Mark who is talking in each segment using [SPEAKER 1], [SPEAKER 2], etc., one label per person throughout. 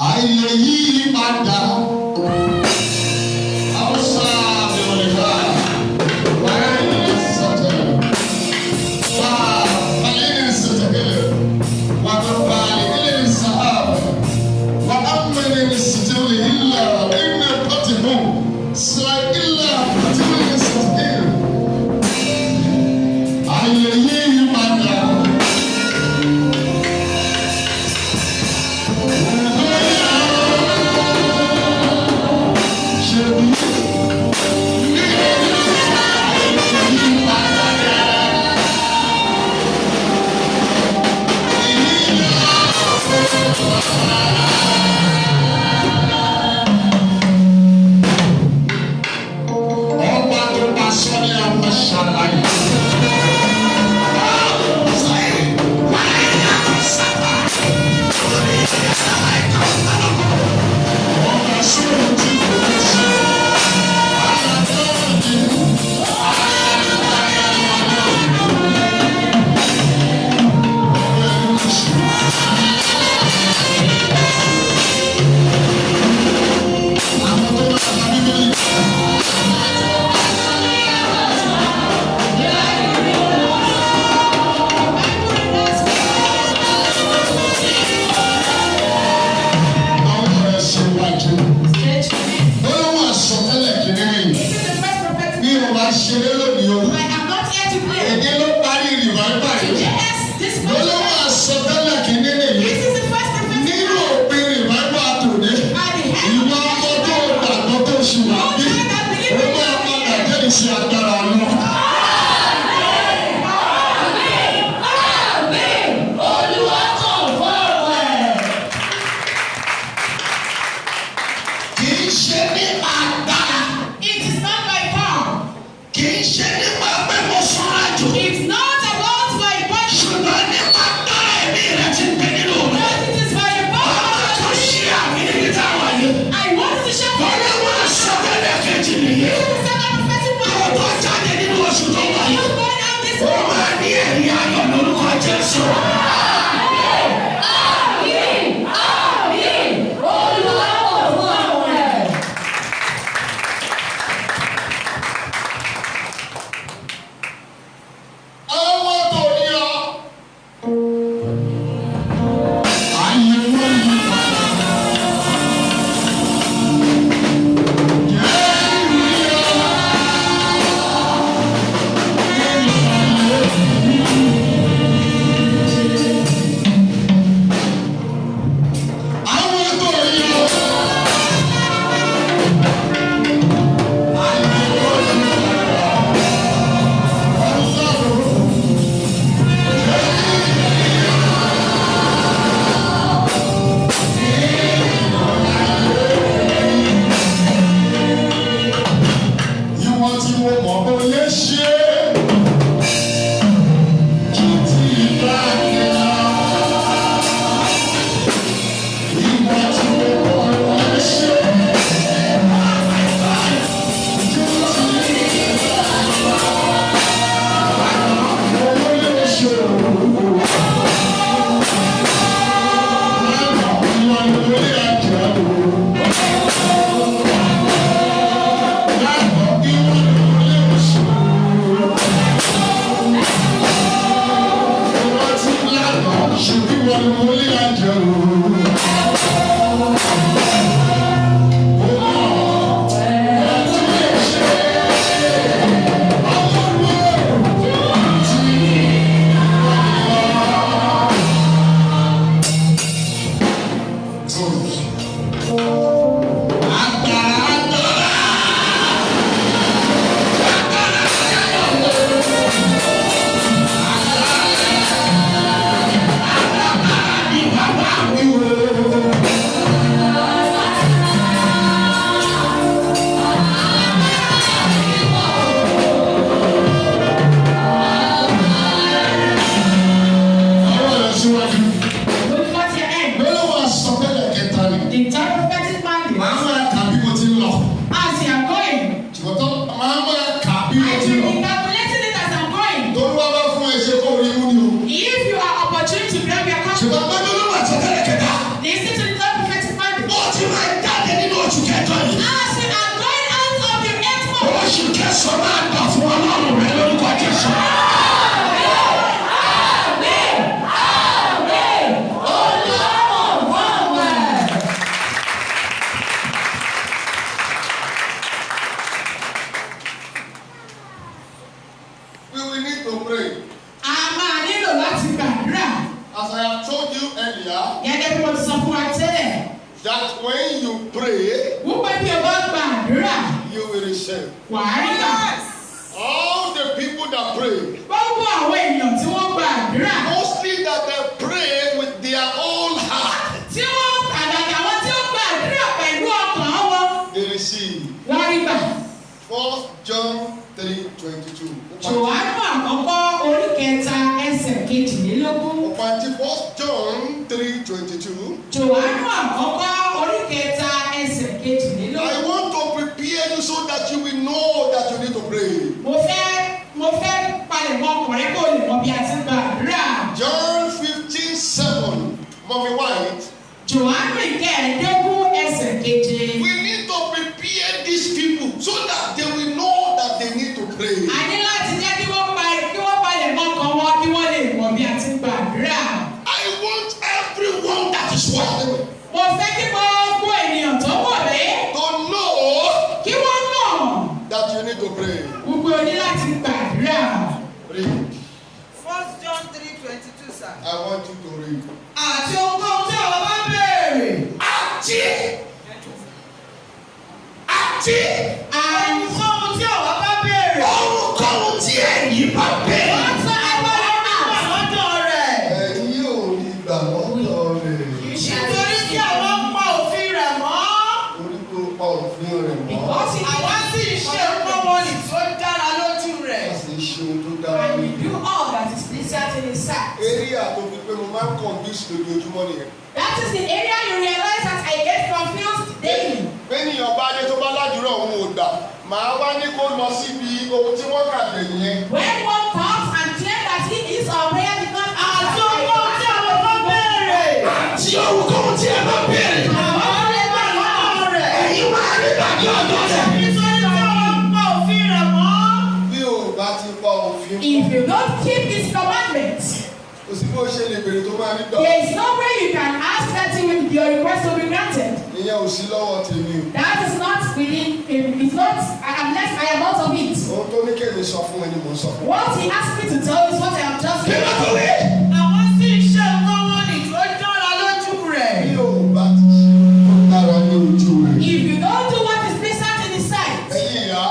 [SPEAKER 1] Ayé yìí padà. Hausa Yorùbá. Wáyé sọ̀tẹ̀. Wà fàlẹ́ sọ̀tẹ̀. Wà bàbá ilé sàhábà. Wà ámẹ́lẹ̀ sọ̀tẹ̀ ilà ilẹ̀ pàtìmù. Sọ ilà pàtìmù sọ̀tẹ̀. Ayé yìí padà. Ọba tó bá sọ ní àwọn ṣàlàyé. Ọba sọ̀rọ̀ tí kò lè ṣe. Àwọn tó máa ka Bíbélì. Àwọn ọ̀rẹ́ ṣe wájú.
[SPEAKER 2] Stretch your hands.
[SPEAKER 1] Gbólóhùn àsọtẹ́lẹ̀ kìíní rìn.
[SPEAKER 2] This is the first prophetic
[SPEAKER 1] Bí o bá ṣeré lónìí o.
[SPEAKER 2] I am not here to play.
[SPEAKER 1] Èdè ló parí rìváìvà yìí.
[SPEAKER 2] Yes, this
[SPEAKER 1] Gbólóhùn àsọtẹ́lẹ̀ kìíní nìyí.
[SPEAKER 2] This is the first prophetic
[SPEAKER 1] Nínú òpin rìváìvà tòní.
[SPEAKER 2] At the end
[SPEAKER 1] Ìwọ
[SPEAKER 2] of
[SPEAKER 1] ọmọ
[SPEAKER 2] the
[SPEAKER 1] tó gbàgbọ́ tó ṣì wà bí. Ó máa padà jẹ́rìí sí agbára Ọlọ́run.
[SPEAKER 3] Kì í ṣe nípa agbára,
[SPEAKER 2] It is not by power.
[SPEAKER 3] kì í ṣe nípa pé mo sanra jù,
[SPEAKER 2] It's not about my body.
[SPEAKER 3] ṣùgbọ́n nípa agbára ẹ̀mí rẹ ti ń bẹ nínú mi.
[SPEAKER 2] But it is by the power
[SPEAKER 3] Ọmọ
[SPEAKER 2] of
[SPEAKER 3] tó
[SPEAKER 2] the
[SPEAKER 3] ṣe àmì níbi táwọn yìí.
[SPEAKER 2] I want to shout for you.
[SPEAKER 3] Ọlọ́wọ́ àsọtẹ́lẹ̀ kejì nìyí.
[SPEAKER 2] This is the second prophetic
[SPEAKER 3] Kó
[SPEAKER 2] word.
[SPEAKER 3] tó jáde nínú oṣù tó wà
[SPEAKER 2] You
[SPEAKER 3] yìí.
[SPEAKER 2] going out this
[SPEAKER 3] Ó
[SPEAKER 2] month.
[SPEAKER 3] máa ní ẹ̀rí ayọ̀ lórúkọ Jésù.
[SPEAKER 1] Ọmọ tó ní ọ. Ayé wọ́n yí padà. Jésù yọ. Nínú ayé mi.
[SPEAKER 3] sọ máa gbà fún Ọlọ́run rẹ lórúkọ Jésù.
[SPEAKER 2] Amen. Amen. Olúwa wà.
[SPEAKER 1] We will need to pray.
[SPEAKER 2] A máa nílò láti gbàdúrà.
[SPEAKER 1] As I have told you earlier,
[SPEAKER 2] Gẹ́gẹ́ bí mo ti sọ fún wa tẹ́lẹ̀.
[SPEAKER 1] that when you pray,
[SPEAKER 2] Wípé bí o bá gbàdúrà,
[SPEAKER 1] you will receive.
[SPEAKER 2] wàá rí gbà.
[SPEAKER 1] All the people that pray,
[SPEAKER 2] Gbogbo àwọn èèyàn tí wọ́n gbàdúrà,
[SPEAKER 1] mostly that they pray with their own heart,
[SPEAKER 2] tí wọ́n àgàgà àwọn tí ó gbàdúrà pẹ̀lú ọkàn wọn,
[SPEAKER 1] they receive.
[SPEAKER 2] wọ́n rí gbà.
[SPEAKER 1] First John 3:22.
[SPEAKER 2] Jòhánù àkọ́kọ́ orí kẹta ẹsẹ̀ 22.
[SPEAKER 1] Ọ̀pàǹtí First John 3:22.
[SPEAKER 2] Jòhánù àkọ́kọ́ orí kẹta ẹsẹ̀
[SPEAKER 1] I
[SPEAKER 2] 22.
[SPEAKER 1] want to prepare you so that you will know that you need to pray.
[SPEAKER 2] Mo fẹ́ palẹ̀mọ́ ọkàn rẹ kó o lè mọ bí a ti ń gbàdúrà.
[SPEAKER 1] John 15:7. Mommy White.
[SPEAKER 2] Jòhánù 15 ẹsẹ̀ 7.
[SPEAKER 1] We need to prepare these people so that they will know that they need to pray.
[SPEAKER 2] A ní láti jẹ́ kí wọ́n palẹ̀mọ́ ọkàn wọn kí wọ́n lè mọ bí a ti ń gbàdúrà.
[SPEAKER 3] I want everyone that is watching
[SPEAKER 2] Mo fẹ́ kí gbogbo ènìyàn tó wọ̀ mí
[SPEAKER 1] To know
[SPEAKER 2] kí wọ́n mọ̀
[SPEAKER 1] that you need to pray.
[SPEAKER 2] wípé o ní láti gbàdúrà.
[SPEAKER 1] Read.
[SPEAKER 4] First John 3:22, sir.
[SPEAKER 1] I want you to read.
[SPEAKER 4] Àti ohunkóhun tí àwa bá béèrè.
[SPEAKER 3] Àti
[SPEAKER 2] And
[SPEAKER 4] Ohunkóhun tí àwa bá béèrè.
[SPEAKER 3] ohunkóhun tí ẹ̀yin bá béèrè.
[SPEAKER 2] whatsoever you
[SPEAKER 4] Wà
[SPEAKER 2] ask,
[SPEAKER 4] lọ́dọ̀ rẹ̀.
[SPEAKER 1] Ẹ̀yin yóò rí gbà lọ́dọ̀ rẹ̀.
[SPEAKER 2] you shall
[SPEAKER 4] Nítorí tí
[SPEAKER 2] receive.
[SPEAKER 4] àwa ń pa òfin rẹ̀ mọ́.
[SPEAKER 1] Torí pé ó pa òfin rẹ̀ mọ́.
[SPEAKER 2] Because he
[SPEAKER 4] Àwa sì ń ṣe nǹkan wọ̀nyí tó dára lójú rẹ̀.
[SPEAKER 1] A sì ń ṣe ohun tó dára
[SPEAKER 2] And
[SPEAKER 1] lójú.
[SPEAKER 2] you do all that is pleasant in his sight.
[SPEAKER 1] Area tó fi pé mo máa ń confuse lójoojúmọ́ nìyẹn.
[SPEAKER 2] That is the area you realize that I get confused daily.
[SPEAKER 1] Bẹ́ẹ̀nìyàn bá dé tó bá ládùúrà òun ò gbà, màá wá ní kó lọ síbi ohun tí wọ́n kà gbẹ̀yìn yẹn.
[SPEAKER 2] When one comes and claims that he is our prayer did not
[SPEAKER 4] Àti
[SPEAKER 2] answer,
[SPEAKER 4] ohunkóhun tí àwa bá béèrè.
[SPEAKER 3] Àti ohunkóhun tí ẹ bá béèrè.
[SPEAKER 4] Àwa rí gbà lọ́dọ̀ rẹ̀.
[SPEAKER 3] Ẹ̀yin máa rí gbà ní ọ̀dọ̀ rẹ̀.
[SPEAKER 4] Nítorí tí àwa ń pa òfin rẹ̀ mọ́.
[SPEAKER 1] Bí o bá ti pa òfin mọ́,
[SPEAKER 2] If you don't keep his commandments,
[SPEAKER 1] kò sí bó ṣe lè béèrè tó máa rí gbà.
[SPEAKER 2] there is no way you can ask that you will, your request will be granted.
[SPEAKER 1] Ìyẹn ò sí lọ́wọ́ tèmi o.
[SPEAKER 2] That is not within, it's not, unless I am out of it.
[SPEAKER 1] Ohun tó ní kéde sọ fún ẹ ni mò ń sọ fún ẹ.
[SPEAKER 2] What he asked me to tell is what I am just
[SPEAKER 3] Kí ló tó wí?
[SPEAKER 4] Àwa sì ń ṣe nǹkan wọ̀nyí tó dára lójú rẹ̀.
[SPEAKER 1] Bí o bá ti ṣe ohun tó dára ní ojú rẹ̀.
[SPEAKER 2] If you don't do what is pleasant in his sight,
[SPEAKER 1] Ẹ̀yin ìyá,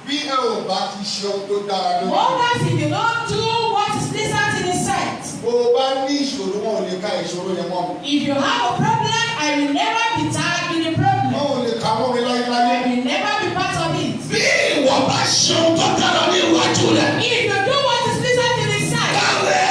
[SPEAKER 1] bí ẹ ò bá ti ṣe ohun tó dára lójú rẹ̀.
[SPEAKER 2] mothers, if you don't do what is pleasant in his sight,
[SPEAKER 1] Bó o bá ní ìṣòro wọn ò lè ka ìṣòro yẹn mọ́ mi.
[SPEAKER 2] if you have a problem, I will never be tagged in the problem.
[SPEAKER 1] Wọn ò lè kà mọ́ mi láyéláyé.
[SPEAKER 2] I will never be part of it.
[SPEAKER 3] Bí ìwọ bá ṣe ohun tó dára ní iwájú rẹ̀.
[SPEAKER 2] If you do what is pleasant in his sight,
[SPEAKER 3] Kàwé.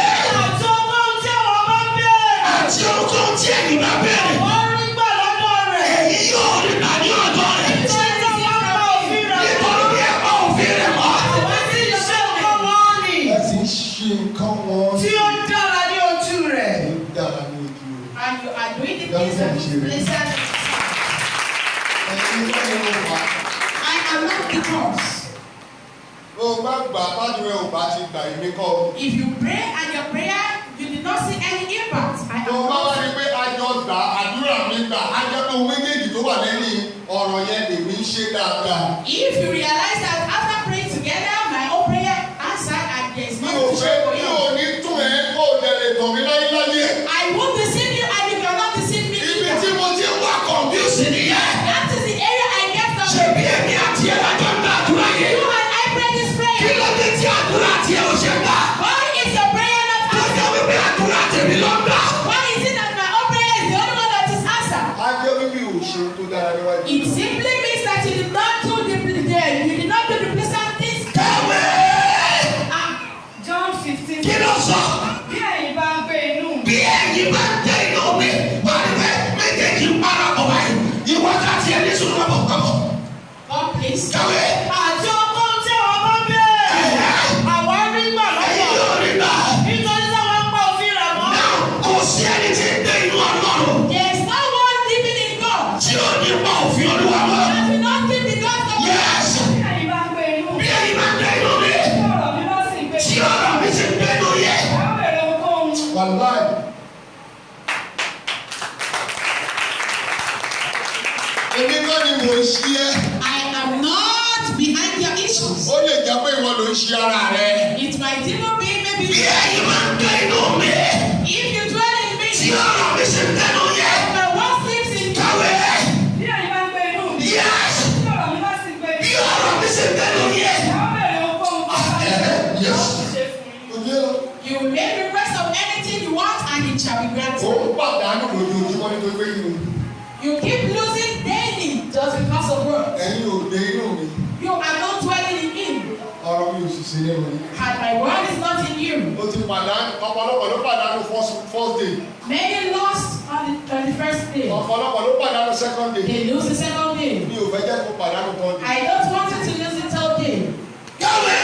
[SPEAKER 4] Àti ohunkóhun tí àwa bá béèrè.
[SPEAKER 3] Àti ohunkóhun tí ẹ̀yin bá béèrè.
[SPEAKER 4] Àwa rí gbà lọ́dọ̀ rẹ̀.
[SPEAKER 3] Ẹ̀yin yóò rí gbà ní ọ̀dọ̀ rẹ̀.
[SPEAKER 4] Nítorí tí àwa ń pa òfin rẹ̀ mọ́.
[SPEAKER 3] Nítorí bí ẹ pa òfin rẹ̀ mọ́.
[SPEAKER 4] Àwa sì ń ṣe nǹkan wọ̀nyí
[SPEAKER 1] Ẹ sì ń ṣe nǹkan wọn
[SPEAKER 4] tí ó dára ní ojú rẹ̀.
[SPEAKER 1] tó dára ní ojú rẹ̀.
[SPEAKER 2] and you are doing the things that is pleasant in his sight,
[SPEAKER 1] Ẹ̀yin kọ́ ni mo wà.
[SPEAKER 2] I am not the cause.
[SPEAKER 1] Bó o bá gbà tádùn ẹ ò bá ti gbà èmi kọ́ o.
[SPEAKER 2] If you pray and your prayer, you did not see any impact, I
[SPEAKER 1] Tó
[SPEAKER 2] am
[SPEAKER 1] o bá wá
[SPEAKER 2] not.
[SPEAKER 1] rí pé àjọ gbà àdúrà mi gbà á jẹ́ pé ohun méjèèjì tó wà lẹ́yìn ọ̀rọ̀ yẹn lèmi ń ṣe dáadáa.
[SPEAKER 2] If you realize that after praying together, my own prayer answered and there is
[SPEAKER 1] Mi ò
[SPEAKER 2] nothing to
[SPEAKER 1] fẹ́
[SPEAKER 2] show for
[SPEAKER 1] mi
[SPEAKER 2] you.
[SPEAKER 1] ò ní tún ẹ kó o dẹ̀ lè tàn mí láyéláyé.
[SPEAKER 2] I won't deceive you and you cannot deceive me
[SPEAKER 3] Ibi
[SPEAKER 2] either.
[SPEAKER 3] tí mo ti ń wá confuse nìyẹn.
[SPEAKER 2] That is the area I get confused.
[SPEAKER 3] Ṣebí èmi àti ẹ̀ lájọ ń gbàdúrà yìí.
[SPEAKER 2] You and I pray this
[SPEAKER 3] Kí
[SPEAKER 2] prayer.
[SPEAKER 3] ló dé tí àdúrà tí ẹ ò ṣe gbà?
[SPEAKER 2] Why is your prayer not
[SPEAKER 3] Tó
[SPEAKER 2] answered?
[SPEAKER 3] jẹ́ wípé àdúrà tèmi ló ń gbà.
[SPEAKER 2] Why is it that my own prayer is the only one that is answered?
[SPEAKER 1] Á jẹ́ wípé ò ṣe ohun tó dára níwájú.
[SPEAKER 2] It simply means that you did not do the pleasant things.
[SPEAKER 3] Kàwé.
[SPEAKER 2] Ah,
[SPEAKER 5] John 15.
[SPEAKER 3] Kí ló sọ?
[SPEAKER 5] Bí ẹ̀yin bá ń gbé inú mi,
[SPEAKER 3] Bí ẹ̀yin bá ń tẹ inú mi, wà ní pé méjèèjì ń parapọ̀ báyìí. Ìwọ ká tiẹ̀ ní sùúrù kábọ̀ kábọ̀.
[SPEAKER 2] God please.
[SPEAKER 3] Kàwé.
[SPEAKER 4] Àti ohunkóhun tí àwa bá béèrè. Àwa rí gbà
[SPEAKER 3] Ẹ̀yin
[SPEAKER 4] lọ́dọ̀.
[SPEAKER 3] yóò rí gbà.
[SPEAKER 4] Nítorí tí àwa ń pa òfin rẹ̀ mọ́.
[SPEAKER 3] Náà kò sí ẹni tí ń gbé inú Ọlọ́run
[SPEAKER 2] There is no one living in God
[SPEAKER 3] tí ò ní pa òfin Olúwa mọ́.
[SPEAKER 2] that will not keep the God's commandments.
[SPEAKER 3] Yes.
[SPEAKER 5] bí ẹ̀yin
[SPEAKER 1] ń ṣe ara rẹ.
[SPEAKER 2] It might even be maybe
[SPEAKER 3] Bí ẹ̀yin máa ń gbé inú mi,
[SPEAKER 2] if you dwell in me,
[SPEAKER 3] tí ọ̀rọ̀ mi sì ń tẹnu yẹ.
[SPEAKER 2] my word lives in you.
[SPEAKER 3] Kàwé.
[SPEAKER 5] Bí ẹ̀yin bá ń gbé inú mi,
[SPEAKER 3] Yes.
[SPEAKER 5] tí ọ̀rọ̀ mi bá sì gbé
[SPEAKER 3] Bí
[SPEAKER 5] inú mi,
[SPEAKER 3] ọ̀rọ̀ mi sì ń tẹnu yẹ.
[SPEAKER 5] ẹ ó béèrè ohunkóhun tí ẹ bá fẹ́,
[SPEAKER 1] Yes.
[SPEAKER 5] a ó sì ṣe fún yín.
[SPEAKER 1] Ojú ẹ lọ.
[SPEAKER 2] You will make request of anything you want and it shall be
[SPEAKER 1] Ó
[SPEAKER 2] granted.
[SPEAKER 1] ń pàdánù lójoojúmọ́ nítorí pé inú
[SPEAKER 2] You keep losing daily just because of work.
[SPEAKER 1] ẹ̀yin ò gbé inú mi.
[SPEAKER 2] You are not dwelling in him,
[SPEAKER 1] Ọ̀rọ̀ mi ò sì sí nínú yín.
[SPEAKER 2] and my word is not in you.
[SPEAKER 1] Ó ti pàdánù, ọ̀pọ̀lọpọ̀ ló pàdánù first day.
[SPEAKER 2] Many lost on the first day.
[SPEAKER 1] Ọ̀pọ̀lọpọ̀ ló pàdánù second day.
[SPEAKER 2] They lose the second day.
[SPEAKER 1] Mi ò fẹ́ jẹ́ kó pàdánù third day.
[SPEAKER 2] I don't want you to lose the third day.
[SPEAKER 3] Kàwé.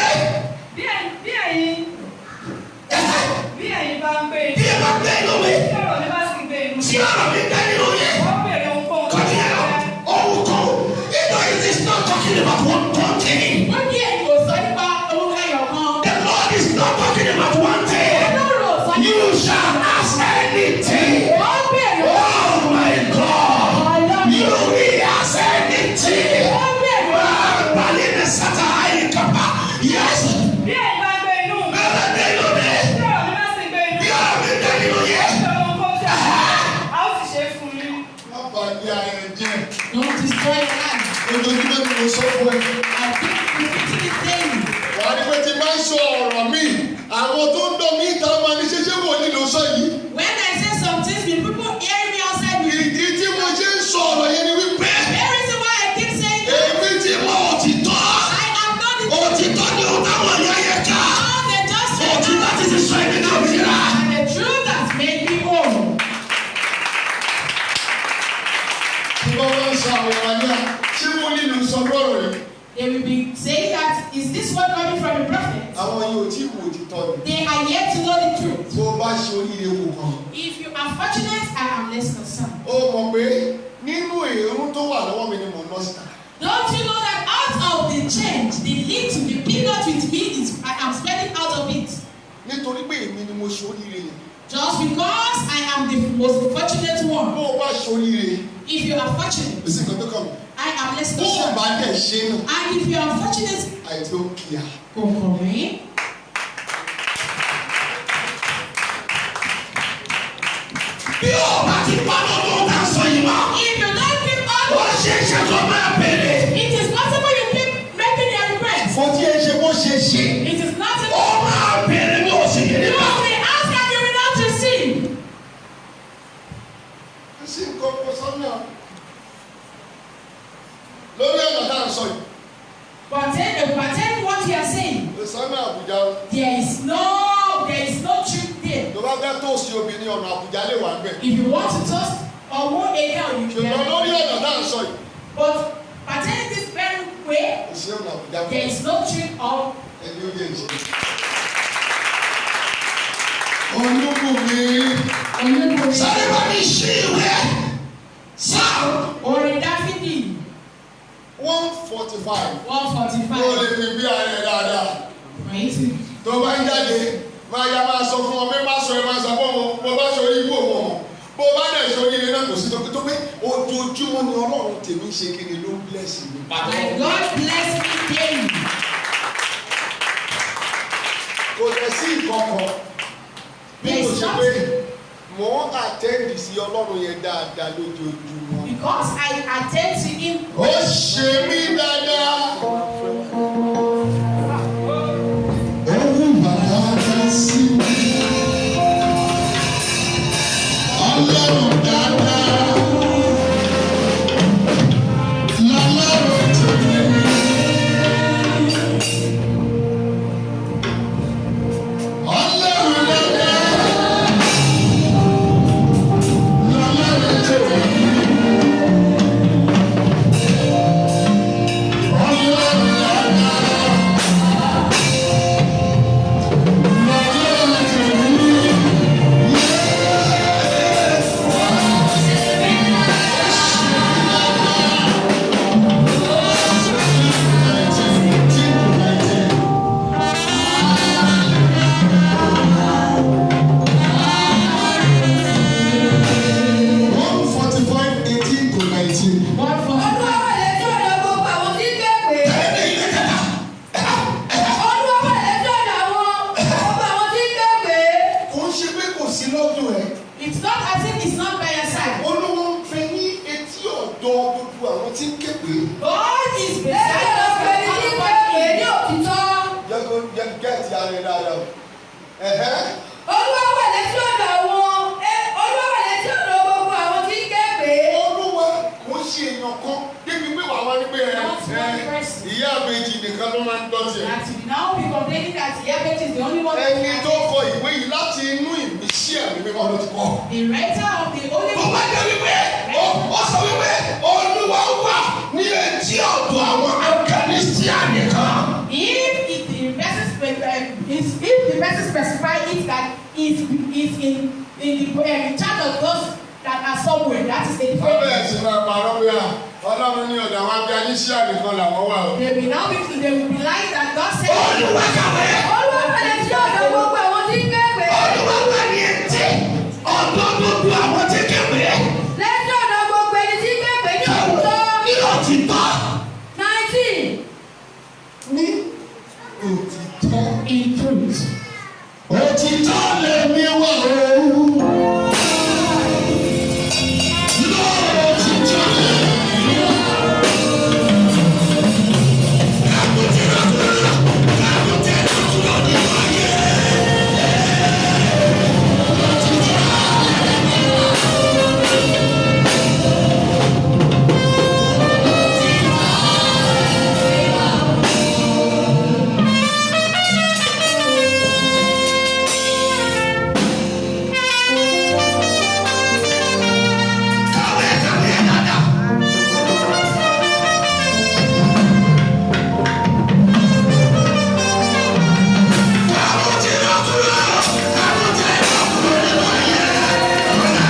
[SPEAKER 5] Bí ẹ̀yin bá ń gbé
[SPEAKER 3] Bí
[SPEAKER 5] inú
[SPEAKER 3] ẹ bá gbé inú mi,
[SPEAKER 5] tí ọ̀rọ̀ mi bá sì gbé inú
[SPEAKER 3] tí
[SPEAKER 5] mi,
[SPEAKER 3] ọ̀rọ̀ mi tẹnu yẹ.
[SPEAKER 5] ẹ ó béèrè ohunkóhun tí
[SPEAKER 3] Kọjú
[SPEAKER 5] ẹ
[SPEAKER 3] ẹ
[SPEAKER 5] bá
[SPEAKER 3] lọ.
[SPEAKER 5] fẹ́.
[SPEAKER 3] Ohunkóhun. It is not talking about one thing.
[SPEAKER 2] Wọ́n ní èyí kò sọ nípa ohun ẹyọ kan.
[SPEAKER 3] The Lord is not talking about one thing.
[SPEAKER 2] Ọlọ́run ò sọ
[SPEAKER 3] You
[SPEAKER 2] nípa
[SPEAKER 3] shall ask anything.
[SPEAKER 2] ó béèrè
[SPEAKER 3] Oh my God.
[SPEAKER 2] Ọlọ́run.
[SPEAKER 3] You will ask anything.
[SPEAKER 2] Ó béèrè
[SPEAKER 3] Balẹ̀ sata ayé kapa. Yes.
[SPEAKER 5] Bí ẹ̀yin bá ń gbé inú mi,
[SPEAKER 3] Bẹ́ẹ̀ bẹ́ẹ̀ inú mi.
[SPEAKER 5] tí ọ̀rọ̀ mi bá sì gbé inú
[SPEAKER 3] Bí
[SPEAKER 5] mi,
[SPEAKER 3] ọ̀rọ̀ mi tẹ̀ nínú yẹ.
[SPEAKER 5] ẹ ó béèrè ohunkóhun tí ẹ bá fẹ́, a ó sì ṣe fún yín.
[SPEAKER 1] Má bà ní ara ẹ jẹ́.
[SPEAKER 2] Don't destroy your life.
[SPEAKER 1] Ojoojúmọ́ ni mo sọ fún ẹ.
[SPEAKER 2] I keep repeating it daily.
[SPEAKER 1] Wàá rí pé tí bá ń sọ ọ̀rọ̀ mi, àwọn tó ń dán mi ìta máa ní ṣẹṣẹ wò ní ló sọ yìí.
[SPEAKER 2] When I say some things, the people hearing me outside will
[SPEAKER 1] Ìdí tí mo ṣe ń sọ ọ̀rọ̀ yẹn ni wípé
[SPEAKER 2] The reason why I keep saying that,
[SPEAKER 3] Èmi ti mọ òtítọ́.
[SPEAKER 2] I have not the
[SPEAKER 3] Òtítọ́ ni ohun táwọn èèyàn yẹ ká.
[SPEAKER 2] all the just
[SPEAKER 3] Òtítọ́ ti ti sọ èmi náà òmìnira.
[SPEAKER 2] and the truth has made me whole.
[SPEAKER 1] tí wọ́n bá ń sọ àwọn ọ̀rọ̀ ní à ṣé wọ́n nílò sọ lọ́rọ̀ yìí.
[SPEAKER 2] They will be saying that, is this word coming from the prophet?
[SPEAKER 1] Àwọn yìí ò tí ì wò òtítọ́ ni.
[SPEAKER 2] They are yet to know the truth.
[SPEAKER 1] Tó o bá ṣe oríire wò kàn.
[SPEAKER 2] If you are fortunate, I am less concerned.
[SPEAKER 1] Ó mọ̀ pé nínú èrú tó wà lọ́wọ́ mi ni mò ń lọ síta.
[SPEAKER 2] Don't you know that out of the change, the little, the peanut with me is I am spending out of it.
[SPEAKER 1] Nítorí pé èmi ni mo ṣe oríire yẹn.
[SPEAKER 2] Just because I am the most fortunate one.
[SPEAKER 1] Bó o bá ṣe oríire,
[SPEAKER 2] If you are fortunate,
[SPEAKER 1] kò sí nǹkan tó kàn mí.
[SPEAKER 2] I am less
[SPEAKER 1] Bó o
[SPEAKER 2] concerned.
[SPEAKER 1] bá dẹ̀ ṣe nù,
[SPEAKER 2] And if you are unfortunate,
[SPEAKER 1] I don't care.
[SPEAKER 2] kò kàn mí.
[SPEAKER 3] Bí o bá ti pa lọ́dún tá a sọ yìí mọ́.
[SPEAKER 2] If you don't keep on,
[SPEAKER 3] Ó ṣe é ṣe kó máa bèrè.
[SPEAKER 2] it is possible you keep making your request.
[SPEAKER 1] Mo ti ẹ ṣe bó ṣe ṣe.
[SPEAKER 2] It is not
[SPEAKER 3] Ó máa bèrè ní oṣù yìí
[SPEAKER 2] You
[SPEAKER 3] nígbà.
[SPEAKER 2] will ask and you will not receive.
[SPEAKER 1] Kò sí nǹkan kò sọ́nà. Lórí ọ̀nà tá à ń sọ yìí,
[SPEAKER 2] But then what you are saying,
[SPEAKER 1] kò sọ́nà Àbújá o.
[SPEAKER 2] there is no truth there.
[SPEAKER 1] Tó bá fẹ́ tó sí obìnrin ọ̀nà Àbújá lè wà níbẹ̀.
[SPEAKER 2] If you want to toast or woo a girl, you
[SPEAKER 1] Ṣùgbọ́n
[SPEAKER 2] can.
[SPEAKER 1] lórí ọ̀nà tá à ń sọ yìí,
[SPEAKER 2] But pertaining this very way,
[SPEAKER 1] kò sí ọ̀nà Àbújá
[SPEAKER 2] there is no truth or
[SPEAKER 1] ẹni ó yẹ ìṣe. Olúbùnmi
[SPEAKER 2] Olúbùnmi.
[SPEAKER 3] Sáré bá mi ṣí ìwé. Sáà.
[SPEAKER 2] Orin Dáfídì
[SPEAKER 1] 145.
[SPEAKER 2] 145.
[SPEAKER 1] Ó lè fi bí ara ẹ̀ dáadáa.
[SPEAKER 2] Right?
[SPEAKER 1] Tó bá ń jáde, máa ya máa sọ fún ọ pé má sọ ẹ máa sọ fún ọ bó bá sọ orí ibú òun ọmọ. Bó bá dẹ̀ sọ orí ilé náà kò sí tó pé ojoojúmọ́ ni Ọlọ́run tèmi ṣe kí ni ló ń bless mi.
[SPEAKER 2] My God bless me daily.
[SPEAKER 1] Kò dẹ̀ sí ìkọ̀kọ̀. Bí kò ṣe pé mò ń attend sí Ọlọ́run yẹn dáadáa lójoojúmọ́.
[SPEAKER 2] Because I attend to him.
[SPEAKER 1] Ó ṣe mí dáadáa. Ó wù bàbá sí mi. Ọlọ́run dáadáa. Lọ́lọ́run tèmi. Ọlọ́run dáadáa. Lọ́lọ́run tèmi. Ẹ̀hẹ́.
[SPEAKER 6] Olúwa wà létí ọ̀dọ̀ àwọn Olúwa wà létí ọ̀dọ̀ gbogbo àwọn tí ń ké pè é.
[SPEAKER 1] Olúwa kò ṣe èèyàn kan débi pé wàá wá ní pé ẹ ẹ ìyá àbèjì nìkan ló máa ń gbọ́ tiẹ̀.
[SPEAKER 2] That you now be complaining that Iyabeji is the only one.
[SPEAKER 1] Ẹni tó kọ ìwé yìí láti inú ìmísí ẹ̀mí mímọ́ ló ti kọ.
[SPEAKER 2] The writer of the Holy
[SPEAKER 3] Tó bá jẹ́ wípé ó sọ wípé Olúwa wà ní etí ọ̀dọ̀ àwọn Afghanistan nìkan.
[SPEAKER 2] If it, the person if the person specify it that is in the charge of those that are somewhere, that is a different.
[SPEAKER 1] Ọbẹ̀ ẹ̀sìn máa parọ́ pé à Ọlọ́run ní ọ̀dọ̀ àwọn Afghanistan nìkan làwọn wà o.
[SPEAKER 2] They will now be they will be lying that God said.
[SPEAKER 3] Olúwa kàwé.
[SPEAKER 6] Olúwa wà létí ọ̀dọ̀ gbogbo àwọn tí ń ké pè é.
[SPEAKER 3] Olúwa wà ní etí ọ̀dọ̀ gbogbo àwọn tí kéwé.
[SPEAKER 6] Létí ọ̀dọ̀ gbogbo ẹni tí ń ké pè é ní òtítọ́.
[SPEAKER 3] Ní òtítọ́.
[SPEAKER 6] 19.
[SPEAKER 1] Ní òtítọ́.
[SPEAKER 2] In truth.
[SPEAKER 3] Òtítọ́ lèmi wà o. Lóòtítọ́ lèmi wà. Kàkùtì lọ́kùnrin, kàkùtì lọ́kùnrin nínú ayé. Òtítọ́ lèmi wà. Kàwé kàwé dáadáa. Kàkùtì lọ́kùnrin, kàkùtì lọ́kùnrin nínú ayé.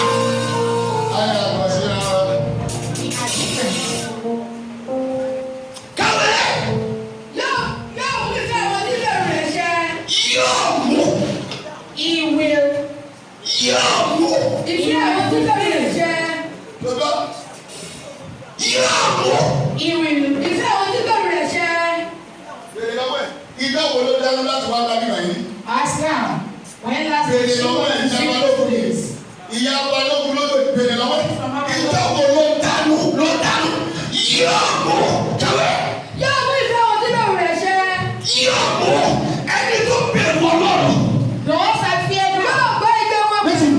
[SPEAKER 1] Ayé àgbà síra wa.
[SPEAKER 2] We are different.
[SPEAKER 3] Kàwé
[SPEAKER 6] Yóò mú ìfẹ́ àwọn tí bẹ̀rù rẹ̀ ṣẹ.
[SPEAKER 3] yóò mú
[SPEAKER 2] He will
[SPEAKER 3] yóò mú
[SPEAKER 6] Ìfẹ́ àwọn tí bẹ̀rù rẹ̀ ṣẹ.
[SPEAKER 1] Lọ́dọ̀
[SPEAKER 3] yóò mú.
[SPEAKER 2] He will
[SPEAKER 6] Ìfẹ́ àwọn tí bẹ̀rù rẹ̀ ṣẹ.
[SPEAKER 1] bèrè lọ́wọ́ ẹ̀. Iná wo ló dáná láti wá dábì wáyé?
[SPEAKER 2] ask now. When last
[SPEAKER 1] Bèrè
[SPEAKER 2] did she
[SPEAKER 1] lọ́wọ́ ẹ̀
[SPEAKER 2] come to
[SPEAKER 1] ìyá
[SPEAKER 2] see
[SPEAKER 1] balógun.
[SPEAKER 2] this place?
[SPEAKER 1] Ìyá balógun lójó bèrè lọ́wọ́ ẹ̀.
[SPEAKER 3] Ìjọ wo ló dánú ló dánú yóò mú kàwé
[SPEAKER 6] Yóò mú ìfẹ́ àwọn tí bẹ̀rù rẹ̀ ṣẹ.
[SPEAKER 3] yóò mú ẹni tó bẹ̀rù Ọlọ́run.
[SPEAKER 2] Those that fear
[SPEAKER 6] Yóò
[SPEAKER 2] God.
[SPEAKER 6] gbọ́ igbe wọn pẹ̀lú.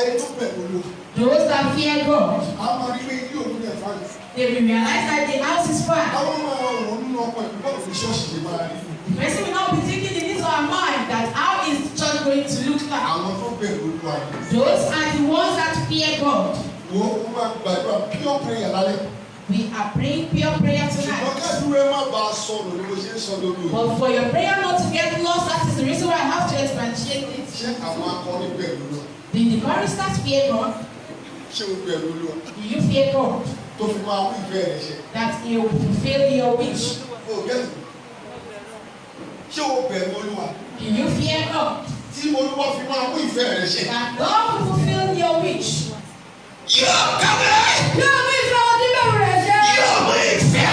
[SPEAKER 1] Ẹni tó bẹ̀rù Olúwa.
[SPEAKER 2] Those that fear God.
[SPEAKER 1] A máa rí pé ilé òun yẹn fáyì.
[SPEAKER 2] They will realize that the house is far.
[SPEAKER 1] Àwọn máa wọ̀ nínú ọkọ̀ ìlú báwo ni ṣọ́ọ̀ṣì ṣe máa rí.
[SPEAKER 2] The person will not be thinking in his or her mind that how is the church going to look like.
[SPEAKER 1] Àwọn tó bẹ̀rù Olúwa yìí.
[SPEAKER 2] Those are the ones that fear God.
[SPEAKER 1] Wo ó máa gbàdúrà pure prayer lálẹ́.
[SPEAKER 2] We are praying pure prayer
[SPEAKER 1] Ṣùgbọ́n
[SPEAKER 2] tonight.
[SPEAKER 1] kádùúrà má bàa sọnù ni mo ṣe ń sọ lórí o.
[SPEAKER 2] But for your prayer not to get lost, that is the reason why I have to expatiate it.
[SPEAKER 1] Ṣé àwọn akọrin bẹ̀rù Olúwa?
[SPEAKER 2] Did the choristers fear God?
[SPEAKER 1] Ṣé o bẹ̀rù Olúwa?
[SPEAKER 2] Do you fear God?
[SPEAKER 1] Tó fi máa wí ìfẹ́ rẹ̀ ṣe.
[SPEAKER 2] That He will fulfill your wish.
[SPEAKER 1] O gẹ́tù. Ṣé o bẹ̀rù Olúwa?
[SPEAKER 2] Do you fear God?
[SPEAKER 1] Tí Olúwa fi máa wí ìfẹ́ rẹ̀ ṣe.
[SPEAKER 2] That God will fulfill your wish.
[SPEAKER 3] Yóò kàwé
[SPEAKER 6] Yóò mú ìfẹ́ àwọn tí bẹ̀rù rẹ̀ ṣẹ.
[SPEAKER 3] yóò mú ìfẹ́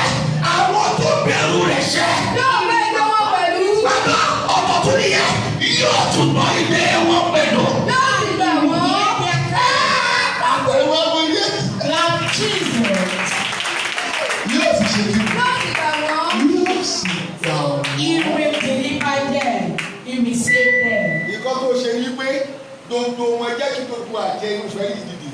[SPEAKER 3] àwọn tó bẹ̀rù rẹ̀ ṣẹ.
[SPEAKER 6] Yóò gbọ́ igbe wọn pẹ̀lú.
[SPEAKER 3] Bàbá ọ̀tọ̀ tó nìyẹn yóò tún gbọ́ ilé wọn pẹ̀lú.
[SPEAKER 6] Yóò sì gbà wọ́n.
[SPEAKER 2] Hear their cry.
[SPEAKER 1] Àpẹẹrẹ wá ilé.
[SPEAKER 2] Love Jesus.
[SPEAKER 1] Yóò sì ṣe kí
[SPEAKER 6] Yóò sì gbà wọ́n.
[SPEAKER 1] Yóò sì gbà wọ́n.
[SPEAKER 2] He will deliver them. He will save them.
[SPEAKER 1] Nǹkan tó ṣe yí pé gbogbo wọn jẹ́ kí gbogbo àjẹ irúfẹ́ yìí dìde.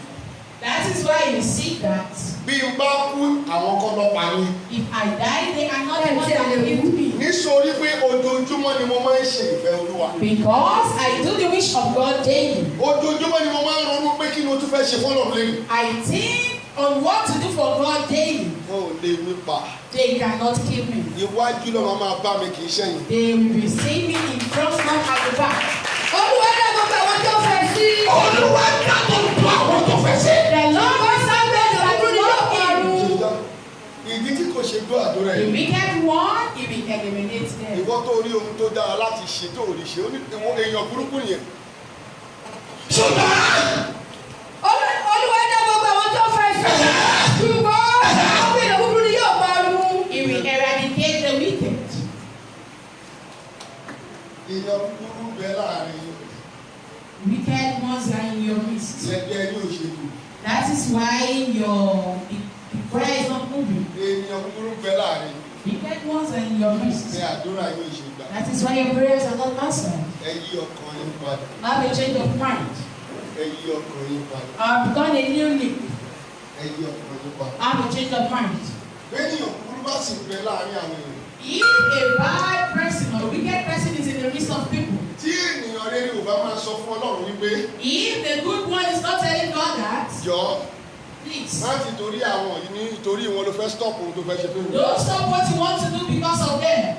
[SPEAKER 2] That is why you see that
[SPEAKER 1] Bí n bá kú, àwọn kan lọ pa mí.
[SPEAKER 2] if I die, they are not the ones that killed me.
[SPEAKER 1] Nítorí pé ojoojúmọ́ ni mo máa ń ṣe ìfẹ́ Olúwa.
[SPEAKER 2] Because I do the wish of God daily.
[SPEAKER 1] Ojoojúmọ́ ni mo máa ń ronú pé kí ni o tún fẹ́ ṣe fọ́lọ̀ lẹ́nu.
[SPEAKER 2] I think on what to do for God daily.
[SPEAKER 1] Wọn ò lè mi pa.
[SPEAKER 2] They cannot kill me.
[SPEAKER 1] Iwájú ló máa máa bá mi kì í ṣẹ̀yìn.
[SPEAKER 2] They will be seeing me in front, not at the back.
[SPEAKER 6] Olúwa dá gbogbo àwọn tó fẹ́ sí.
[SPEAKER 3] Olúwa dá gbogbo àwọn tó fẹ́ sí.
[SPEAKER 2] The Lord
[SPEAKER 6] Ṣùgbọ́n sábẹ́
[SPEAKER 2] will
[SPEAKER 6] ìdàgbàsókè ni yóò
[SPEAKER 2] love him.
[SPEAKER 6] parun.
[SPEAKER 1] Ìdí tí kò ṣe gbọ́ àdúrà
[SPEAKER 2] The
[SPEAKER 1] yìí.
[SPEAKER 2] wicked one, he will eliminate them.
[SPEAKER 1] Ìwọ tó rí ohun tó dára láti ṣe tó ò lè ṣe, ó ní ìwọ èèyàn burúkú nìyẹn.
[SPEAKER 3] Ṣùgbọ́n
[SPEAKER 6] Olúwa dá gbogbo àwọn tó fẹ́ sí. Ṣùgbọ́n sábẹ́ ìdàgbàsókè ni yóò parun.
[SPEAKER 2] He will eradicate the wicked.
[SPEAKER 1] Èèyàn búburú bẹ láàrin yín.
[SPEAKER 2] Wicked ones are in your midst.
[SPEAKER 1] Lẹ́gbẹ́ yóò ṣe kù.
[SPEAKER 2] That is why your the prayer is not moving.
[SPEAKER 1] Ènìyàn búburú bẹ láàrin yín.
[SPEAKER 2] Wicked ones are in your midst.
[SPEAKER 1] Ní àdúrà yóò ṣe gbà.
[SPEAKER 2] That is why your prayers are not answered.
[SPEAKER 1] Ẹ yí ọkàn yín padà.
[SPEAKER 2] Have a change of mind.
[SPEAKER 1] Ẹ yí ọkàn yín padà.
[SPEAKER 2] I've done a new leap.
[SPEAKER 1] Ẹ yí ọkàn yín padà.
[SPEAKER 2] Have a change of mind.
[SPEAKER 1] Bẹ́ẹ̀nìyàn búburú bá sì bẹ láàrin àwọn èèyàn.
[SPEAKER 2] If a bad person or wicked person is in the midst of people,
[SPEAKER 1] Tí ènìyàn rere ò bá máa sọ fún Ọlọ́run wípé
[SPEAKER 2] if the good one is not telling God that,
[SPEAKER 1] jọ
[SPEAKER 2] please
[SPEAKER 1] má ti torí àwọn yìí ní ìtorí wọn ló fẹ́ stop ohun tó fẹ́ ṣe fún mi.
[SPEAKER 2] don't stop what you want to do because of them.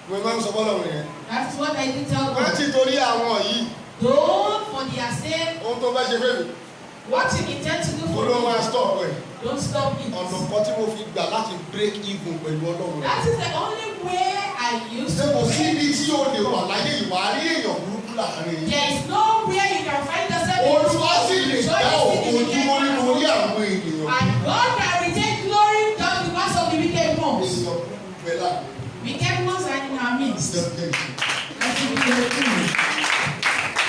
[SPEAKER 1] Mo máa ń sọ fọ́lọ́run yẹn.
[SPEAKER 2] That is what I did tell
[SPEAKER 1] Má
[SPEAKER 2] God.
[SPEAKER 1] ti torí àwọn yìí
[SPEAKER 2] Don't for their sake,
[SPEAKER 1] ohun tó fẹ́ ṣe fún mi.
[SPEAKER 2] what you intend to do
[SPEAKER 1] Kó
[SPEAKER 2] for
[SPEAKER 1] ló máa
[SPEAKER 2] me,
[SPEAKER 1] stop ẹ̀.
[SPEAKER 2] don't stop it.
[SPEAKER 1] Ọ̀nà kan tí mo fi gbà láti break even pẹ̀lú Ọlọ́run rẹ̀.
[SPEAKER 2] That is the only way I used
[SPEAKER 1] Ṣé
[SPEAKER 2] to
[SPEAKER 1] kò sí
[SPEAKER 2] pray.
[SPEAKER 1] ibi tí o lè wà láyé ìwà rí èèyàn burúkú láàrin yìí?
[SPEAKER 2] There is nowhere you can find yourself in this
[SPEAKER 1] Olúwa
[SPEAKER 2] world.
[SPEAKER 1] sì lè
[SPEAKER 2] So
[SPEAKER 1] dá
[SPEAKER 2] you see
[SPEAKER 1] ògo
[SPEAKER 2] the wicked
[SPEAKER 1] dúró
[SPEAKER 2] one.
[SPEAKER 1] nítorí àwọn ènìyàn.
[SPEAKER 2] And God can retain glory just because of the wicked ones.
[SPEAKER 1] Ènìyàn burúkú bẹ láàrin.
[SPEAKER 2] Wicked ones are in our midst.
[SPEAKER 1] Jẹ́ kí n ṣe.
[SPEAKER 2] That is the truth.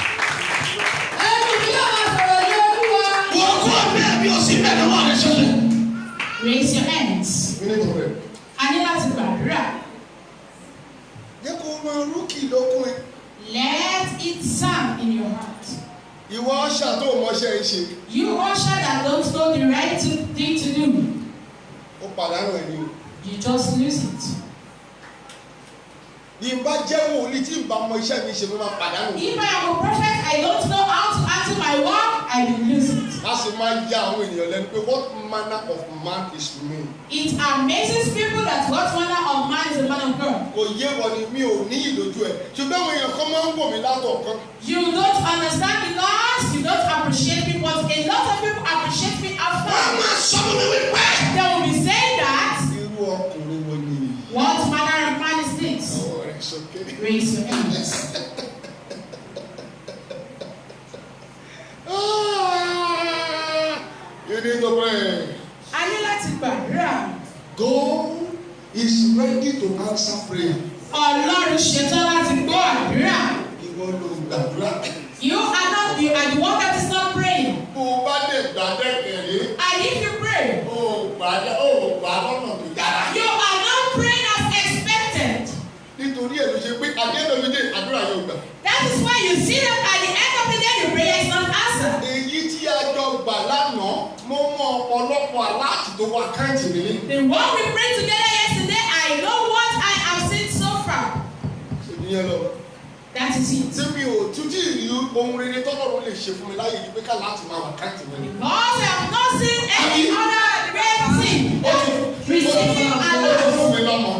[SPEAKER 6] Ẹnu mi yóò máa sọ̀rọ̀ ní Olúwa.
[SPEAKER 3] Wọ́n kú ọ̀bẹ bí o sì bẹ̀ lọ́wọ́ rẹ̀ sọ́lẹ̀.
[SPEAKER 2] Raise your hands.
[SPEAKER 1] We need to pray.
[SPEAKER 2] A ní láti gbàdúrà.
[SPEAKER 1] Jẹ́ kó máa rúkì lókun ẹ.
[SPEAKER 2] Let it sound in your heart.
[SPEAKER 1] Ìwọ ọ̀ṣà tó mọṣẹ́ ẹ ṣe,
[SPEAKER 2] You usher that don't know the right thing to do,
[SPEAKER 1] ó pàdánù ẹ̀ ni o.
[SPEAKER 2] you just lose it.
[SPEAKER 1] Bí n bá jẹ́ wòlíì tí n bá mọ iṣẹ́ mi ṣe, mo máa pàdánù.
[SPEAKER 2] If I am a prophet, I don't know how to handle my work, I will lose it.
[SPEAKER 1] A sì máa ya àwọn ènìyàn lẹ́nu pé what manner of man is me?
[SPEAKER 2] It amazes people that what manner of man is a man of God.
[SPEAKER 1] Kò yé wọ ni mi ò ní ìlójú ẹ̀. Ṣùgbọ́n àwọn èèyàn kan máa ń wò mí látọ̀ọ̀kan.
[SPEAKER 2] You don't understand because you don't appreciate me, but a lot of people appreciate me
[SPEAKER 3] Wọ́n
[SPEAKER 2] after.
[SPEAKER 3] máa sọ fún mi wípé
[SPEAKER 2] They will be saying that,
[SPEAKER 1] Irú ọkùnrin wo ni èyí?
[SPEAKER 2] what manner of man is this?
[SPEAKER 1] Ọwọ́ rẹ̀ sókè.
[SPEAKER 2] Raise your hands.
[SPEAKER 1] Ah, you need to pray.
[SPEAKER 2] A ní láti gbàdúrà.
[SPEAKER 1] God is ready to answer prayer.
[SPEAKER 2] Ọlọ́run ṣetán láti gbọ́ àdúrà.
[SPEAKER 1] Ìwọ ló gbàdúrà.
[SPEAKER 2] You are not you are the one that is not praying.
[SPEAKER 1] Bó o bá lè gbà dẹ́kẹ̀rẹ́,
[SPEAKER 2] And if you pray,
[SPEAKER 1] o ò gbà dẹ́- o ò gbà lọ́nà tó dára.
[SPEAKER 2] you are not praying as expected.
[SPEAKER 1] Nítorí ẹ̀ ló ṣe pé at the end of the day, àdúrà yóò gbà.
[SPEAKER 2] That is why you see that at the end of the day, your prayer is not answered.
[SPEAKER 1] Èyí tí a jọ gbà lánàá, mo mọ ọ̀pọ̀lọpọ̀ alert tó wà account mi ní.
[SPEAKER 2] The one we prayed together yesterday, I know what I have seen so far.
[SPEAKER 1] Ṣèyí lọ.
[SPEAKER 2] That is it.
[SPEAKER 1] Tí mi ò tún tí ì rí ohun rere tọ́lọ́run lè ṣe fún mi láyé yìí pé ká láti máa wà account mi ní.
[SPEAKER 2] Because I have not seen any other great thing
[SPEAKER 1] Ó ti
[SPEAKER 2] than receiving
[SPEAKER 1] ó ti
[SPEAKER 2] alert.
[SPEAKER 1] fún mi lọ́mọ,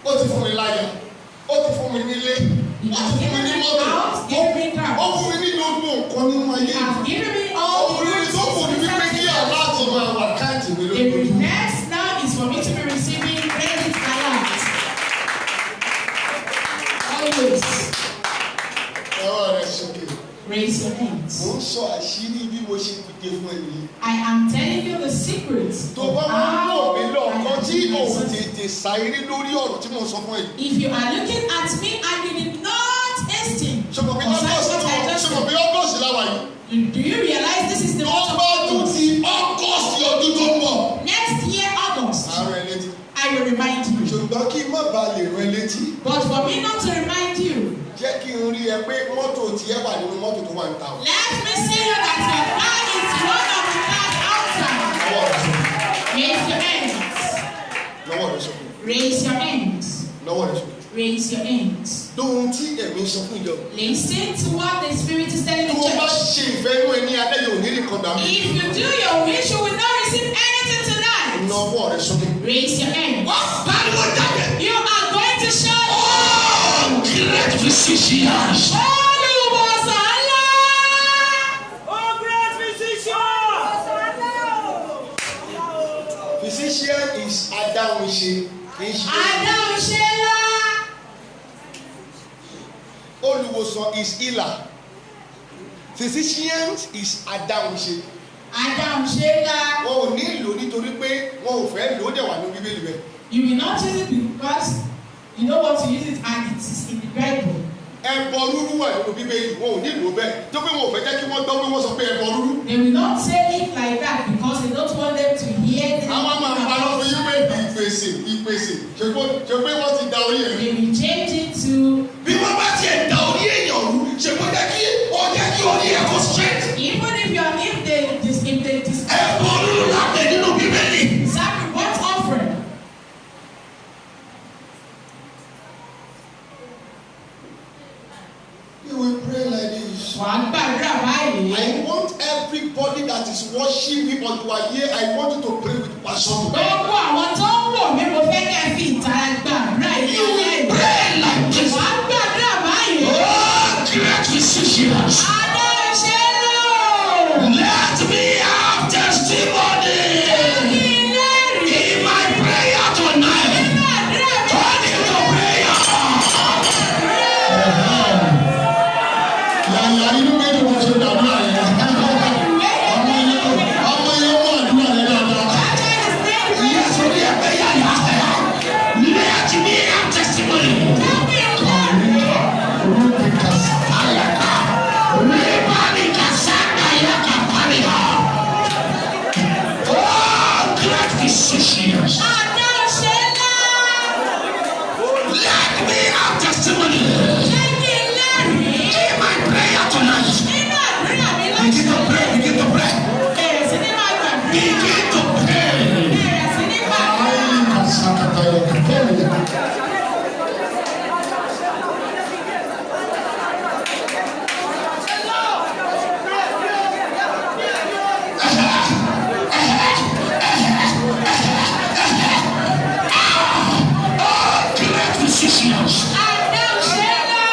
[SPEAKER 1] ó ti fún mi láya, ó ti fún mi nílé, ó ti fún mi ní mọ́tò, ó fún mi ní gbogbo nǹkan nínú ayé.
[SPEAKER 2] He has given me all
[SPEAKER 1] Ohun rere tó kù ní wípé kí alert máa wà account mi
[SPEAKER 2] The
[SPEAKER 1] lójoojúmọ́.
[SPEAKER 2] next now is for me to be receiving credit alert. Always
[SPEAKER 1] Ọwọ́ rẹ̀ sókè.
[SPEAKER 2] raise your hands.
[SPEAKER 1] Mò ń sọ àṣírí bí mo ṣe dìde fún ẹni yìí.
[SPEAKER 2] I am telling you the secret.
[SPEAKER 1] Tó bá máa ń wò mí lọ́ọ̀kan tí
[SPEAKER 2] How I
[SPEAKER 1] ò
[SPEAKER 2] am
[SPEAKER 1] tètè ṣàìrí lórí ọ̀rọ̀ tí mò ń sọ fún ẹ yìí.
[SPEAKER 2] If you are looking at me and you did not hasten,
[SPEAKER 1] Ṣé mo bí
[SPEAKER 2] concerning
[SPEAKER 1] August
[SPEAKER 2] what I just
[SPEAKER 1] ṣé mo
[SPEAKER 2] said,
[SPEAKER 1] bí August láwa yìí?
[SPEAKER 2] do you realize this is the
[SPEAKER 1] Tó
[SPEAKER 2] month of
[SPEAKER 1] bá tún
[SPEAKER 2] August?
[SPEAKER 1] ti August ọdún tó ń bọ̀.
[SPEAKER 2] Next year, August,
[SPEAKER 1] Àárọ̀ ẹ létí.
[SPEAKER 2] I will remind you.
[SPEAKER 1] Ṣùgbọ́n kí n má ba lè rán ẹ létí.
[SPEAKER 2] But for me not to remind you,
[SPEAKER 1] Jẹ́ kí n rí ẹ pé mọ́tò tiẹ̀ wà nínú mọ́tò tó wà ń ta o.
[SPEAKER 2] let me see you that your car is one of the cars outside.
[SPEAKER 1] Lọ́wọ́ rẹ sókè.
[SPEAKER 2] Raise your hands.
[SPEAKER 1] Lọ́wọ́ rẹ sókè.
[SPEAKER 2] Raise your hands.
[SPEAKER 1] Lọ́wọ́ rẹ sókè.
[SPEAKER 2] Raise your hands.
[SPEAKER 1] Lóhun tí ẹ̀mí sọ fún ìjọ.
[SPEAKER 2] Listen to what the Spirit is telling
[SPEAKER 1] Tó
[SPEAKER 2] the
[SPEAKER 1] o bá
[SPEAKER 2] church.
[SPEAKER 1] ṣe ìfẹ́ inú ẹ ní alẹ́ yóò ní nìkan dàmú.
[SPEAKER 2] If you do your wish, you will not receive anything tonight.
[SPEAKER 1] Na ọwọ́ rẹ sókè.
[SPEAKER 2] Raise your hands.
[SPEAKER 3] Wọ́n pariwo jáde.
[SPEAKER 2] You are going to shout,
[SPEAKER 3] Oh, great physicians.
[SPEAKER 2] Olùwòsàn ńlá!
[SPEAKER 4] Oh, great physician!
[SPEAKER 1] Physician is adáhunṣe kì í ṣe
[SPEAKER 2] Adáhunṣe ńlá!
[SPEAKER 1] olùwòsàn is healer. Physician is adáhunṣe.
[SPEAKER 2] Adáhunṣe ńlá.
[SPEAKER 1] Wọn ò ní lò nítorí pé wọn ò fẹ́ lò ó dẹ̀ wà ní Bíbélì rẹ̀.
[SPEAKER 2] You will not use it because You don't want to use it, and it is in the Bible.
[SPEAKER 1] Ẹbọ rúrú wà nínú Bíbélì, wọn ò nílò bẹ́ẹ̀ tó pé wọn ò fẹ́ jẹ́ kí wọ́n gbọ́ pé wọ́n sọ pé ẹbọ rúrú.
[SPEAKER 2] They will not say it like that because they don't want them to hear it.
[SPEAKER 1] Àwọn máa parọ́ fún yín pé ìpèsè ìpèsè ṣe pé wọ́n ti da orí ẹ̀.
[SPEAKER 2] They will change it to
[SPEAKER 3] Bí wọ́n bá tiẹ̀ da orí èèyàn rú, ṣe kó jẹ́ kí ó jẹ́ kí orí ẹ̀ kó straight.
[SPEAKER 2] even if you are if they dis if they dis
[SPEAKER 3] Ẹ̀bùn rúrú la pè nínú Bíbélì.
[SPEAKER 2] sacri what offering?
[SPEAKER 1] You will pray like this.
[SPEAKER 2] Wàá gbàdúrà báyìí.
[SPEAKER 1] I want everybody that is watching me or you are here, I want you to pray with passion.
[SPEAKER 2] Gbogbo àwọn tó ń wò mí, mo fẹ́ kẹ́ ẹ fi ìtara gbàdúrà yìí.
[SPEAKER 3] You will pray like this.
[SPEAKER 2] Wàá gbàdúrà báyìí.
[SPEAKER 3] Oh, great physicians.
[SPEAKER 2] Adáṣe lò.
[SPEAKER 3] Let me have testimony
[SPEAKER 2] Kí n lẹ́rìí.
[SPEAKER 3] in my prayer tonight.
[SPEAKER 2] Nínú àdúrà mi.
[SPEAKER 3] Turn into prayer.
[SPEAKER 1] Yàyà inú méjì wọ́n ṣe dàdúrà yẹn. Ọmọ yẹn ọmọ yẹn mú àdúrà yẹn dáadáa.
[SPEAKER 2] That child is praying well.
[SPEAKER 3] Yes, orí ẹ pé yàyà. Let me have testimony.
[SPEAKER 2] Kí n lẹ́rìí.
[SPEAKER 3] Oh, great physicians.
[SPEAKER 2] Adáṣe lò.
[SPEAKER 3] Let me have testimony
[SPEAKER 2] Jẹ́ kí n lẹ́rìí.
[SPEAKER 3] in my prayer tonight.
[SPEAKER 2] Nínú àdúrà mi
[SPEAKER 3] Begin to
[SPEAKER 2] lọ́sàn-án.
[SPEAKER 3] pray, begin to pray,
[SPEAKER 2] Bẹ̀rẹ̀ sí ní máa gbàdúrà.
[SPEAKER 3] begin to pray.
[SPEAKER 2] Bẹ̀rẹ̀ sí ní gbàdúrà.
[SPEAKER 1] Ayé kàṣàkàtà yẹ kàtẹ́rì.
[SPEAKER 3] Oh, great physicians.
[SPEAKER 2] Adáṣe lò.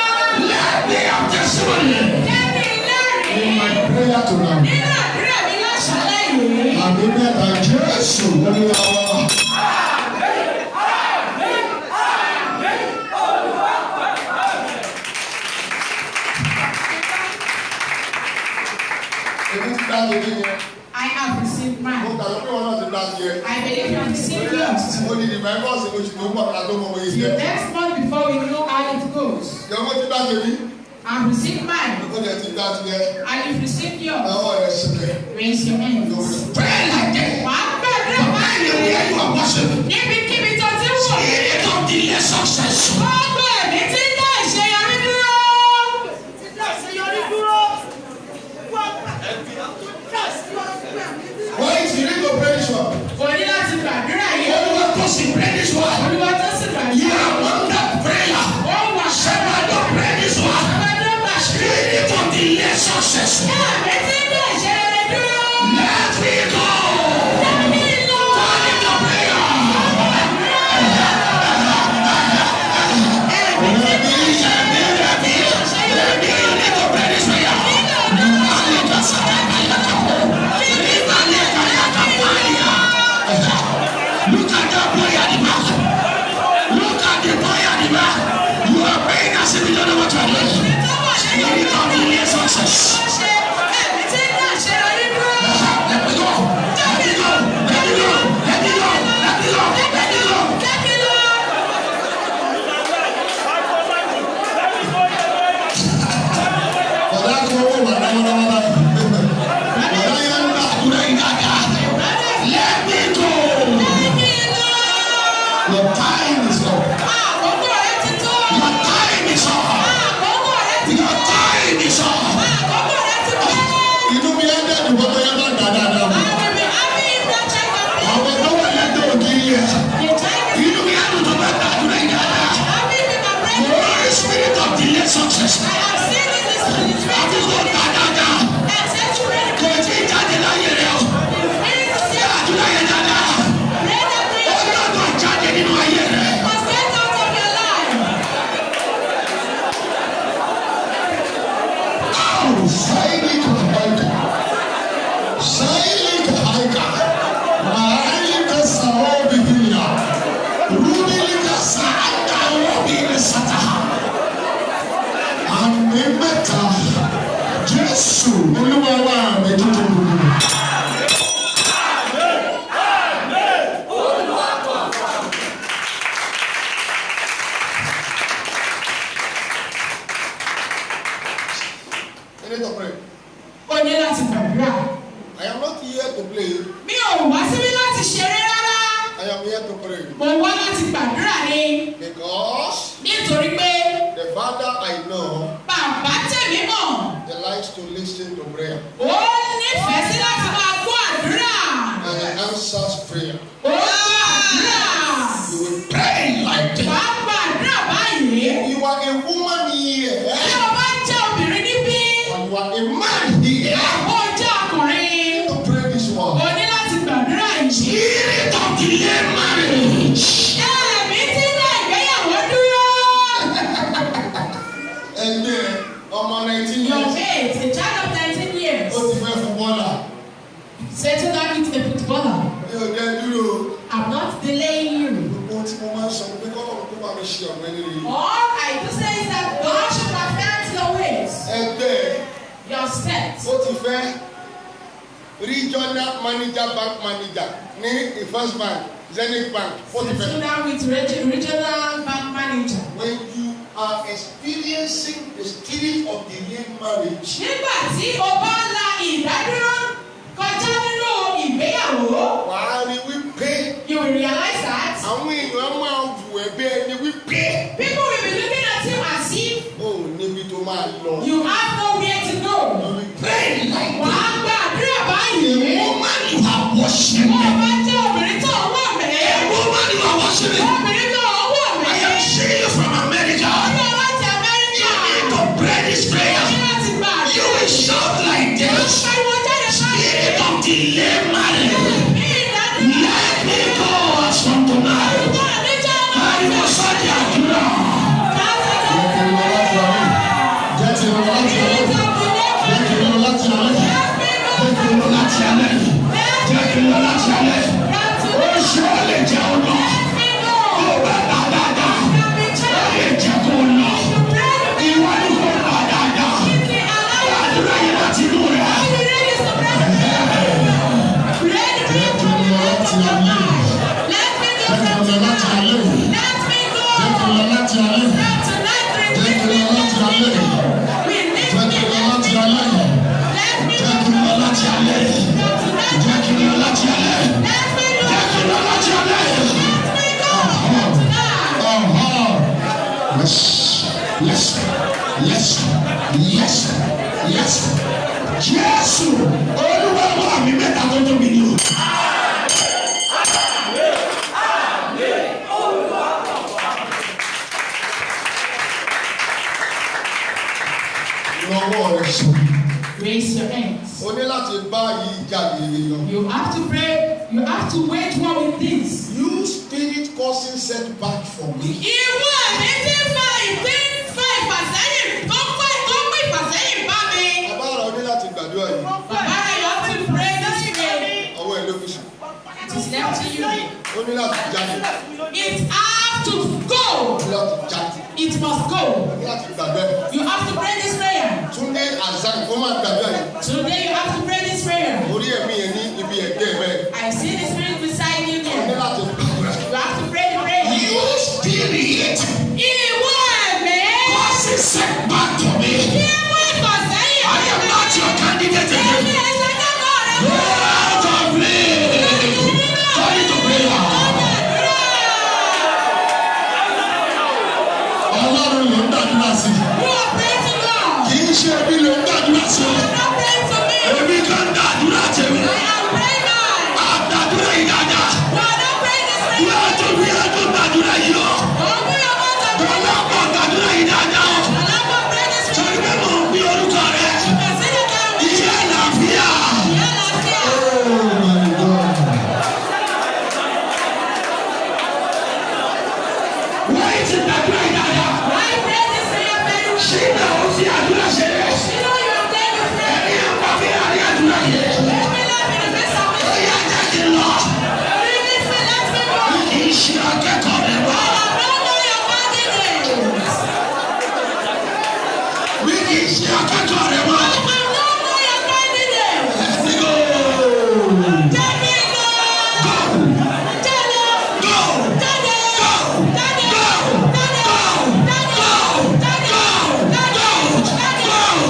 [SPEAKER 3] Let me have testimony.
[SPEAKER 2] Jẹ́ kí n lẹ́rìí.
[SPEAKER 1] In my prayer tonight.
[SPEAKER 2] Nínú àdúrà mi lọ́sàn-án yìí.
[SPEAKER 1] Àmì mẹ́ta Jésù Olúwa wa. Èmi ti dá tèmi yẹn.
[SPEAKER 2] I have received
[SPEAKER 1] Mo
[SPEAKER 2] mine.
[SPEAKER 1] gbàgbọ́ pé wọn náà ti dá tiẹ̀.
[SPEAKER 2] I believe you have received yours.
[SPEAKER 1] Mo ní ìdìbò ẹ̀fọ́ ọ̀sẹ̀ oṣù tó ń bọ̀ ká tó mọ bóyá
[SPEAKER 2] Till
[SPEAKER 1] jẹ́.
[SPEAKER 2] next month before we know how it goes.
[SPEAKER 1] Ìjọba ti dá tèmi.
[SPEAKER 2] I've received mine.
[SPEAKER 1] Ó dẹ̀ ti dá tiẹ̀.
[SPEAKER 2] And you've received yours.
[SPEAKER 1] Ọwọ́ rẹ̀ sílẹ̀.
[SPEAKER 2] Raise your hands.
[SPEAKER 3] Pray like this.
[SPEAKER 2] Wàá gbàdúrà báyìí.
[SPEAKER 3] Anywhere you are worshiping,
[SPEAKER 2] Níbikíbi tó ti wò.
[SPEAKER 3] spirit of delay success.
[SPEAKER 2] Gbogbo ẹ̀mí tí ń dá ìṣeyọrí dúró.
[SPEAKER 1] Why is you need to pray this one?
[SPEAKER 2] Kò ní láti gbàdúrà yìí.
[SPEAKER 3] Olúwa tó sì pray this one.
[SPEAKER 2] Olúwa tó sì
[SPEAKER 3] You
[SPEAKER 2] gbàdúrà.
[SPEAKER 3] are on that prayer.
[SPEAKER 2] Ó wà
[SPEAKER 3] Somebody pray this one.
[SPEAKER 2] Ọmọdé gbàdúrà.
[SPEAKER 3] Spirit of delay success.
[SPEAKER 2] Ẹ̀mí tí ń dá ìṣeyọrí dúró.
[SPEAKER 3] Let me go.
[SPEAKER 2] Jẹ́ kí n lọ.
[SPEAKER 3] Turn into prayer.
[SPEAKER 2] Ẹ̀mí tí ń dá
[SPEAKER 3] Ready, ready, ready. You need to pray this prayer. Look at that boy at the back. Look at the boy at the back. You are praying as if you don't know what you are doing. Spirit of delay success.
[SPEAKER 2] ṣe ẹ̀mí tí ń dá ìṣeyọrí dúró.
[SPEAKER 3] Let me go. Let me go. Let me go. Let me go. Let me go. Let me go.
[SPEAKER 2] Jẹ́ kí n lọ.
[SPEAKER 1] Bọ̀dá kan owó wà lọ́wọ́lọ́wọ́ báyìí. Bọ̀dá yẹn ń gbàdúrà
[SPEAKER 3] Àdúrà yìí dáadáa. Let me go.
[SPEAKER 2] Jẹ́ kí n lọ.
[SPEAKER 3] Your time is up.
[SPEAKER 2] Àkókò rẹ ti tó.
[SPEAKER 3] Your time is up.
[SPEAKER 2] Àkókò rẹ ti
[SPEAKER 3] Your time is up.
[SPEAKER 2] Àkókò rẹ ti tó.
[SPEAKER 1] Inú mi á dẹ̀ dùn bọ́tọ̀ yẹn bá gbà dáadáa.
[SPEAKER 2] I will be happy if that child can play.
[SPEAKER 3] Àwọn tó wà lẹ́gbẹ̀ẹ́ ògiri yẹn.
[SPEAKER 2] The child is
[SPEAKER 3] Inú mi á dùn tó bá gbàdúrà yìí dáadáa.
[SPEAKER 2] happy if you can pray.
[SPEAKER 3] Holy spirit of delay success.
[SPEAKER 2] I have seen it is in
[SPEAKER 3] Àti kò gbà dáadáa.
[SPEAKER 2] Except you pray.
[SPEAKER 3] Kò tí ì jáde láyé rẹ o.
[SPEAKER 2] Spirit is here.
[SPEAKER 3] Gbàdúrà yẹn dáadáa.
[SPEAKER 2] Pray that
[SPEAKER 3] Ó
[SPEAKER 2] prayer.
[SPEAKER 3] gbọ́dọ̀ jáde nínú ayé rẹ.
[SPEAKER 2] Must get out of your life.
[SPEAKER 1] Silent haika. Silent haika. Maalika saobi dunia.
[SPEAKER 2] Mo wá láti gbàdúrà ni.
[SPEAKER 1] Because
[SPEAKER 2] Nítorí pé
[SPEAKER 1] the Father I know,
[SPEAKER 2] bàbá tèmi mọ̀,
[SPEAKER 1] he likes to listen to prayer.
[SPEAKER 2] Ó nífẹ̀ẹ́ sí láti máa gbọ́ àdúrà.
[SPEAKER 1] And he answers prayer.
[SPEAKER 2] Ó gbọ́ àdúrà.
[SPEAKER 1] You will pray like this.
[SPEAKER 2] Wàá gbàdúrà báyìí.
[SPEAKER 1] You are a woman here,
[SPEAKER 2] Tí o bá jẹ́ obìnrin níbí,
[SPEAKER 1] and you are a man here.
[SPEAKER 2] àbó jẹ́ ọkùnrin,
[SPEAKER 1] To pray this one.
[SPEAKER 2] o ní láti gbàdúrà yìí.
[SPEAKER 3] Spirit of delay marriage.
[SPEAKER 2] Ẹ̀mí tí ń dá ìgbéyàwó dúró.
[SPEAKER 1] Ẹgbẹ́ ọmọ 19
[SPEAKER 2] Your
[SPEAKER 1] years.
[SPEAKER 2] mate, a child of 19 years,
[SPEAKER 1] Ó ti fẹ́ fún bọ́là.
[SPEAKER 2] settle down with a footballer.
[SPEAKER 1] Mi ò dẹ́ dúró.
[SPEAKER 2] I'm not delaying you.
[SPEAKER 1] Gbogbo ohun tí mo máa ń sọ ni pé kọ́lọ́run kó bá mi ṣe ọ̀nà ẹni rere.
[SPEAKER 2] All I do say is that God should perfect your ways,
[SPEAKER 1] Ẹgbẹ́
[SPEAKER 2] your steps.
[SPEAKER 1] ó ti fẹ́ regional manager, bank manager ní First Bank, Zenith Bank. Ó ti fẹ́.
[SPEAKER 2] Settle down with regional bank manager.
[SPEAKER 1] When you are experiencing the spirit of delayed marriage,
[SPEAKER 2] Nígbà tí o bá la ìdádúró kọjá nínú ìgbéyàwó,
[SPEAKER 1] wàá rí wípé
[SPEAKER 2] you will realize that
[SPEAKER 1] àwọn èèyàn máa wù ẹ́ bí ẹni wípé
[SPEAKER 2] people will be looking at you as if
[SPEAKER 1] o ò níbi tó máa lọ.
[SPEAKER 2] you have nowhere to go.
[SPEAKER 1] You will
[SPEAKER 3] Pray like
[SPEAKER 2] Wàá gbàdúrà
[SPEAKER 3] a
[SPEAKER 2] báyìí.
[SPEAKER 3] woman you are worshiping.
[SPEAKER 2] Bó o bá jẹ́ obìnrin tó ń wọ̀ mí.
[SPEAKER 3] A woman you are worshiping.
[SPEAKER 2] Obìnrin tó ń wọ̀ mí.
[SPEAKER 3] I am seeing you from America.
[SPEAKER 2] Ọjọ́ láti Amẹ́ríkà.
[SPEAKER 3] You need to pray this prayer.
[SPEAKER 2] Ní láti gbàdúrà.
[SPEAKER 3] You will shout like this.
[SPEAKER 2] Pariwo jáde báyìí.
[SPEAKER 3] Spirit of delay marriage.
[SPEAKER 2] Ní ìdádúró.
[SPEAKER 3] Let me go as from tonight. Ariwo sọ́jà àdúrà.
[SPEAKER 1] Jẹ́ ti lọ láti alẹ́. Jẹ́ ti lọ láti alẹ́.
[SPEAKER 3] Jẹ́ kí n lọ láti alẹ́. Jẹ́ kí n lọ láti alẹ́. Oṣù ó lè jẹ́ ọ lọ. Tó bá gbà dáadáa, ó lè jẹ́ kó lọ. Ìwọ ni kò gbà dáadáa. Àdúrà yìí láti inú rẹ̀.
[SPEAKER 1] Jẹ́ kí n lọ láti alẹ́. Jẹ́ kí n lọ láti alẹ́. Jẹ́ kí n lọ láti alẹ́. Jẹ́ kí n lọ láti alẹ́.
[SPEAKER 3] Jẹ́ kí n lọ láti alẹ́. Jẹ́ kí n lọ láti alẹ́. Jẹ́ kí n lọ láti alẹ́. Yes, yes, yes, yes, yes. Jésù Olúwa wà mí mẹ́ta tó tóbi ni o.
[SPEAKER 1] Lọ́wọ́ rẹ̀ sùn.
[SPEAKER 2] Raise your hands.
[SPEAKER 1] O ní láti bá yìí jáde lọ.
[SPEAKER 2] You have to pray. You have to wage war with this.
[SPEAKER 1] You spirit causing setback for me.
[SPEAKER 2] Ìwọ ẹ̀mí tí ń fa ìpín fa ìfàsẹ́yìn tó ń fa tó ń pín ìfàsẹ́yìn bá mi.
[SPEAKER 1] Bàbá rẹ̀, o ní láti gbàdúrà yìí.
[SPEAKER 2] Bàbá rẹ̀, you have to pray this way.
[SPEAKER 1] Ọwọ́ ẹ̀ ló fi sùn.
[SPEAKER 2] It is left to you.
[SPEAKER 1] O ní láti jáde.
[SPEAKER 2] It have to go.
[SPEAKER 1] O ní láti jáde.
[SPEAKER 2] It must go.
[SPEAKER 1] O ní láti gbàdúrà yìí.
[SPEAKER 2] You have to pray this prayer.
[SPEAKER 1] Túndé Azan, ó máa gbàdúrà yìí.
[SPEAKER 2] Today you have to pray this prayer.
[SPEAKER 1] Orí ẹ̀mí yẹn ní ibi ẹ̀gbẹ́ rẹ̀.
[SPEAKER 2] I see the spirit beside you
[SPEAKER 1] O ní
[SPEAKER 2] there.
[SPEAKER 1] láti gbàdúrà.
[SPEAKER 2] You have to pray the prayer.
[SPEAKER 3] You spirit
[SPEAKER 2] Ìwọ ẹ̀mí
[SPEAKER 3] causing setback to me.
[SPEAKER 2] tí ń mú ìfàsẹ́yìn
[SPEAKER 3] I am not your candidate again.
[SPEAKER 2] Èmi ẹ̀ ṣe kẹ́kọ̀ọ́ rẹ̀ mọ́.
[SPEAKER 3] Out of me. Turn it to prayer.
[SPEAKER 1] Ọlọ́run ló ń gbàdúrà sí.
[SPEAKER 2] You are praying to God.
[SPEAKER 1] Kì í ṣe ẹbí ló ń gbàdúrà sí.
[SPEAKER 2] You are not praying to me.
[SPEAKER 3] Èmi kan gbàdúrà tèmi.
[SPEAKER 2] I am praying mine.
[SPEAKER 3] Àgbàdúrà yìí dáadáa.
[SPEAKER 2] You are not praying this prayer.
[SPEAKER 3] Yóò tún fi ẹtún gbàdúrà yìí o.
[SPEAKER 2] Open your mouth and pray.
[SPEAKER 3] Ọlọ́pàá gbàdúrà yìí dáadáa o.
[SPEAKER 2] Allow pray this prayer.
[SPEAKER 3] Torí pé mò ń gbé orúkọ rẹ̀.
[SPEAKER 2] You can see the time.
[SPEAKER 3] Ìyá àlàáfíà.
[SPEAKER 2] Ìyá àlàáfíà.
[SPEAKER 1] Oh my God.
[SPEAKER 3] Wọ́n yìí ti gbàdúrà yìí dáadáa.
[SPEAKER 2] Why pray this prayer very well?
[SPEAKER 3] Ṣé ìgbà ó fi àdúrà ṣeré?
[SPEAKER 2] You know you are praying this prayer.
[SPEAKER 3] Ẹni àpá mi àrí àdúrà yìí.
[SPEAKER 2] Let me laugh in the face of
[SPEAKER 3] Ó
[SPEAKER 2] it.
[SPEAKER 3] yá, jẹ́ kí n lọ.
[SPEAKER 2] Release me, let me go.
[SPEAKER 3] Mi kì í ṣe akẹ́kọ̀ọ́ rẹ̀ mọ́.
[SPEAKER 2] I am no more your candidate.
[SPEAKER 3] Mi kì í ṣe akẹ́kọ̀ọ́ rẹ̀ mọ́.
[SPEAKER 2] I am no more your candidate.
[SPEAKER 3] Let me go.
[SPEAKER 2] Jẹ́ kí n lọ.
[SPEAKER 3] Go.
[SPEAKER 2] Jẹ́ lọ.
[SPEAKER 3] Go.
[SPEAKER 2] Jáde.
[SPEAKER 3] Go.
[SPEAKER 2] Jáde.
[SPEAKER 3] Go.
[SPEAKER 2] Jáde.
[SPEAKER 3] Go.
[SPEAKER 2] Jáde.
[SPEAKER 3] Go.
[SPEAKER 2] Jáde.
[SPEAKER 3] Go.
[SPEAKER 2] Jáde.
[SPEAKER 3] Go.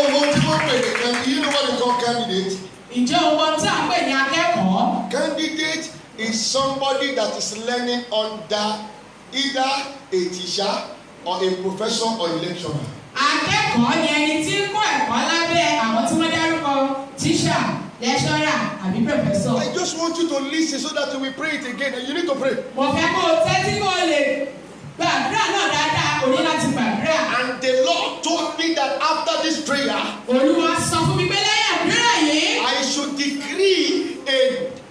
[SPEAKER 1] Ohun tí wọ́n pè ní candidate, you know what they call candidate?
[SPEAKER 2] Ǹjẹ́ o mọ tí à ń pè ní akẹ́kọ̀ọ́?
[SPEAKER 1] Candidate is somebody that is learning under either a teacher or a professor or a lecturer.
[SPEAKER 2] Akẹ́kọ̀ọ́ ni ẹni tí ń kọ́ ẹ̀kọ́ lábẹ́ àwọn tí wọ́n dárúkọ, tíṣà, lecturer àbí professor.
[SPEAKER 1] I just want you to listen so that you will pray it again. And you need to pray.
[SPEAKER 2] Mo fẹ́ kó o tẹ́tí kó o lè gbàdúrà náà dáadáa, o ní láti gbàdúrà.
[SPEAKER 1] And the Lord told me that after this prayer,
[SPEAKER 2] Olúwa sọ fún mi pé lẹ́yìn àdúrà yìí,
[SPEAKER 1] I should decree a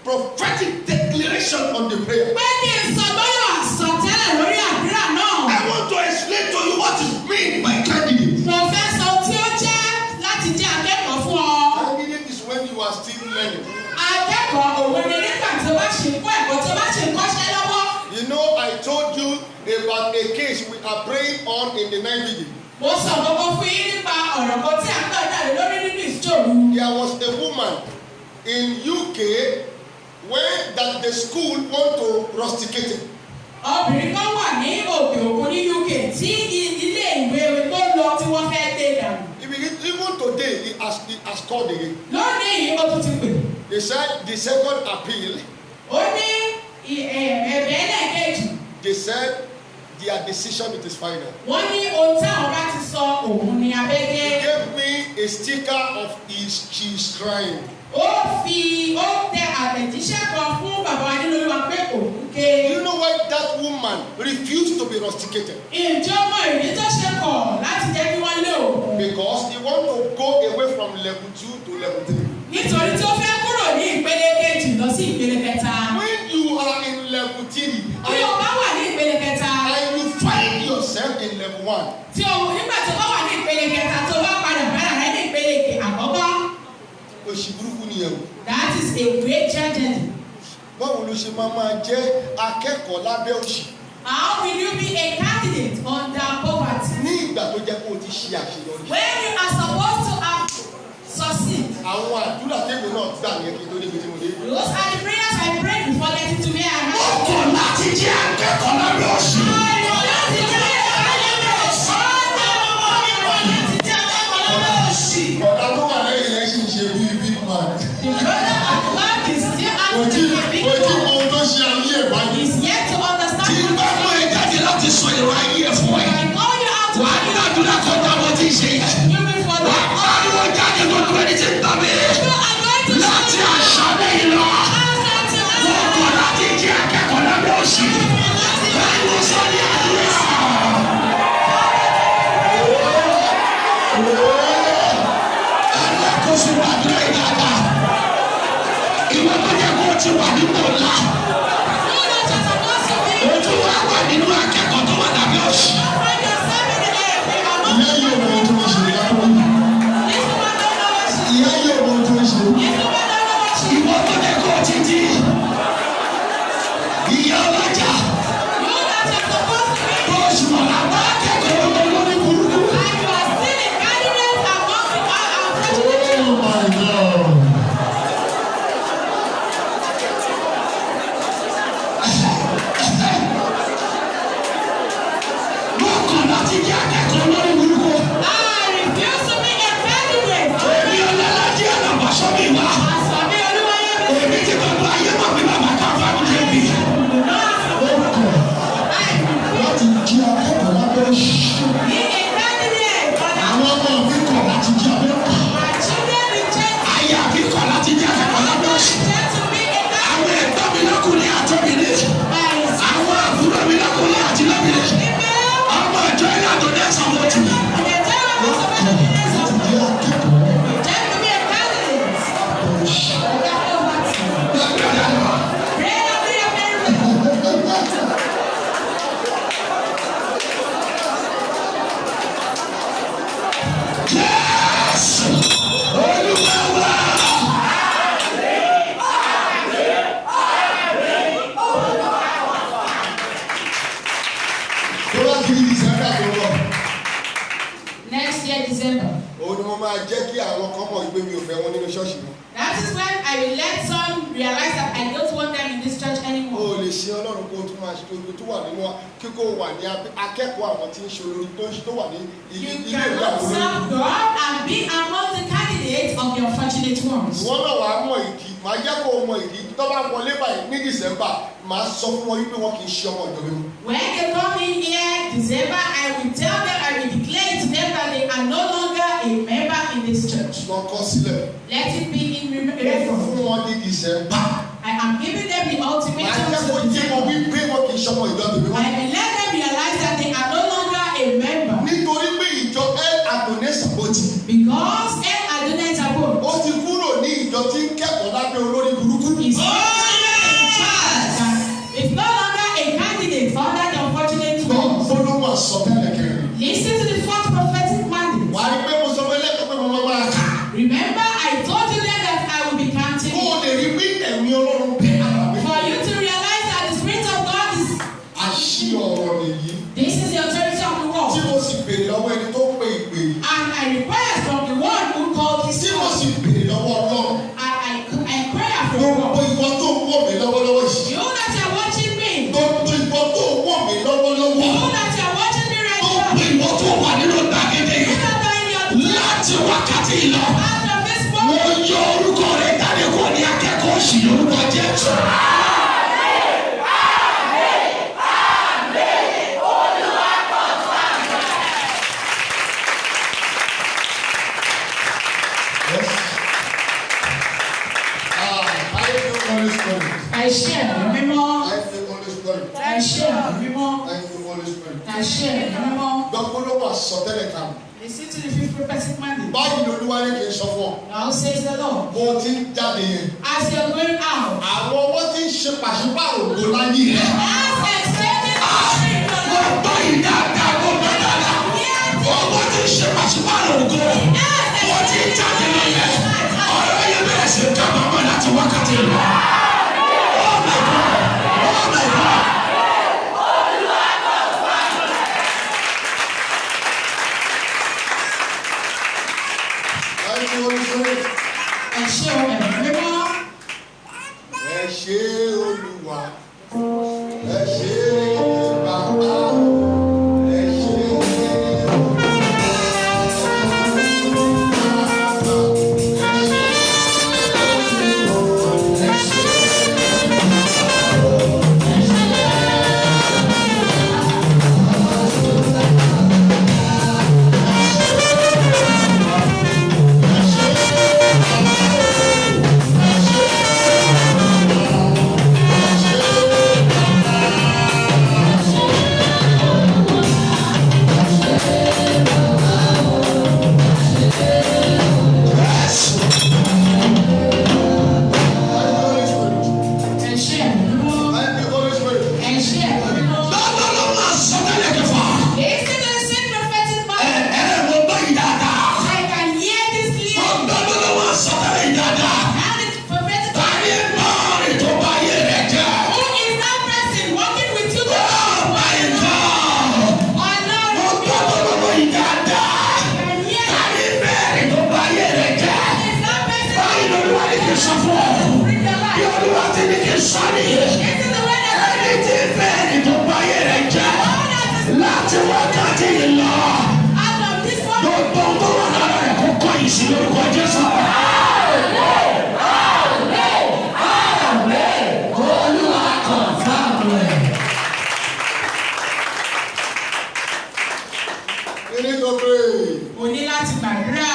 [SPEAKER 1] prophetic declaration on the prayer.
[SPEAKER 2] pé kí n sọ gbọ́dọ̀ àsọtẹ́lẹ̀ lórí àdúrà náà.
[SPEAKER 3] I want to explain to you what is mean by candidate.
[SPEAKER 2] Mo fẹ́ sọ ohun tí ó jẹ́ láti jẹ́ akẹ́kọ̀ọ́ fún ọ.
[SPEAKER 1] Candidate is when you are still learning.
[SPEAKER 2] Akẹ́kọ̀ọ́ òun ni nígbà tí o bá ṣì ń kọ́ ẹ̀kọ́, tí o bá ṣì ń kọ́ṣẹ́ lọ́wọ́.
[SPEAKER 1] You know, I told you about a case we are praying on in the night vigil.
[SPEAKER 2] Mo sọ gbogbo fún yín nípa ọ̀rọ̀ kan tí à ń gbàdúrà lé lórí nínú ìṣòro.
[SPEAKER 1] There was a woman in UK when that the school want to rusticate it.
[SPEAKER 2] Obìnrin kan wà ní òkè òkun ní UK tí ilé ìwé tó lọ tí wọ́n fẹ́ lé dànù.
[SPEAKER 1] Even today, he has called again.
[SPEAKER 2] Lónìí yìí, ó tún ti pè.
[SPEAKER 1] They said the second appeal,
[SPEAKER 2] Ó ní ẹ̀bẹ̀ ẹlẹ́ẹ̀kejì.
[SPEAKER 1] they said their decision, it is final.
[SPEAKER 2] Wọ́n ní ohun tí àwọn bá ti sọ, òun ni abẹ́gẹ́.
[SPEAKER 1] He gave me a sticker of his she's crying.
[SPEAKER 2] Ó fi ó tẹ àtẹ̀jíṣẹ́ kan fún bàbá wa nínú Olúwa pé òun ké.
[SPEAKER 1] Do you know why that woman refused to be rusticated?
[SPEAKER 2] Ǹjẹ́ o mọ ìdí tó ṣe kọ̀ láti jẹ́ kí wọ́n lé òun?
[SPEAKER 1] Because he want to go away from level 2 to level 3.
[SPEAKER 2] Nítorí tí ó fẹ́ kúrò ní ìpele kejì lọ sí ìpele kẹta.
[SPEAKER 1] When you are in level 3
[SPEAKER 2] Bí o bá wà ní ìpele kẹta,
[SPEAKER 1] and you find yourself in level 1,
[SPEAKER 2] tí o nígbà tó bá wà ní ìpele kẹta, tó bá padà bára rẹ ní ìpele àkọ́kọ́,
[SPEAKER 1] òṣì burúkú nìyẹn o.
[SPEAKER 2] that is a great tragedy.
[SPEAKER 1] Báwo ló ṣe máa máa jẹ́ akẹ́kọ̀ọ́ lábẹ́ òṣì
[SPEAKER 2] How will you be a candidate under poverty
[SPEAKER 1] ní ìgbà tó jẹ́ kó o ti ṣe àṣeyọrí?
[SPEAKER 2] when you are supposed to have succeed?
[SPEAKER 1] Àwọn àdúrà tèmi náà gbà yẹn kí n tó débi tí mo dé.
[SPEAKER 2] Those are the prayers I prayed before getting to where I am.
[SPEAKER 3] Mo kọ̀ láti jẹ́ akẹ́kọ̀ọ́ lábẹ́ òṣì.
[SPEAKER 2] Láti jẹ́ akẹ́kọ̀ọ́.
[SPEAKER 1] Ọ̀dà tó wà lẹ́yìn yẹn sì ń ṣe bíi big man.
[SPEAKER 2] The brother at the back is still
[SPEAKER 1] Kò tí
[SPEAKER 2] acting like a big
[SPEAKER 1] kò tí
[SPEAKER 2] man.
[SPEAKER 1] mọ ohun tó ṣe ayé ẹ̀ báyìí.
[SPEAKER 2] He's yet to understand.
[SPEAKER 3] Tí n bá mú ẹ jáde láti sọ ìrọ̀ ayé ẹ fún ẹ,
[SPEAKER 2] I call you out to
[SPEAKER 3] wàá gbàdúrà kọjá bó ti ṣe yẹ.
[SPEAKER 2] you before
[SPEAKER 3] Wàá
[SPEAKER 2] the
[SPEAKER 3] pariwo jáde gbogbo ẹni tí ń gbà mí.
[SPEAKER 2] You are going to
[SPEAKER 3] Láti àṣálẹ́ yìí lọ, mo kọ̀ láti jẹ́ akẹ́kọ̀ọ́ lábẹ́ òṣì. Pariwo sọ ní.
[SPEAKER 1] mo máa jẹ́ kí àwọn kan mọ̀ wípé mi ò fẹ́ wọn nínú ṣọ́ọ̀ṣì mọ́.
[SPEAKER 2] That is when I will let some realize that I don't want them in this church
[SPEAKER 1] O
[SPEAKER 2] anymore.
[SPEAKER 1] lè ṣe Ọlọ́run kó o tún máa ṣe tó tó wà nínú kíkó wà ní akẹ́kọ̀ọ́ àwọn tí ń ṣe olórí tó ń tó wà ní
[SPEAKER 2] You
[SPEAKER 1] ilé ìwé
[SPEAKER 2] cannot
[SPEAKER 1] àwọn olórí.
[SPEAKER 2] serve God and be among the candidates of the unfortunate ones.
[SPEAKER 1] Ìwọ náà wàá mọ ìdí, màá jẹ́ kó o mọ ìdí tó bá wọlé báyìí ní December, màá sọ fún wọn wípé wọn kì í ṣe ọmọ ìjọ mímọ́.
[SPEAKER 2] When they come in here, December, I will tell them, I will declare to them that they are no longer a member in this church.
[SPEAKER 1] Lọ kọ sílẹ̀.
[SPEAKER 2] Let it be in
[SPEAKER 1] Ó
[SPEAKER 2] record.
[SPEAKER 1] fún wọn ní December.
[SPEAKER 2] I am giving them the
[SPEAKER 1] Màá
[SPEAKER 2] ultimatum
[SPEAKER 1] jẹ́ kó
[SPEAKER 2] to
[SPEAKER 1] yé wọn
[SPEAKER 2] December.
[SPEAKER 1] wípé wọn kì í ṣe ọmọ ìjọ tèmi mọ́.
[SPEAKER 2] I will let them realize that they are no longer a member.
[SPEAKER 1] Nítorí pé ìjọ El Adonai Saboti
[SPEAKER 2] Because El Adonai Tabor
[SPEAKER 1] ó ti kúrò ní ìjọ tí ń kẹ́kọ̀ọ́ lábẹ́ olórí burúkú.
[SPEAKER 2] is no longer a child, is no longer a candidate under the unfortunate
[SPEAKER 1] Gbọ́
[SPEAKER 2] ones.
[SPEAKER 1] gbólóhùn àsọtẹ́lẹ̀ kẹrin.
[SPEAKER 2] Listen to the fourth prophetic mandate.
[SPEAKER 1] Wàá rí pé mo sọ fún ẹlẹ́kọ̀ọ́ pé mo máa máa kà.
[SPEAKER 2] Remember, I told you then that I will be counting.
[SPEAKER 1] Kó o lè rí pé ẹ̀mí Ọlọ́run bẹ ara mi.
[SPEAKER 2] For you to realize that the Spirit of God is.
[SPEAKER 1] Àṣì ọ̀rọ̀ nìyí.
[SPEAKER 2] This is the authority of the
[SPEAKER 1] Tí
[SPEAKER 2] world.
[SPEAKER 1] mo sì béèrè lọ́wọ́ ẹni tó pe ìpè yìí.
[SPEAKER 2] And I request from the one who called this
[SPEAKER 1] Tí mo
[SPEAKER 2] call.
[SPEAKER 1] sì béèrè lọ́wọ́ Ọlọ́run.
[SPEAKER 2] And I inquire from
[SPEAKER 1] Gbogbo
[SPEAKER 2] God.
[SPEAKER 1] ìwọ tó ń wò mí lọ́wọ́lọ́wọ́ yìí.
[SPEAKER 2] You that you are watching me.
[SPEAKER 1] Gbogbo ìwọ tó ń wò mí lọ́wọ́lọ́wọ́.
[SPEAKER 2] You that you are watching me right
[SPEAKER 3] Gbogbo
[SPEAKER 2] now.
[SPEAKER 3] ìwọ tó wà nínú gbàgede
[SPEAKER 2] You
[SPEAKER 3] yìí
[SPEAKER 2] that are in your
[SPEAKER 3] láti wákàtí yìí lọ.
[SPEAKER 2] out of this
[SPEAKER 3] Mo
[SPEAKER 2] moment.
[SPEAKER 3] yọ orúkọ rẹ jáde kúrò ní akẹ́kọ̀ọ́ òṣì lórúkọ Jésù.
[SPEAKER 1] Yes. Ah, I feel Holy Spirit.
[SPEAKER 2] I share mímọ́.
[SPEAKER 1] I feel Holy Spirit.
[SPEAKER 2] I share mímọ́.
[SPEAKER 1] I feel Holy Spirit.
[SPEAKER 2] I share mímọ́.
[SPEAKER 1] Gbọ́ gbólóhùn àsọtẹ́lẹ̀ kan.
[SPEAKER 2] Listen to the fifth prophetic mandate.
[SPEAKER 1] Báyìí lolúwa ní kí n sọ fún ọ.
[SPEAKER 2] Now says the Lord.
[SPEAKER 1] Bó o ti ń jáde yẹn.
[SPEAKER 2] As you are going out,
[SPEAKER 1] Àwọn ọwọ́ tí ń ṣe pàṣípàrọ̀ ògo láyé rẹ̀.
[SPEAKER 2] as extended glory in your
[SPEAKER 3] Mo
[SPEAKER 2] life.
[SPEAKER 3] gbọ́ yìí dáadáa, mo gbọ́ dáadáa. Owó tí ń ṣe pàṣípàrọ̀ ògo. Mo ti ń jáde lọ yẹn. Ọ̀rọ̀ yẹn bẹ̀rẹ̀ sí kábàámọ̀ láti wákàtí lọ. Oh my God! Oh my God!
[SPEAKER 1] Thank you, Holy Spirit.
[SPEAKER 2] Ẹ ṣé o, ẹ̀mí mímọ́.
[SPEAKER 1] Ẹ ṣé Olúwa. Ẹ ṣé bàbá. Ẹ ṣé Olúwa. Ẹ ṣé Holy Spirit.
[SPEAKER 2] Ẹ ṣé ẹ̀mí mímọ́.
[SPEAKER 1] Thank you, Holy Spirit.
[SPEAKER 2] Ẹ ṣé ẹ̀mí mímọ́.
[SPEAKER 3] Lọ́dọ̀ ló máa sọ tẹ́lẹ̀ kẹfà.
[SPEAKER 2] Listen to the same prophetic
[SPEAKER 3] Ẹ
[SPEAKER 2] mandate.
[SPEAKER 3] ẹ mo gbọ́ yìí dáadáa.
[SPEAKER 2] I can hear this
[SPEAKER 3] Mo
[SPEAKER 2] clearly.
[SPEAKER 3] gbọ́ ló máa sọ tẹ́lẹ̀ yìí dáadáa.
[SPEAKER 2] And it's prophetic.
[SPEAKER 3] Tani bọ́ọ̀lì tó bá yé rẹ̀ jẹ́?
[SPEAKER 2] Who is that person working with you?
[SPEAKER 3] Oh my God! Mo
[SPEAKER 2] Ọlọ́run
[SPEAKER 3] gbọ́ lọ́wọ́ yìí dáadáa.
[SPEAKER 2] I can hear.
[SPEAKER 3] Tani bẹ́ẹ̀rì tó bá yé rẹ̀ jẹ́?
[SPEAKER 2] Who is that person?
[SPEAKER 3] Báyìí lolúwa ní kí n sọ fún ọ.
[SPEAKER 2] Bring the
[SPEAKER 3] Bí
[SPEAKER 2] light.
[SPEAKER 3] olúwa ti ní kí n sọ nìyí.
[SPEAKER 2] This is the way that
[SPEAKER 3] Ẹni tí bẹ́ẹ̀rì tó bá yé rẹ̀ jẹ́
[SPEAKER 2] all that is
[SPEAKER 3] láti wákàtí yìí lọ.
[SPEAKER 2] out of this world.
[SPEAKER 3] Gbogbo ohun tó wà lára rẹ̀ kó kọ́ yìí sí lórúkọ Jésù. Olúwa confirm rẹ̀.
[SPEAKER 1] You need to pray.
[SPEAKER 2] O ní láti gbàdúrà.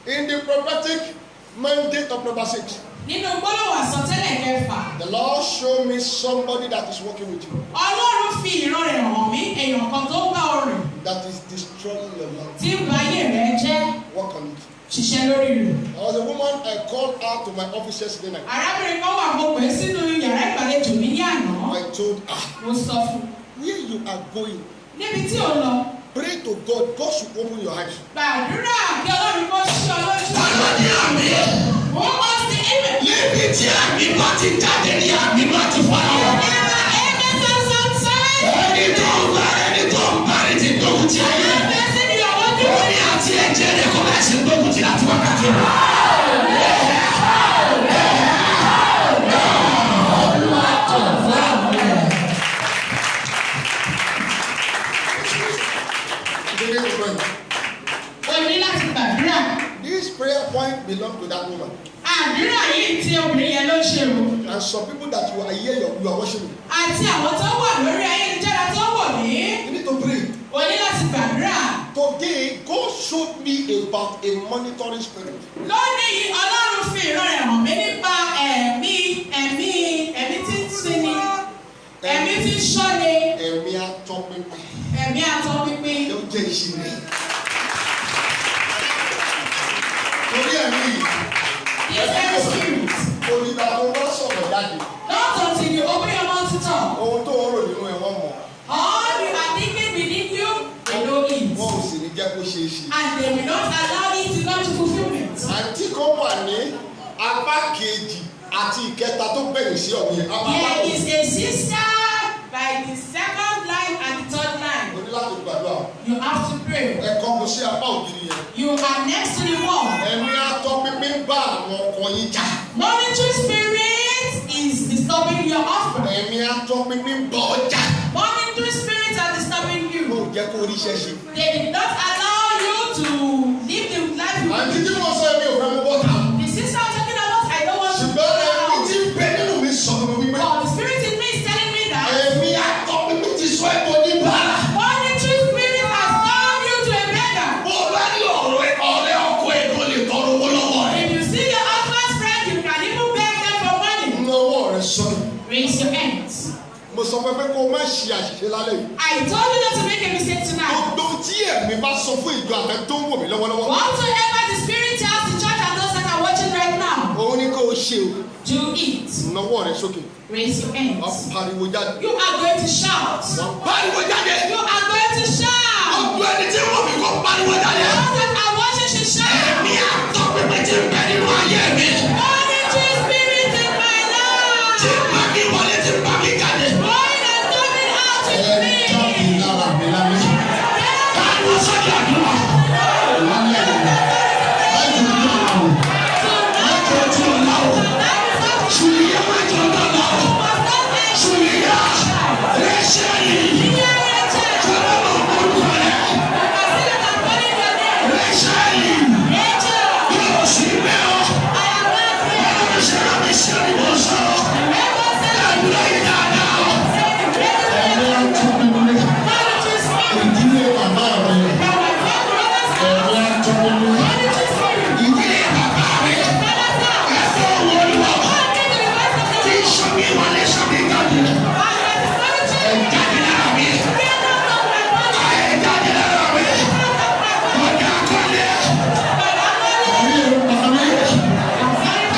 [SPEAKER 1] In the prophetic mandate of number 6,
[SPEAKER 2] Nínú gbólóhùn àsọtẹ́lẹ̀ kẹfà,
[SPEAKER 1] the Lord showed me somebody that is working with you,
[SPEAKER 2] Ọlọ́run fi ìran rẹ̀ hàn mí èèyàn kan tó ń bá ọ rìn
[SPEAKER 1] that is destroying your life.
[SPEAKER 2] tí ń ba ayé rẹ̀ jẹ́
[SPEAKER 1] Work on it.
[SPEAKER 2] ṣiṣẹ́ lórí rẹ̀.
[SPEAKER 1] There was a woman I called out to my office yesterday night.
[SPEAKER 2] Arábìnrin kan wà mo pè é sínú yàrá ìgbàlejò mi ní àná.
[SPEAKER 1] I told her,
[SPEAKER 2] Mo sọ fún un.
[SPEAKER 1] where you are going,
[SPEAKER 2] Níbi tí ò ń lọ,
[SPEAKER 1] pray to God. God should open your eyes.
[SPEAKER 2] gbàdúrà kí Ọlọ́run kó ṣí ọ lójú.
[SPEAKER 3] Ta ló ní àmì?
[SPEAKER 2] Who wants the amen?
[SPEAKER 3] Níbi tí àmì bá ti jáde ní àmì bá ti fara hàn.
[SPEAKER 2] Never amen comes outside.
[SPEAKER 3] Ẹni tó ń bá ẹni tó ń bá ní ti gbógun ti ayé.
[SPEAKER 2] That person you are working
[SPEAKER 3] Omi àti ẹ̀jẹ̀
[SPEAKER 1] Gbé gbogbo ẹ̀.
[SPEAKER 2] O ní láti gbàdúrà.
[SPEAKER 1] This prayer point belong to that woman.
[SPEAKER 2] Àdúrà yìí tí obìnrin yẹn ló ń ṣe o.
[SPEAKER 1] And some people that you are here, you are watching me.
[SPEAKER 2] Àti àwọn tó wà lórí ayélujára tó wò mí.
[SPEAKER 1] You need to pray.
[SPEAKER 2] O ní láti gbàdúrà.
[SPEAKER 1] Today, God showed me about a monitoring spirit.
[SPEAKER 2] Lónìí yìí, Ọlọ́run fi ìran rẹ̀ hàn mí nípa ẹ̀mí tí ń sinmi, ẹ̀mí tí ń ṣọ́ni,
[SPEAKER 1] Ẹ̀mí atọ́pinpin.
[SPEAKER 2] Ẹ̀mí atọ́pinpin.
[SPEAKER 1] Ló jẹ́ ìṣirò. Torí ẹ̀mí yìí,
[SPEAKER 2] This very spirit,
[SPEAKER 1] onígbà tó bá sọ̀rọ̀ jáde,
[SPEAKER 2] not until you open your mouth to talk,
[SPEAKER 1] ohun tó ń rò nínú ẹ̀ wọ́n mọ̀.
[SPEAKER 2] All you are thinking within you, they know it.
[SPEAKER 1] Wọn ò sì ní jẹ́ kó ṣeé ṣe.
[SPEAKER 2] And they will not allow it to come to fulfillment.
[SPEAKER 1] Àǹtí kan wà ní apá kejì àti ìkẹta tó gbẹ̀yìn sí ọ̀gbìn yẹn. Apá
[SPEAKER 2] There is a sister by the second line and the third line.
[SPEAKER 1] O ní láti gbàdúrà.
[SPEAKER 2] You have to pray.
[SPEAKER 1] Ẹ kọ́ mo sí apá ògiri yẹn.
[SPEAKER 2] You are next to the wall.
[SPEAKER 1] Ẹ̀mí atọ́pinpin bá àwọn ọkọ yín jà.
[SPEAKER 2] Monitoring spirit is disturbing your husband.
[SPEAKER 1] Ẹ̀mí atọ́pinpin bọ̀ ọjà.
[SPEAKER 2] Monitoring spirits are disturbing you.
[SPEAKER 1] Wọn ò jẹ́ kó ríṣẹ́ ṣe.
[SPEAKER 2] They did not allow you to live the life you
[SPEAKER 1] Àǹtí tí mo sọ èmi ò fẹ́ mú bọ́ta.
[SPEAKER 2] The sister I'm talking about, I don't want to
[SPEAKER 1] Ṣùgbọ́n
[SPEAKER 2] go
[SPEAKER 1] ẹ̀mí
[SPEAKER 2] out.
[SPEAKER 1] tí ń bẹ nínú mi sọ fún mi wípé
[SPEAKER 2] But the spirit in me is telling me that
[SPEAKER 1] ẹ̀mí atọ́pinpin ti sọ ẹ́ di oníbàárà.
[SPEAKER 2] monitoring spirit has turned you to a beggar.
[SPEAKER 3] Bó o bá ní ọ̀rẹ́ ọ̀rẹ́ ọkọ ẹ̀ tó lè tọrọ owó lọ́wọ́ rẹ̀.
[SPEAKER 2] If you see your husband's friend, you can even beg them for money.
[SPEAKER 1] Nawọ́ rẹ sọ.
[SPEAKER 2] Raise your hands.
[SPEAKER 1] Mo sọ fún ẹ pé kó o má ṣe àṣìṣe lálẹ́ yìí.
[SPEAKER 2] I told you not to make a mistake tonight.
[SPEAKER 1] Gbogbo tí ẹ̀mí bá sọ fún ìjọ àtẹ tó ń wò mí lọ́wọ́lọ́wọ́.
[SPEAKER 2] Whatsoever the spirit tells the church and those that are watching right now,
[SPEAKER 1] Òun ni kó o ṣe o.
[SPEAKER 2] do it.
[SPEAKER 1] Nawọ́ rẹ sókè.
[SPEAKER 2] Raise your
[SPEAKER 1] Wọ́n
[SPEAKER 2] hands.
[SPEAKER 1] pariwo jáde.
[SPEAKER 2] You are going to shout.
[SPEAKER 1] Wọ́n
[SPEAKER 3] Pariwo jáde.
[SPEAKER 2] You are going to shout.
[SPEAKER 3] Gbogbo ẹni tí wọ́n mi kó pariwo jáde.
[SPEAKER 2] Those that are watching should shout.
[SPEAKER 3] Ẹ̀mí atọ́pinpin tí ń bẹ nínú ayé mi.
[SPEAKER 2] Monitoring spirit in my life.
[SPEAKER 3] Tí ń bá mi wọlé, tí ń bá mi jáde.
[SPEAKER 2] Going and coming out with
[SPEAKER 1] Ẹ
[SPEAKER 2] me.
[SPEAKER 1] jáde lára mi lálẹ́.
[SPEAKER 3] Pariwo sókè àdúrà.
[SPEAKER 1] Lálẹ́ yìí. Láti ojú ọ̀la o.
[SPEAKER 3] Májò tí o lá o. Ṣùlìyà májò dọ̀la o. Ṣùlìyà Rẹ́ṣẹ̀lì. Jọ̀wọ́ mọ̀ orúkọ rẹ̀. Rẹ́ṣẹ̀lì. Yóò sì bẹ́ ọ. Ọlọ́run ṣe rán mi sí ọ ni mo sọ. Àdúrà yìí dáadáa o.
[SPEAKER 1] Ẹ̀mí atọ́pinpin. Ìdílé bàbá mi. Ẹ̀mí atọ́pinpin.
[SPEAKER 3] Ìdílé bàbá mi. Ẹ̀fọ́ òun olúwa. Tí ń sọ mi wọlé sọ mi jáde. Ẹ jáde lára mi. Ẹ jáde lára mi. Ọ̀dà kọ́lé.
[SPEAKER 1] Ẹ̀mí ẹ̀ pa mí.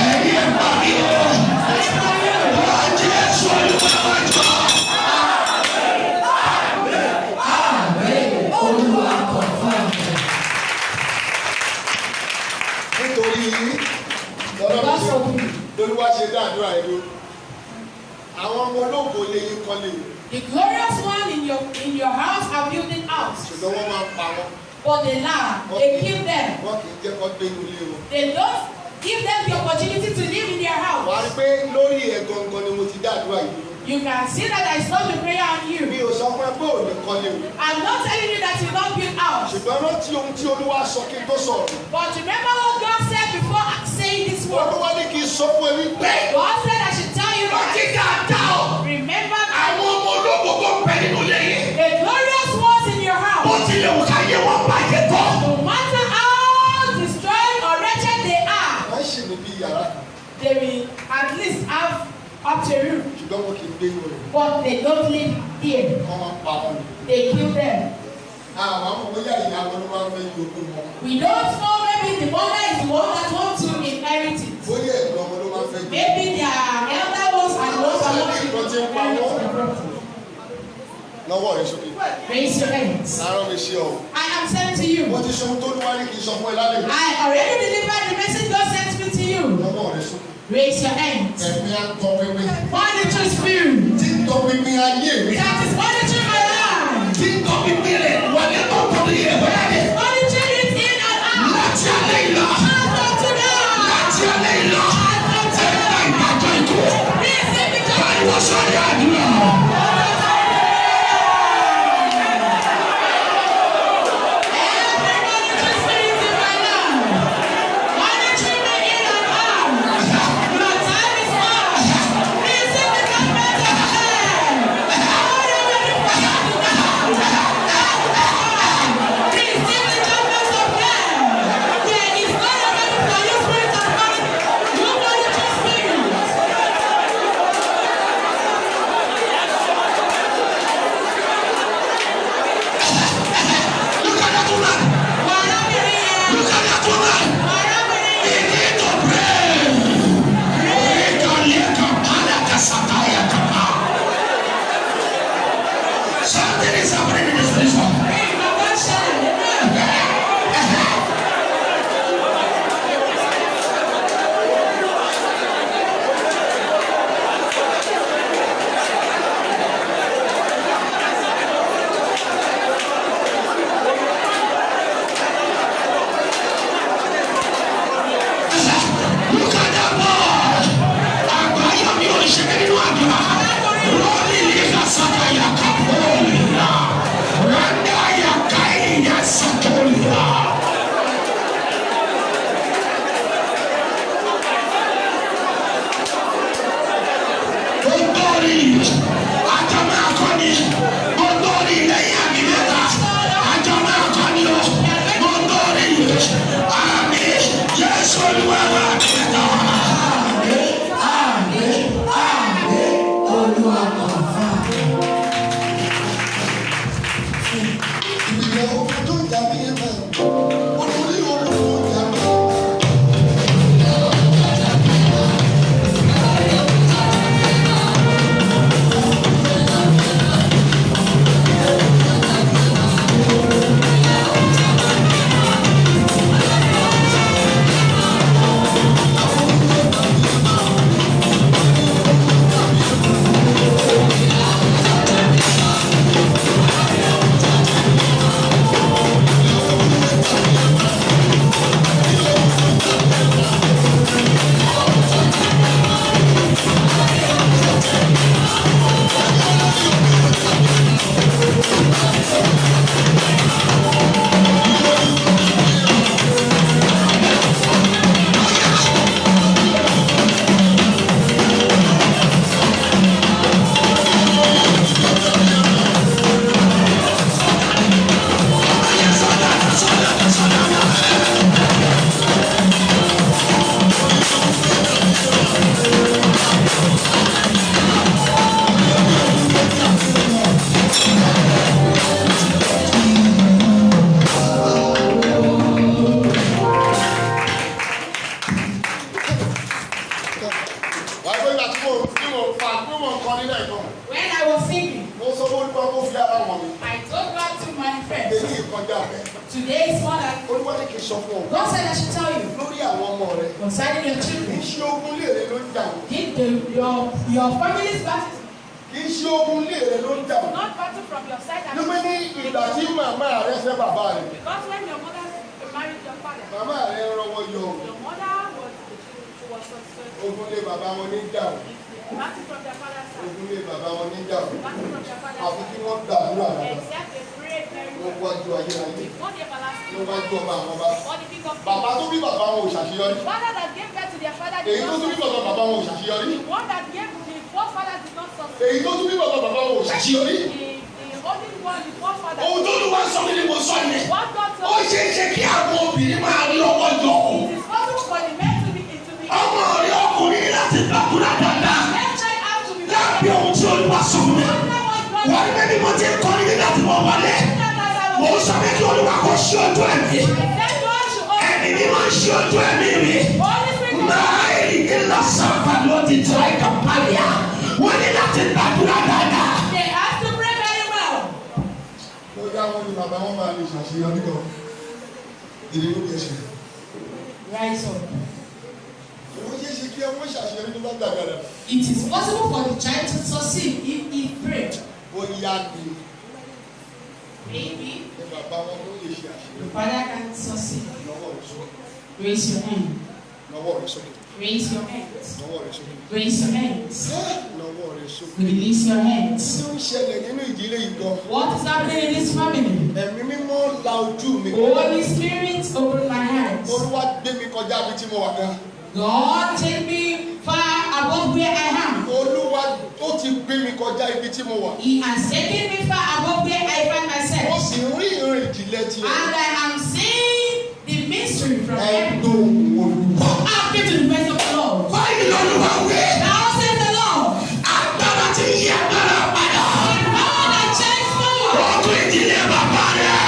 [SPEAKER 3] Ẹ̀yin ẹ̀ pa mí o. Wọ́n Jésù Olúwa wá jọ.
[SPEAKER 6] Olúwa confirm.
[SPEAKER 1] Nítorí lọ́lọ́run ṣe lolúwa ṣe dá àdúrà yìí dúró. Àwọn ọmọ ológo lè yín kọ́lé o.
[SPEAKER 2] The glorious one in your house are building house,
[SPEAKER 1] Ṣùgbọ́n wọ́n máa ń pa wọ́n.
[SPEAKER 2] But they lie, they kill them.
[SPEAKER 1] Wọ́n kì í jẹ́ kó gbé inú ilé wọn.
[SPEAKER 2] They don't give them the opportunity to live in their
[SPEAKER 1] Wàá rí
[SPEAKER 2] house.
[SPEAKER 1] pé lórí ẹ̀ gangan ni mo ti dá àdúrà yìí dúró.
[SPEAKER 2] You can see that I stop the prayer on
[SPEAKER 1] Mi
[SPEAKER 2] you.
[SPEAKER 1] ò sọ fún ẹ pé ò ní kọ́lé o.
[SPEAKER 2] I'm not telling you that you don't build house.
[SPEAKER 1] Ṣùgbọ́n rántí ohun tí Olúwa sọ kí n tó sọ̀rọ̀.
[SPEAKER 2] But remember what God said before saying this word.
[SPEAKER 1] Olúwa ní kí n sọ fún ẹ wípé
[SPEAKER 2] God said I should tell you that.
[SPEAKER 3] Rántí dáadáa o.
[SPEAKER 2] Remember that
[SPEAKER 3] Àwọn ọmọ ológo tó ń bẹ nínú ilé yìí.
[SPEAKER 2] the glorious ones in your
[SPEAKER 3] Bó
[SPEAKER 2] house,
[SPEAKER 3] tilẹ̀ wù ká yé wọn bàjẹ́ tó.
[SPEAKER 2] no matter how destroyed or wretched they are,
[SPEAKER 1] wọ́n ṣì ní bí yàrá kan.
[SPEAKER 2] They will at least have up to a room.
[SPEAKER 1] Ṣùgbọ́n wọn kì í gbé inú rẹ̀.
[SPEAKER 2] But they don't live here.
[SPEAKER 1] Wọ́n máa ń pa wọn ni.
[SPEAKER 2] They kill them.
[SPEAKER 1] Àwọn ọmọ bóyá ìyá wọn ló máa ń fẹ́ yogún wọn.
[SPEAKER 2] We don't know, maybe the mother is the one that wants to inherit it.
[SPEAKER 1] Bóyá ẹ̀gbọ́n wọn ló máa ń fẹ́ yogún.
[SPEAKER 2] Maybe their elder ones are the ones that want to inherit the property.
[SPEAKER 1] Nawọ́ rẹ sókè.
[SPEAKER 2] Raise your hands.
[SPEAKER 1] Àárọ̀ mi ṣe ọ.
[SPEAKER 2] I am sent to you.
[SPEAKER 1] Mo ti sọ ohun tó Olúwa ní kí n sọ fún ẹ lálẹ́ yìí.
[SPEAKER 2] I already delivered the message God sent me to you.
[SPEAKER 1] Nawọ́ rẹ sókè.
[SPEAKER 2] Raise your hands.
[SPEAKER 1] Ẹ̀mí atọ́pinpin.
[SPEAKER 2] Monitoring spirit
[SPEAKER 1] Tí ń tọpinpin ayé mi.
[SPEAKER 2] that is monitoring my life.
[SPEAKER 3] Tí ń tọpinpin rẹ̀ wọlé tó tọpinpin rẹ̀ wọlé.
[SPEAKER 2] Monitoring it in and out.
[SPEAKER 3] Láti alẹ́ yìí lọ.
[SPEAKER 2] As of today.
[SPEAKER 3] Láti alẹ́ yìí lọ.
[SPEAKER 2] As of
[SPEAKER 3] Ẹ gba
[SPEAKER 2] today.
[SPEAKER 3] ìdájọ́ ikú.
[SPEAKER 2] Receive the
[SPEAKER 3] Pariwo
[SPEAKER 2] judgment.
[SPEAKER 3] sórí àdúrà.
[SPEAKER 1] mi ẹ̀ máa. Olórí olùkọ́jà mi. Wàá gbé ìgbà tí mo tí mo fa tí mo kọ nílẹ̀ kan.
[SPEAKER 2] When I was singing,
[SPEAKER 1] Mo sọ fún Olúwa kó fi ara wọn mi.
[SPEAKER 2] I told God to manifest.
[SPEAKER 1] Èyí ìkọjá rẹ̀.
[SPEAKER 2] Today is more than
[SPEAKER 1] Olúwa ní kí n sọ fún ọ.
[SPEAKER 2] God said I should tell you
[SPEAKER 1] Lórí àwọn ọmọ rẹ̀.
[SPEAKER 2] concerning your
[SPEAKER 1] Kì í
[SPEAKER 2] children.
[SPEAKER 1] ṣe ogun lé rẹ ló ń jà wọ́n.
[SPEAKER 2] Did your family's battle
[SPEAKER 1] Kì í ṣe ogun lé rẹ ló ń jà wọ́n.
[SPEAKER 5] Not battle from your side and
[SPEAKER 1] Nígbà ní ìgbà tí màmá rẹ fẹ́ bàbá rẹ̀.
[SPEAKER 5] because when your mother married your father,
[SPEAKER 1] Màmá rẹ rọwọ́ yọ o.
[SPEAKER 5] your mother was she was successful.
[SPEAKER 1] Ogun lé bàbá wọn ní jà wọ́n.
[SPEAKER 5] Battle from their father's side.
[SPEAKER 1] Ogun lé bàbá wọn ní jà wọ́n.
[SPEAKER 5] Battle from their father's
[SPEAKER 1] Àfi
[SPEAKER 5] side.
[SPEAKER 1] kí wọ́n gbàdúrà dáadáa.
[SPEAKER 5] Except they prayed very well.
[SPEAKER 1] Níwájú ayérayé.
[SPEAKER 5] Before the everlasting,
[SPEAKER 1] Níwájú ọba àwọn ọba.
[SPEAKER 5] before the king of kings.
[SPEAKER 1] Bàbá tó bí bàbá wọn ò ṣàṣeyọrí.
[SPEAKER 5] The father that gave birth to their father
[SPEAKER 1] Èyí
[SPEAKER 5] did
[SPEAKER 1] tó
[SPEAKER 5] not
[SPEAKER 1] tún bí
[SPEAKER 5] succeed.
[SPEAKER 1] bàbá bàbá wọn ò ṣàṣeyọrí.
[SPEAKER 5] The one that gave the first father did not succeed.
[SPEAKER 1] Èyí tó tún bí bàbá bàbá wọn ò ṣàṣeyọrí.
[SPEAKER 5] The only one, the first father.
[SPEAKER 3] Ohun tó Olúwa sọ mí ni mo sọ yẹn.
[SPEAKER 5] What God
[SPEAKER 3] Ó
[SPEAKER 5] told
[SPEAKER 3] ṣeé ṣe kí àwọn obìnrin máa rí ọwọ́ yọ o.
[SPEAKER 5] it is possible for the men to be
[SPEAKER 3] Ọmọ rẹ ọkùnrin ní láti gbàdúrà dáadáa.
[SPEAKER 5] Left child have to be
[SPEAKER 3] Lábẹ́ ohun tí Olúwa sọ fún mi.
[SPEAKER 5] After what God
[SPEAKER 3] Wọ́n ní bẹ́ẹ̀ ni mo ti ń kọrin nígbà tí mo wọlé.
[SPEAKER 5] said, as I
[SPEAKER 3] Mo
[SPEAKER 5] was
[SPEAKER 3] sọ pé kí Olúwa kó ṣí ojú ẹ̀mí.
[SPEAKER 5] Then God should open.
[SPEAKER 3] Ẹ̀mí mi máa ń ṣí ojú ẹ̀mí mi.
[SPEAKER 5] Holy Spirit
[SPEAKER 3] Máìlì ńlá sàǹfà ló ti tẹ̀ ẹ́ kàmpáníà. Wọ́n ní láti gbàdúrà dáadáa.
[SPEAKER 5] They have to pray very well.
[SPEAKER 1] Lọ́jà wọn ni bàbá wọn máa lè ṣàṣeyọrí gan. Ìdí ló kẹ́ ṣe.
[SPEAKER 2] Rise up.
[SPEAKER 1] Ó ṣeé ṣe kí ọmọ ṣàṣeyọrí tó bá gbàgbàdà.
[SPEAKER 2] It is possible for the child to succeed if he prayed.
[SPEAKER 1] Bóyá ni
[SPEAKER 2] Maybe
[SPEAKER 1] ni bàbá wọn ló lè ṣe àṣeyọrí.
[SPEAKER 2] the father can succeed.
[SPEAKER 1] Lọ́wọ́ rẹ̀ sókè.
[SPEAKER 2] Raise your hand.
[SPEAKER 1] Lọ́wọ́ rẹ̀ sókè.
[SPEAKER 2] Raise your hands.
[SPEAKER 1] Lọ́wọ́ rẹ̀ sókè.
[SPEAKER 2] Raise your hands.
[SPEAKER 1] Lọ́wọ́ rẹ̀ sókè.
[SPEAKER 2] Release your hands.
[SPEAKER 1] Kí ló ń ṣẹlẹ̀ nínú ìdílé yìí gan?
[SPEAKER 2] What is happening in this family?
[SPEAKER 1] Ẹ̀mí mímọ́ la ojú mi.
[SPEAKER 2] Holy Spirit, open my hands.
[SPEAKER 1] Olúwa gbé mi kọjá ibi tí mo wà gan.
[SPEAKER 2] God, take me far above where I am.
[SPEAKER 1] Olúwa ó ti gbé mi kọjá ibi tí mo wà.
[SPEAKER 2] He has taken me far above where I find
[SPEAKER 1] Mo
[SPEAKER 2] myself.
[SPEAKER 1] sì ń rí ìran ìjìnlẹ̀ tiẹ̀.
[SPEAKER 2] And I am seeing the mystery from heaven.
[SPEAKER 1] Ẹ̀dùn Olúwa.
[SPEAKER 2] Up to the voice of the Lord.
[SPEAKER 3] Báyìí lọ́lúwa wí.
[SPEAKER 2] Now says the Lord.
[SPEAKER 3] Agbára tí ń yí agbára padà.
[SPEAKER 2] The power that changes forward.
[SPEAKER 3] Ogun ìdílé bàbá rẹ̀.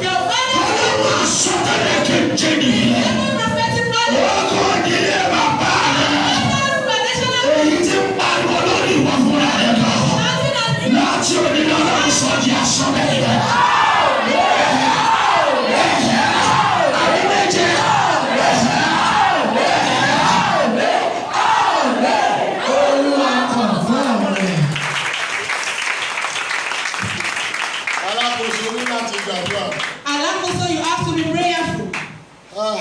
[SPEAKER 2] Your father
[SPEAKER 3] Ọlọ́run àsọtẹ́lẹ̀ keje nìyí.
[SPEAKER 2] every prophetic knowledge.
[SPEAKER 3] Ogun ìdílé bàbá rẹ̀.
[SPEAKER 2] Father's foundational
[SPEAKER 3] Èyí tí ń pariwo lórí ìwọ fúnra rẹ̀ lọ.
[SPEAKER 2] mountain and
[SPEAKER 3] Láti òní lọ́lọ́run sọ di asọ́bẹ̀ rẹ̀. Àbí méje.
[SPEAKER 4] Olúwa confirm rẹ̀.
[SPEAKER 1] Alákòóso ní láti gbàdúrà.
[SPEAKER 2] Alakoso, you have to be prayerful.
[SPEAKER 1] Ah,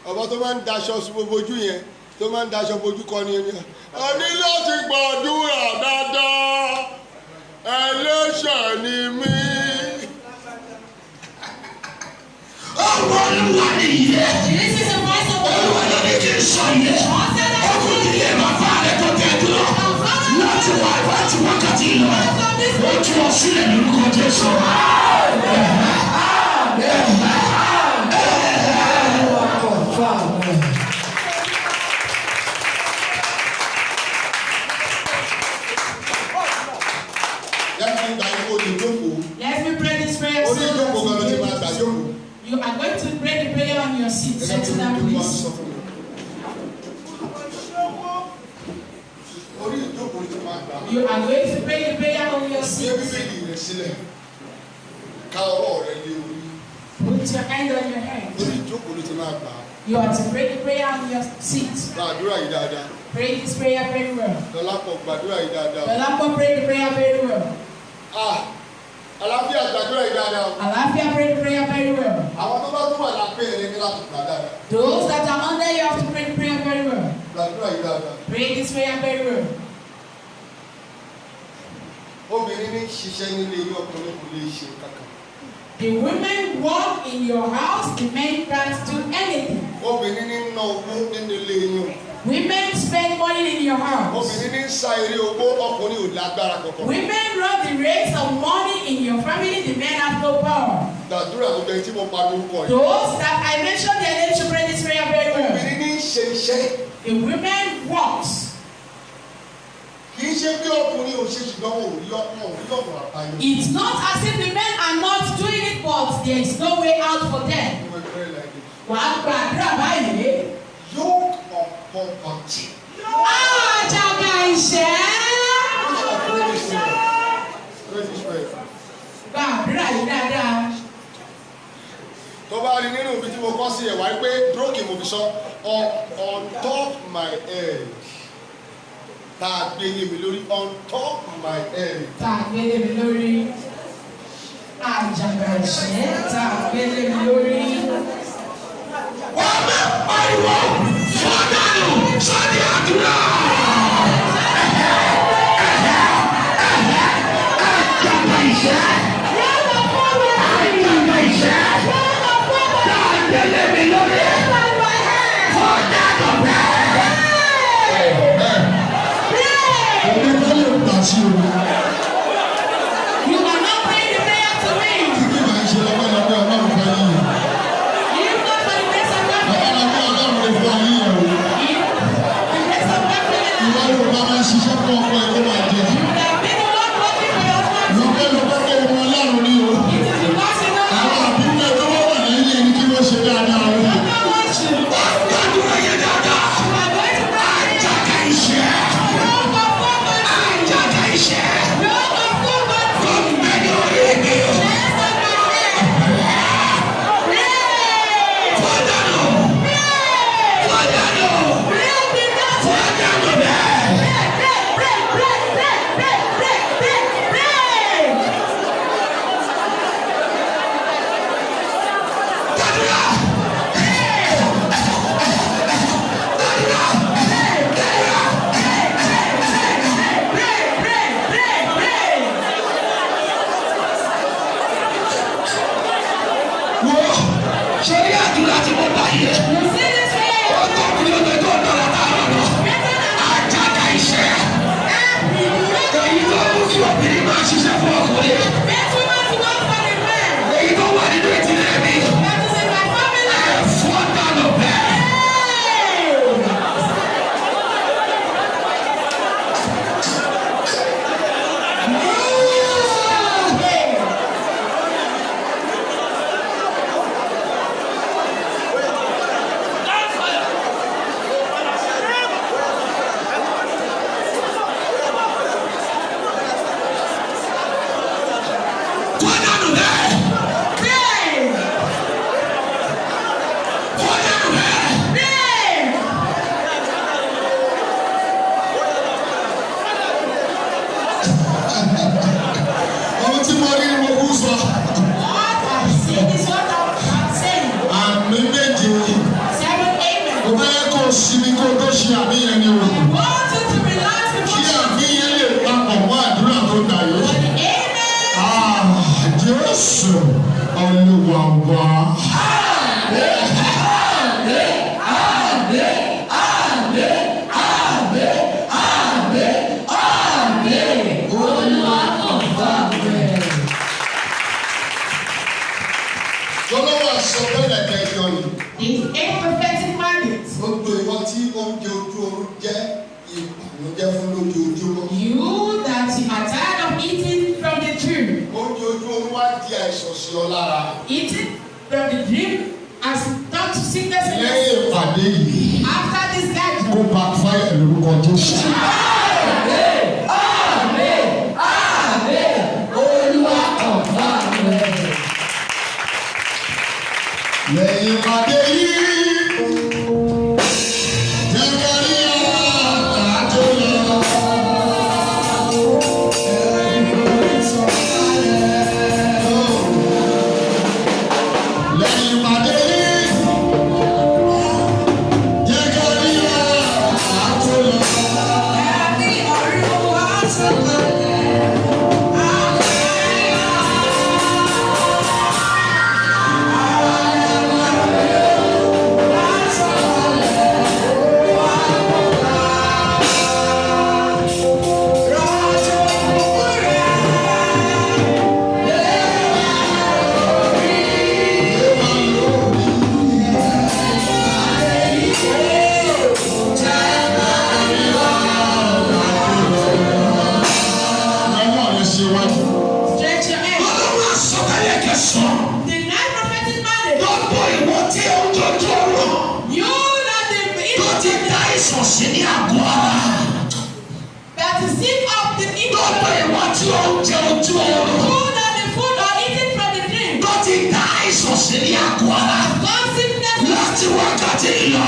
[SPEAKER 1] Ọba tó máa ń daṣọ sí gbogbo ojú yẹn tó máa ń daṣọ bojú kọ ni ẹni. A ní láti gbàdúrà dáadáa. Ẹlẹ́ṣẹ̀ ni mí.
[SPEAKER 3] Ọwọ́ Olúwa nìyẹn.
[SPEAKER 2] This is the voice of the
[SPEAKER 3] Olúwa
[SPEAKER 2] Lord.
[SPEAKER 3] ló ní kí n sọ yẹn. Ogun ìdílé bàbá rẹ̀ tó tẹ̀ dúró. Láti wá láti wákàtí lọ. Ó tú ọ sílẹ̀ lórúkọ Jésù.
[SPEAKER 4] Olúwa confirm rẹ̀.
[SPEAKER 1] Jẹ́ kí n gba ikú òde jókòó.
[SPEAKER 2] Let me pray this prayer.
[SPEAKER 1] Orí
[SPEAKER 2] so
[SPEAKER 1] ìjókòó gan ló ti máa
[SPEAKER 2] that
[SPEAKER 1] gbà jókòó.
[SPEAKER 2] your seat.
[SPEAKER 1] Gẹ́gẹ́ bí
[SPEAKER 2] Settle down,
[SPEAKER 1] Olúwa
[SPEAKER 2] please.
[SPEAKER 1] sọ fún mi. Orí ìjókòó ti máa gbà.
[SPEAKER 2] You are going to pray the prayer on your
[SPEAKER 1] Gbé
[SPEAKER 2] seat.
[SPEAKER 1] Bíbélì rẹ sílẹ̀. Ká ọwọ́ rẹ lé orí.
[SPEAKER 2] Put your hand on your head.
[SPEAKER 1] Orí ìjókòó ló ti máa gbà.
[SPEAKER 2] You are to pray the prayer on your seat.
[SPEAKER 1] Gbàdúrà yìí dáadáa.
[SPEAKER 2] Pray this prayer very well.
[SPEAKER 1] Dọlápọ̀ gbàdúrà yìí dáadáa.
[SPEAKER 2] Dolapo, pray the prayer very well.
[SPEAKER 1] Ah! Àlàáfíà gbàdúrà yìí dáadáa.
[SPEAKER 2] Alafia, pray the prayer very well.
[SPEAKER 1] Àwọn tó bá tún wà lábẹ́ rẹ ní láti gbà dáadáa.
[SPEAKER 2] Those that are under you have to pray the prayer very well.
[SPEAKER 1] Gbàdúrà yìí dáadáa.
[SPEAKER 2] Pray this prayer very well.
[SPEAKER 1] Obìnrin ní ṣiṣẹ́ nílé ilé, ọkùnrin kò lè ṣe kankan.
[SPEAKER 2] The women work in your house, the men can't do anything.
[SPEAKER 1] Obìnrin ní ná owó nínú ilé yín.
[SPEAKER 2] Women spend money in your house.
[SPEAKER 1] Obìnrin ní sa eré owó, ọkùnrin ò lágbára kankan.
[SPEAKER 2] Women run the race of money in your family, the men have no power.
[SPEAKER 1] Gbàdúrà gbogbo ẹni tí mo pa lórúkọ yìí.
[SPEAKER 2] Those that I mentioned their names should pray this prayer very well.
[SPEAKER 1] Obìnrin ní ṣe iṣẹ́.
[SPEAKER 2] The women works.
[SPEAKER 1] Kì í ṣe bí ọkùnrin ò ṣe, ṣùgbọ́n wọn ò rí ọkùnrin ò rí ọ̀nà àbáyọ.
[SPEAKER 2] It's not as if the men are not doing it, but there is no way out for them.
[SPEAKER 1] You will pray like this.
[SPEAKER 2] Wàá gbàdúrà báyìí.
[SPEAKER 1] Yoke of poverty.
[SPEAKER 2] Àjàgà ìṣẹ́.
[SPEAKER 1] You shall pray this prayer. Pray this prayer.
[SPEAKER 2] Gbàdúrà yìí dáadáa.
[SPEAKER 1] Tó bá rí nínú ibi tí mo kọ́ sí ẹ̀ wá pé broken mo fi sọ on top my head. Tá a gbé yé mi lórí, on top my head.
[SPEAKER 2] Tá a gbélé mi lórí. Àjàgà ìṣẹ́ tá a gbélé mi lórí.
[SPEAKER 3] Wọ́n máa pariwo fọ́dánù sọ́dí àdúrà. Àjàgà ìṣẹ́. Àjàgà ìṣẹ́. Tá a gbélé mi lórí. Fọ́dánù bẹ́ẹ̀.
[SPEAKER 1] Òní kọ́ lè gbà sí o.
[SPEAKER 2] You are not praying the prayer to me.
[SPEAKER 1] Tí kì máa ń ṣe lọ́pẹ́lọpẹ́ Ọlọ́run fún ayé yẹn.
[SPEAKER 2] If not for the grace of God,
[SPEAKER 1] Lọ́pẹ́lọpẹ́ Ọlọ́run lè fún ayé yẹn o.
[SPEAKER 2] if the grace of God for your
[SPEAKER 1] Ìwọ
[SPEAKER 2] life,
[SPEAKER 1] ló bá máa ń ṣiṣẹ́ fún ọkọ ẹ̀ kó máa jẹ.
[SPEAKER 2] you would have been the one working for your husband.
[SPEAKER 1] Lọ́pẹ́lọpẹ́ kó o mọ Ọlọ́run ní o.
[SPEAKER 2] It is because you know
[SPEAKER 1] Àwọn
[SPEAKER 2] God.
[SPEAKER 1] àbúrò ẹ̀ tó wọ́n wà lẹ́yìn ẹni kí wọ́n ṣe dáadáa o.
[SPEAKER 2] God wants you.
[SPEAKER 3] Wọ́n gbàdúrà yẹn dáadáa.
[SPEAKER 2] You are going to pray.
[SPEAKER 3] Àjàgà ìṣẹ́.
[SPEAKER 2] Yoke of poverty.
[SPEAKER 3] Àjàgà ìṣẹ́.
[SPEAKER 2] Yoke of poverty.
[SPEAKER 3] Bẹ́ẹ̀ni orí mi.
[SPEAKER 2] Rest on my head. Pray.
[SPEAKER 3] Fọ́dánù.
[SPEAKER 2] Pray.
[SPEAKER 3] Fọ́dánù.
[SPEAKER 2] Pray the Lord.
[SPEAKER 3] Fọ́dánù bẹ́ẹ̀.
[SPEAKER 2] Pray, pray, pray, pray, pray, pray, pray, pray.
[SPEAKER 3] Gbàdúrà.
[SPEAKER 2] Pray, pray, pray, pray.
[SPEAKER 3] Wo ṣe rí àdúrà tí mo bá yẹ.
[SPEAKER 2] You see this prayer?
[SPEAKER 3] Ó tó mi ní ojú tó dọ̀rọ̀ láàárọ̀ lọ.
[SPEAKER 2] Better than
[SPEAKER 3] Àjàgà ìṣẹ́.
[SPEAKER 2] every yoke.
[SPEAKER 3] Èyí tó mú kí obìnrin máa ṣiṣẹ́ fún ọkùnrin.
[SPEAKER 2] Get woman to work for the man.
[SPEAKER 3] Èyí tó wà nínú ìdílé mi.
[SPEAKER 2] That is in my family.
[SPEAKER 3] Fọ́dánù bẹ́ẹ̀.
[SPEAKER 2] Hey! Hey!
[SPEAKER 3] Fọ́dánù bẹ́ẹ̀.
[SPEAKER 2] Pray!
[SPEAKER 3] Fọ́dánù bẹ́ẹ̀.
[SPEAKER 2] Pray!
[SPEAKER 1] Ohun tí mo rí ni mo kú sọ.
[SPEAKER 2] What I see is what I'm saying.
[SPEAKER 1] Àmì méje.
[SPEAKER 2] Seven amen.
[SPEAKER 1] Mo fẹ́ kó o sinmi kó o tó ṣe àmì yẹn ni o.
[SPEAKER 2] I want you to relax
[SPEAKER 1] Kí
[SPEAKER 2] before you.
[SPEAKER 1] àmì yẹn lè papọ̀ mọ́ àdúrà tó gbà yìí.
[SPEAKER 2] For the amen.
[SPEAKER 1] Ah, Jésù Olúwa wa. Lọ́lọ́wọ́ àsọtẹ́lẹ̀ kẹjọ yìí.
[SPEAKER 2] The eight prophetic mandate.
[SPEAKER 1] Gbogbo ìwọ tí oúnjẹ ojú oorun jẹ́ ìbànújẹ́ fún lójoojúmọ́.
[SPEAKER 2] You that you are tired of eating from the tree.
[SPEAKER 1] Oúnjẹ ojú oorun wá di àìsàn sí ọ lára.
[SPEAKER 2] Eating from the dream has taught sickness in
[SPEAKER 1] Lẹ́yìn
[SPEAKER 2] this.
[SPEAKER 1] ìpàdé yìí,
[SPEAKER 2] After this
[SPEAKER 1] kó
[SPEAKER 2] gathering,
[SPEAKER 1] backfire lórúkọ Jésù.
[SPEAKER 6] Àmín, àmín, Olúwa confirm rẹ̀.
[SPEAKER 1] Lẹ́yìn ìpàdé yìí, jẹ́ ká rí ọ̀tá tó lọ. Lẹ́yìn ìpàdé yìí, jẹ́ ká rí ọ̀tá tó lọ.
[SPEAKER 6] Ẹ̀mí ọ̀run wá sọ̀kalẹ̀.
[SPEAKER 1] Lọ́wọ́ rẹ̀ síwájú.
[SPEAKER 2] Stretch your hand.
[SPEAKER 3] Ọlọ́run àsọtẹ́lẹ̀ kẹsàn-án.
[SPEAKER 2] The nine prophetic mandate.
[SPEAKER 3] Gbogbo ìwọ tí ó ń dojú ọ̀rọ̀
[SPEAKER 2] You that the
[SPEAKER 3] tó ti dá ìsọ̀sí ní àgọ́ ara.
[SPEAKER 2] that is sick of the
[SPEAKER 3] Gbogbo
[SPEAKER 2] evil.
[SPEAKER 3] ìwọ tí ó ń jẹ ojú ọ̀rọ̀
[SPEAKER 2] You that the food or eating from the dream.
[SPEAKER 3] tó ti dá ìsọ̀sí ní àgọ́ ara.
[SPEAKER 2] God sickness
[SPEAKER 3] Láti wákàtí lọ,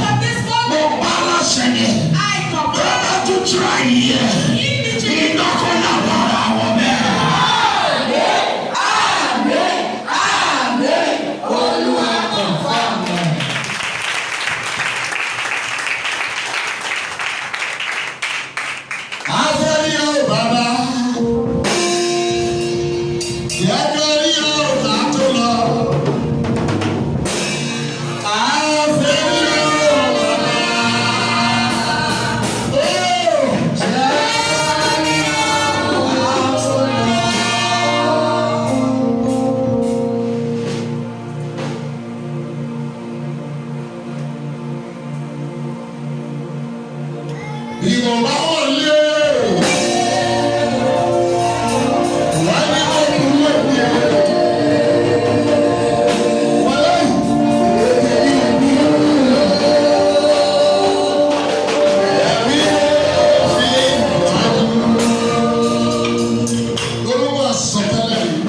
[SPEAKER 2] of this
[SPEAKER 3] mo
[SPEAKER 2] moment.
[SPEAKER 3] pa aláṣẹ ni.
[SPEAKER 2] I
[SPEAKER 3] Tó
[SPEAKER 2] command
[SPEAKER 3] bá tún tura yìí ẹ̀,
[SPEAKER 2] in the dream.
[SPEAKER 3] iná kó làwọn ara wọn bẹ́ẹ̀.
[SPEAKER 6] Àmín, àmín, Olúwa confirm rẹ̀.
[SPEAKER 1] Afẹ́rí o bàbá, jẹ́ ká rí ọ̀tá tó lọ. Afẹ́rí o bàbá, ó jẹ́ ká rí ọ̀tá tó lọ. Ìwọ̀n bá wọlé. Wà ní ọkùnrin òbí ẹ̀. Wọlé. Ẹ̀mí fi ìtọ́jú. Olúwa sọtẹ́lẹ̀ yìí.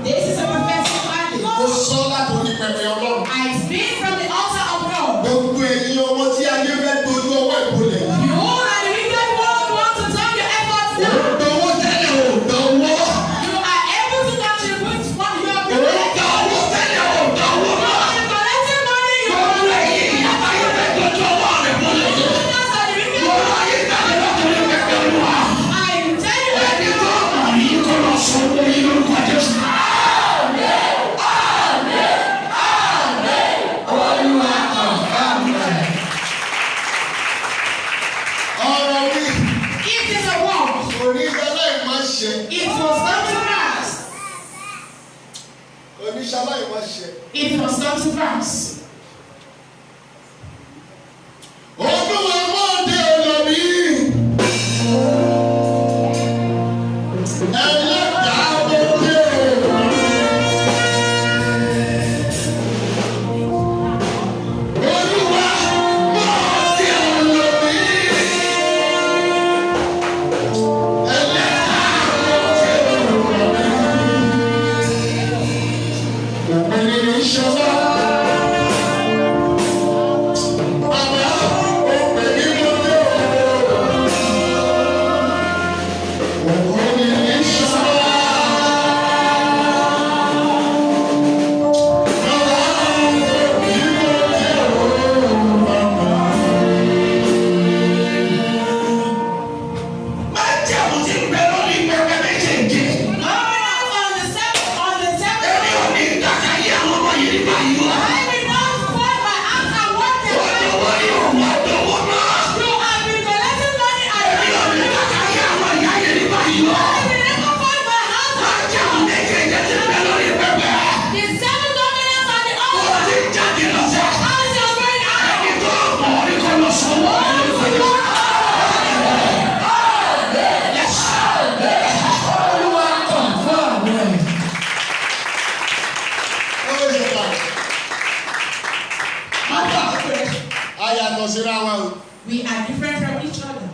[SPEAKER 2] This is a prophetic mandate.
[SPEAKER 1] Ó sọ láti orí pẹpẹ Ọlọ́run.
[SPEAKER 2] I speak from the altar of God.
[SPEAKER 1] Gbogbo ẹ̀yin ọmọ tí ayé fẹ́ dojú ọwọ́ ìbolẹ̀ yìí.
[SPEAKER 2] You that the wicked ones want to turn your efforts
[SPEAKER 1] Ò ń
[SPEAKER 2] down.
[SPEAKER 1] gbowó tẹ́lẹ̀ ò gbowó.
[SPEAKER 2] You are able to contribute what you are
[SPEAKER 3] Ò ń
[SPEAKER 2] collecting.
[SPEAKER 3] gba owó tẹ́lẹ̀ ò gba owó
[SPEAKER 2] You
[SPEAKER 3] mọ́.
[SPEAKER 2] are collecting money. You
[SPEAKER 3] Gbogbo
[SPEAKER 2] are
[SPEAKER 3] ẹ̀yin ìyá táyé fẹ́ dojú ọwọ́ rẹ̀ mọ́lẹ̀.
[SPEAKER 2] Those are the wicked
[SPEAKER 3] Mo
[SPEAKER 2] ones.
[SPEAKER 3] rán yín jáde látòrí pẹpẹ Olúwa.
[SPEAKER 2] I tell you right
[SPEAKER 3] Ẹni
[SPEAKER 2] now.
[SPEAKER 3] tó mọ̀ yín kó lọ sọ owó yín lórúkọ Jésù.
[SPEAKER 6] Olúwa confirm rẹ̀.
[SPEAKER 1] Ọ̀rọ̀ mi
[SPEAKER 2] It is a word.
[SPEAKER 1] kò ní sáláì má ṣe.
[SPEAKER 2] It must come to pass.
[SPEAKER 1] Kò ní sáláì má ṣe.
[SPEAKER 2] It must come to pass.
[SPEAKER 1] Olúwa máa dé ọ̀nà mi. Ẹlẹ́dàá mo dé ọ̀nà mi. Olúwa máa dé ọ̀nà mi. Ẹlẹ́dàá mo dé ọ̀nà mi. Òmìnir ìṣọlá. Bàbá òmìnir ló dé ọ̀nà. Òmìnir ìṣọlá. Bàbá òmìnir ló dé ọ̀nà.
[SPEAKER 3] Májẹ̀mú ti ń bẹ lórí pẹpẹ méjèèjì.
[SPEAKER 2] Covenant on the seventh, on the seventh.
[SPEAKER 3] Èmi ò ní dákàyé àwọn ọmọ yìí nígbà yìí wá.
[SPEAKER 2] I will not fold my arms and walk
[SPEAKER 3] Wọ́n
[SPEAKER 2] away.
[SPEAKER 3] dọ̀wọ́ yóò wá dọ̀wọ́ náà.
[SPEAKER 2] You have been collecting money and
[SPEAKER 3] Èmi ò ní dákàyé àwọn ìyá yìí nígbà yìí wá.
[SPEAKER 2] I will never fold my hands.
[SPEAKER 3] Májẹ̀mú méjèèjì ti ń bẹ lórí pẹpẹ.
[SPEAKER 2] The seven covenants on the
[SPEAKER 3] Ó
[SPEAKER 2] altar.
[SPEAKER 3] ti ń jáde lọ́sẹ̀.
[SPEAKER 2] As you are going out.
[SPEAKER 3] Ẹni tó mọ̀ ọ́ ní kó lọ sọ owó rẹ̀ lórúkọ Jésù. Yes.
[SPEAKER 6] Olúwa confirm rẹ̀.
[SPEAKER 1] Ó ṣe pàtàkì. Yàtọ̀ síra wa o.
[SPEAKER 2] We are different from each other.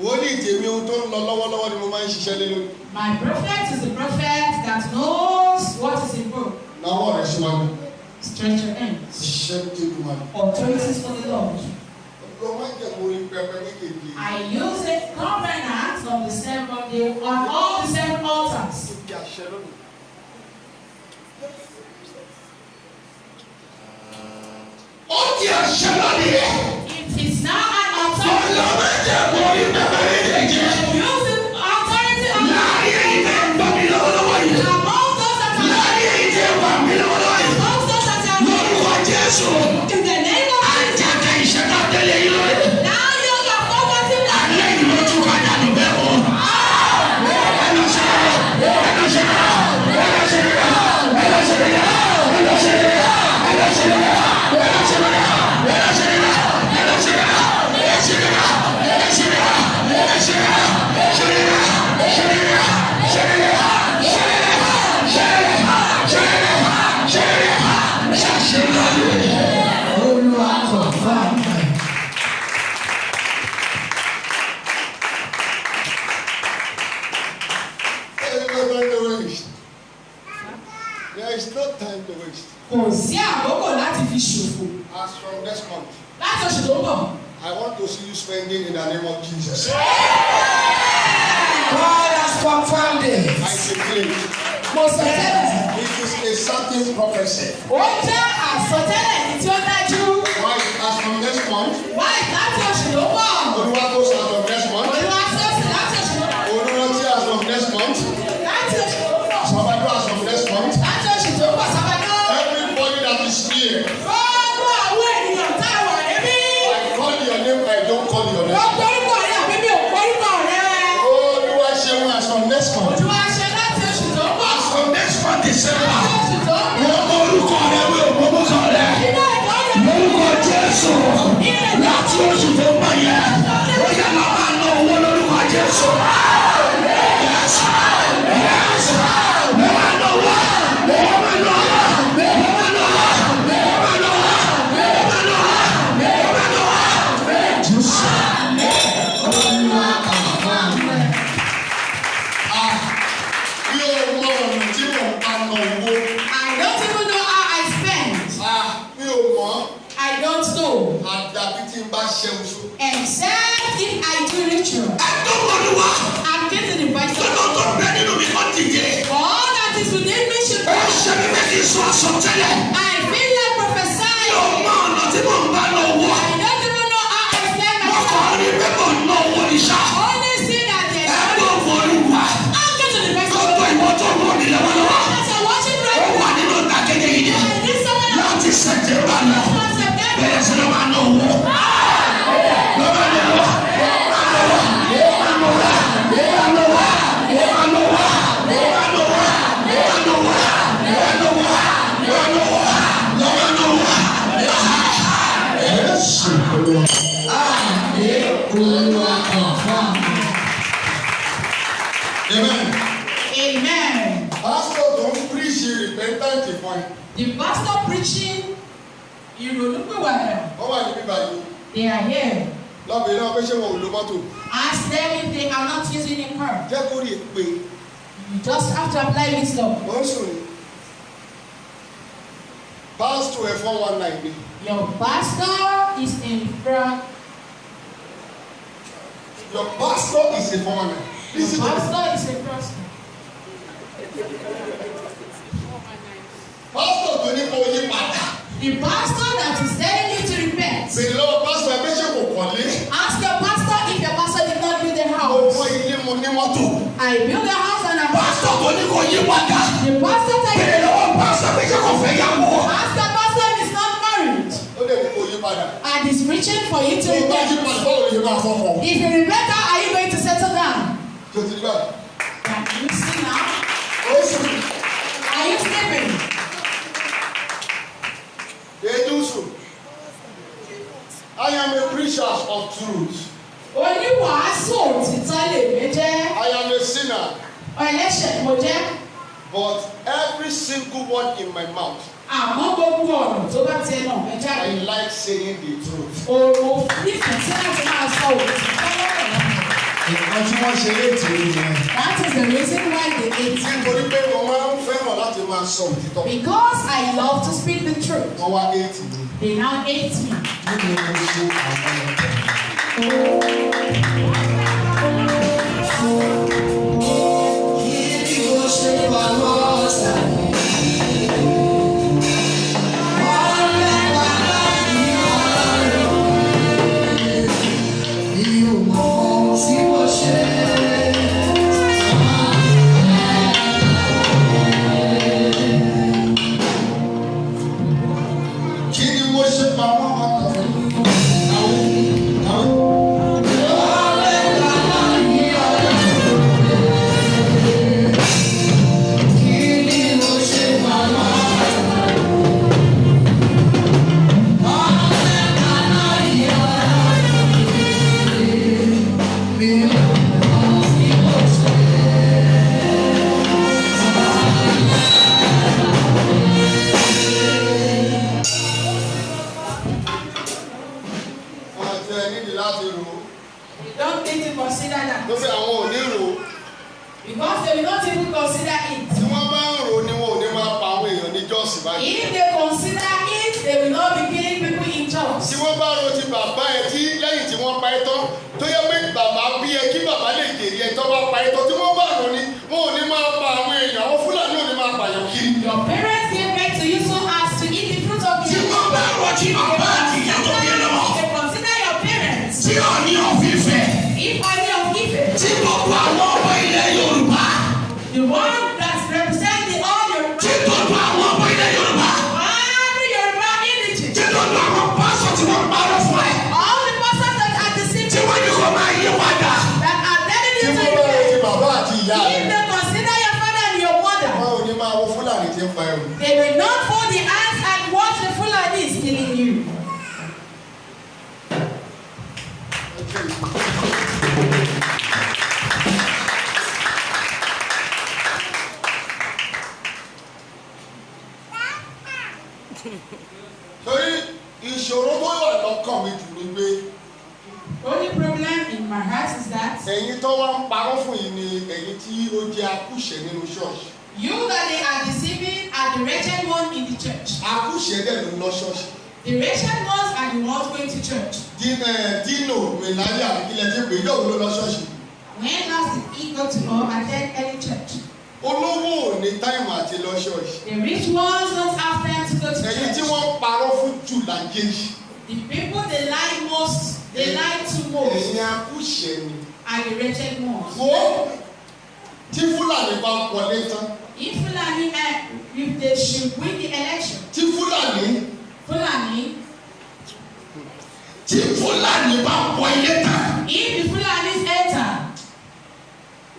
[SPEAKER 1] Wòlíì tèmi, ohun tó ń lọ lọ́wọ́lọ́wọ́ ni mo máa ń ṣiṣẹ́ lé lórí.
[SPEAKER 2] My prophet is a prophet that knows what is in vogue.
[SPEAKER 1] Náwó rẹ̀ síwájú.
[SPEAKER 2] Stretch your hands.
[SPEAKER 1] Ṣiṣẹ́ tẹ́lú wa.
[SPEAKER 2] Authorities for the Lord.
[SPEAKER 1] Lọ máa ń jẹ́ orí pẹpẹ méjèèjì.
[SPEAKER 2] I use a covenant of the seven day on all the seven altars.
[SPEAKER 1] Ibi àṣẹ lónìí.
[SPEAKER 3] Ó di àṣẹ lónìí.
[SPEAKER 2] It is now an authority.
[SPEAKER 3] Ọlọ́ májẹ̀mú orí pẹpẹ méjèèjì.
[SPEAKER 2] Use the authority of
[SPEAKER 3] Láàrin èyí tẹ́ ń gbọ́ mi lọ́wọ́lọ́wọ́ yìí.
[SPEAKER 2] among those that are
[SPEAKER 3] Láàrin èyí tẹ́ wà mí lọ́wọ́lọ́wọ́ yìí.
[SPEAKER 2] among those that are
[SPEAKER 3] Lórúkọ Jésù.
[SPEAKER 2] in the name of Jesus.
[SPEAKER 3] Àjàkà ìṣẹ̀dá tẹ́lẹ̀ yìí lórí.
[SPEAKER 2] Now you are poverty now.
[SPEAKER 3] Alẹ́ yìí ló tún kájà nù bẹ́ẹ̀ o. Ẹ lọ ṣe é, ẹ lọ ṣe é, ẹ lọ ṣe é, ẹ lọ ṣe é, ẹ lọ ṣe é, ẹ lọ ṣe é, ẹ lọ ṣe é, ẹ lọ ṣe é, ẹ lọ ṣe é, ẹ ṣe é, ẹ ṣe é, ẹ ṣe é, ṣe é, ṣe é, ṣe é, ṣe é, ṣe é, ṣe é, ṣe é, ṣàṣe lónìí. Olúwa kò fà mí.
[SPEAKER 1] There is no time to waste. There is no time to waste.
[SPEAKER 2] Kò sí àkókò láti fi ṣòfò.
[SPEAKER 1] As from next month,
[SPEAKER 2] Láti oṣù tó ń bọ̀.
[SPEAKER 1] I want to see you spending in the name of Jesus.
[SPEAKER 4] God has confirmed it.
[SPEAKER 1] I declare it.
[SPEAKER 2] Mo sọ tẹ́lẹ̀.
[SPEAKER 1] It is a certain prophecy.
[SPEAKER 2] Ó jẹ́ àsọtẹ́lẹ̀ ní tí ó dájú.
[SPEAKER 1] Why? As from next month,
[SPEAKER 2] Wáyé láti oṣù tó ń bọ̀.
[SPEAKER 1] Oluwatosin as from next month,
[SPEAKER 2] Olúwa sọ́ọ̀sì láti oṣù tó ń bọ̀.
[SPEAKER 1] Oluranti as from next month,
[SPEAKER 2] Láti oṣù tó ń bọ̀.
[SPEAKER 1] Sabado as from next month.
[SPEAKER 2] Láti oṣù tó ń bọ̀ sábàdó.
[SPEAKER 1] Everybody that is here,
[SPEAKER 2] Gbogbo àwọn ènìyàn tá a wà níbí.
[SPEAKER 1] I call your name, I don't call your
[SPEAKER 2] Mo
[SPEAKER 1] name.
[SPEAKER 2] gbórúkọ rẹ àbí mi ò gbórúkọ rẹ.
[SPEAKER 1] Oluwaseun as from next month.
[SPEAKER 2] Olúwa ṣe láti oṣù tó ń bọ̀.
[SPEAKER 3] As from next month, December.
[SPEAKER 2] Láti oṣù tó ń bọ̀.
[SPEAKER 3] Wọ́n mọ orúkọ rẹ̀ wí ò mọ orúkọ rẹ̀.
[SPEAKER 2] Nínú ẹ̀kọ́ rẹ̀.
[SPEAKER 3] Lórúkọ Jésù. Láti oṣù tó ń bọ̀ yẹn, ó yẹ lọ máa ná owó lórúkọ Jésù. Yes, yes. Mo máa ná owó. Mo máa ná owó. Mo máa ná owó. Mo máa ná owó. Mo máa ná owó. Mo máa ná owó. Jésù.
[SPEAKER 1] Ah, mi ò mọ ọ̀nà tí mò ń pa ná owó.
[SPEAKER 2] I don't even know how I spend.
[SPEAKER 1] Ah, mi ò mọ̀.
[SPEAKER 2] I don't know.
[SPEAKER 1] Àdàbí tí n bá ṣẹun so.
[SPEAKER 2] Except if I do ritual.
[SPEAKER 3] Ẹ tó wọlúwa.
[SPEAKER 2] I'm getting the voice of
[SPEAKER 3] Tọ́lọ́ tó bẹ nínú mi kọ́ dìde.
[SPEAKER 2] all that is within me should
[SPEAKER 3] Ó ṣe mí pé kí n sọ àsọtẹ́lẹ̀.
[SPEAKER 2] I feel like
[SPEAKER 3] Mi
[SPEAKER 2] prophesying.
[SPEAKER 3] ò mọ ọ̀nà tí mò ń bá ná owó.
[SPEAKER 2] I don't even know how I spend my
[SPEAKER 3] Mo
[SPEAKER 2] time.
[SPEAKER 3] kàn rí pé mò ń ná owó ní ṣá.
[SPEAKER 2] Only see that there's
[SPEAKER 3] Ẹ tó wọlúwa.
[SPEAKER 2] I'm getting the voice of
[SPEAKER 3] Gbogbo ìwọ tó wọ mi lọ́wọ́lọ́wọ́.
[SPEAKER 2] As you're watching
[SPEAKER 3] Ó
[SPEAKER 2] right
[SPEAKER 3] wà nínú gbàgede yìí ni.
[SPEAKER 2] now, I need someone else
[SPEAKER 3] Láti Sẹ̀tẹ̀mbà lọ.
[SPEAKER 2] from September.
[SPEAKER 3] Bẹ̀rẹ̀ sí ló máa ná owó. Ló máa ná owó. Máa ná owó. Máa ná owó. Máa ná owó. Máa ná owó. Máa ná owó. Máa ná owó. Máa ná owó. Máa ná owó. Ló máa ná owó.
[SPEAKER 1] Jésù Olúwa.
[SPEAKER 4] Olúwa confirm.
[SPEAKER 1] Amen.
[SPEAKER 2] Amen.
[SPEAKER 1] Pastor tó ń preach repentant fún ẹ.
[SPEAKER 2] The pastor preaching ìrònúpìwàdà.
[SPEAKER 1] Wọ́n wà níbí báyìí.
[SPEAKER 2] They are here.
[SPEAKER 1] Lọ́bìnrin náà pé ṣé wọn ò lo mọ́tò.
[SPEAKER 2] Ask them if they are not using a car.
[SPEAKER 1] Jẹ́ kó rí i pé
[SPEAKER 2] You just have to apply wisdom.
[SPEAKER 1] wọ́n ń sùn ní. Pastor ẹ̀ 419 ni.
[SPEAKER 2] Your pastor is in front.
[SPEAKER 1] Your pastor is a 419.
[SPEAKER 2] Your
[SPEAKER 1] Listen to me.
[SPEAKER 2] pastor is a pastor.
[SPEAKER 1] Pastor tó ní kó yí padà.
[SPEAKER 2] The pastor that is telling you to repent.
[SPEAKER 1] Bèrè lọ́wọ́ pastor ẹ pé ṣé kò kọ́lé.
[SPEAKER 2] Ask your pastor if your pastor did not build the
[SPEAKER 1] Mo
[SPEAKER 2] house.
[SPEAKER 1] kọ́ ilé mo ní mọ́tò.
[SPEAKER 2] I build a house and I
[SPEAKER 3] Pásítọ̀ tó ní kò yí padà.
[SPEAKER 2] The pastor tell
[SPEAKER 3] Bèrè
[SPEAKER 2] you.
[SPEAKER 3] lọ́wọ́ pásítọ̀ pé ṣé kò fẹ́ yàwó.
[SPEAKER 2] Ask your pastor if he's not married
[SPEAKER 1] Ó dẹ̀ ní kó yí padà.
[SPEAKER 2] and is preaching for you to
[SPEAKER 1] Tó bá yí
[SPEAKER 2] repent.
[SPEAKER 1] padà báwo ni ṣe máa fọ́kọ̀?
[SPEAKER 2] If you repent, how are you going to settle down?
[SPEAKER 1] Tó ti rí báyìí.
[SPEAKER 2] Can you see now?
[SPEAKER 1] Ó sùn.
[SPEAKER 2] Are you sleeping?
[SPEAKER 1] Èdè sùn. I am a preacher of truth.
[SPEAKER 2] Oníwàásù òtítọ́ lèmi jẹ́.
[SPEAKER 1] I am a sinner.
[SPEAKER 2] Ẹlẹ́ṣẹ̀ mo jẹ́.
[SPEAKER 1] But every single word in my mouth,
[SPEAKER 2] Àmọ́ gbogbo ọ̀rọ̀ tó bá ti ẹnu mi jáde,
[SPEAKER 1] I like saying the truth.
[SPEAKER 2] Òun nífẹ̀ẹ́ sí láti máa sọ òtítọ́ lọ́rọ̀.
[SPEAKER 7] Nǹkan tí wọ́n ṣe léètì nìyẹn.
[SPEAKER 2] That is the reason why they hate me.
[SPEAKER 1] Nítorí pé mo máa ń fẹ́ràn láti máa sọ òtítọ́.
[SPEAKER 2] Because I love to speak the truth.
[SPEAKER 1] Wọ́n wá hate mi.
[SPEAKER 2] They now hate me.
[SPEAKER 7] Kí ni mo ṣe àwọn ọ̀tẹ̀?
[SPEAKER 1] Kí ni mo ṣe pamọ́ ọkàn mi? Àwọn àwọn. Wọ́n àti ẹ nídìí láti rò ó.
[SPEAKER 2] They don't need to consider that.
[SPEAKER 1] Lórí àwọn ò ní rò ó.
[SPEAKER 2] Because they will not even consider it.
[SPEAKER 1] Tí wọ́n bá ń rò ó ni wọn ò ní máa pa àwọn èèyàn ní Jọ́ọ̀sì báyìí.
[SPEAKER 2] If they consider it, they will not be killing people in
[SPEAKER 1] Tí
[SPEAKER 2] church.
[SPEAKER 1] wọ́n bá ro ti bàbá ẹ tí lẹ́yìn tí wọ́n pa ẹ tán, tó yẹ pé bàbá bí ẹ kí bàbá lè jèrè ẹ tó bá pa ẹ tán, tí wọ́n bá rò ni wọn ò ní máa pa àwọn èèyàn, àwọn Fúlàní ò ní máa pààyàn kiri.
[SPEAKER 2] Your parents gave birth to you so as to eat the fruit of
[SPEAKER 3] Tí
[SPEAKER 2] the
[SPEAKER 3] wọ́n bá rọjí bàbá àti ìyá tó bí ẹ lọ́wọ́.
[SPEAKER 2] They consider your parents.
[SPEAKER 3] Tí Ọọ̀ni of Ifẹ̀,
[SPEAKER 2] If Oni of Ife,
[SPEAKER 3] tí gbogbo àwọn ọmọ ilẹ̀ Yorùbá,
[SPEAKER 2] the one that represents the all Yoruba,
[SPEAKER 3] tí gbogbo àwọn ọmọ ilẹ̀ Yorùbá,
[SPEAKER 2] every Yoruba indigene,
[SPEAKER 3] tí gbogbo àwọn pásọ̀ tí wọ́n parọ́ fún ẹ,
[SPEAKER 2] all the persons that are
[SPEAKER 3] tí
[SPEAKER 2] deceived,
[SPEAKER 3] wọ́n ní kò máa yí padà.
[SPEAKER 2] that are telling
[SPEAKER 1] Tí
[SPEAKER 2] you
[SPEAKER 1] wọ́n
[SPEAKER 2] to
[SPEAKER 1] bá ro ti
[SPEAKER 2] repent,
[SPEAKER 1] bàbá àti ìyá
[SPEAKER 2] if
[SPEAKER 1] rẹ,
[SPEAKER 2] they consider your father and your mother,
[SPEAKER 1] wọn ò ní máa wo Fúlàní tí ń pa ẹrù.
[SPEAKER 2] they will not fold the hands and watch the Fulanis killing you.
[SPEAKER 1] Torí ìṣòro tó wà lọ́kàn mi jù ni pé
[SPEAKER 2] Only problem in my heart is that
[SPEAKER 1] ẹ̀yin tó wá ń parọ́ fún yìí ni ẹ̀yin tí ó jẹ́ akúṣẹ̀ nínú ṣọ́ọ̀ṣì.
[SPEAKER 2] you that they are deceiving are the wretched one in the church.
[SPEAKER 1] Akúṣẹ̀ dẹ̀ ló ń lọ ṣọ́ọ̀ṣì.
[SPEAKER 2] The wretched ones are the ones going to church.
[SPEAKER 1] Dino Melaye àbí kílẹ̀ tí pé yóò ló lọ ṣọ́ọ̀ṣì.
[SPEAKER 2] When last did he go to or attend any church?
[SPEAKER 1] Olówó ò ní táìmù àti lọ ṣọ́ọ̀ṣì.
[SPEAKER 2] The rich ones don't have time to go to
[SPEAKER 1] Ẹ̀yin tí
[SPEAKER 2] church.
[SPEAKER 1] wọ́n ń parọ́ fún jù láyé yìí.
[SPEAKER 2] The people they lie most, they lie to most,
[SPEAKER 1] Ẹ̀yin akúṣẹ̀ ni.
[SPEAKER 2] are the wretched ones.
[SPEAKER 1] Wo tí Fúlàní bá wọlé tán.
[SPEAKER 2] If Fulani, if they should win the election,
[SPEAKER 1] Tí Fúlàní
[SPEAKER 2] Fulani,
[SPEAKER 3] Tí Fúlàní bá wọ ilé tán,
[SPEAKER 2] if the Fulanis enter,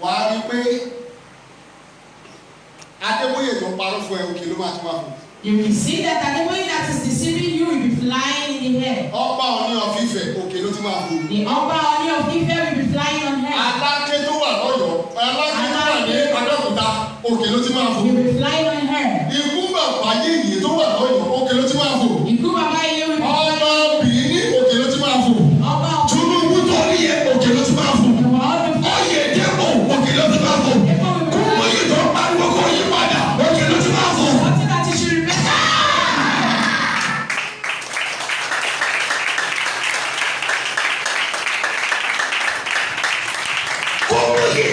[SPEAKER 1] wàá rí i pé Adébóyè tó ń parọ́ fún ẹ òkè ló máa tún wá fún.
[SPEAKER 2] you will see that anybody that is deceiving you will be flying in the air.
[SPEAKER 1] Ọba Ọọ̀ni of Ifẹ̀ òkè ló ti máa fò.
[SPEAKER 2] The Ọba Ọọ̀ni of Ife will be flying on air.
[SPEAKER 1] Aláké tó wà lọ́yọ̀ọ́, Aláké tó wà ní Abẹ́òkúta òkè ló ti máa fò.
[SPEAKER 2] Will be flying on air.
[SPEAKER 1] Ikú bàbá yèyé tó wà lọ́yọ̀ọ́ òkè ló ti máa fò.
[SPEAKER 2] Ikú Baba Yeye will be
[SPEAKER 1] Ọba Bìíní òkè ló ti máa fò.
[SPEAKER 2] Ọba of
[SPEAKER 3] Tinubu tó ní yẹ òkè ló ti máa fò. Oyèdépò òkè ló ti máa fò. Kúmóyè tó ń pariwo kó yí padà òkè ló ti máa fò.
[SPEAKER 2] Something that you should remember.
[SPEAKER 3] Kúmóyè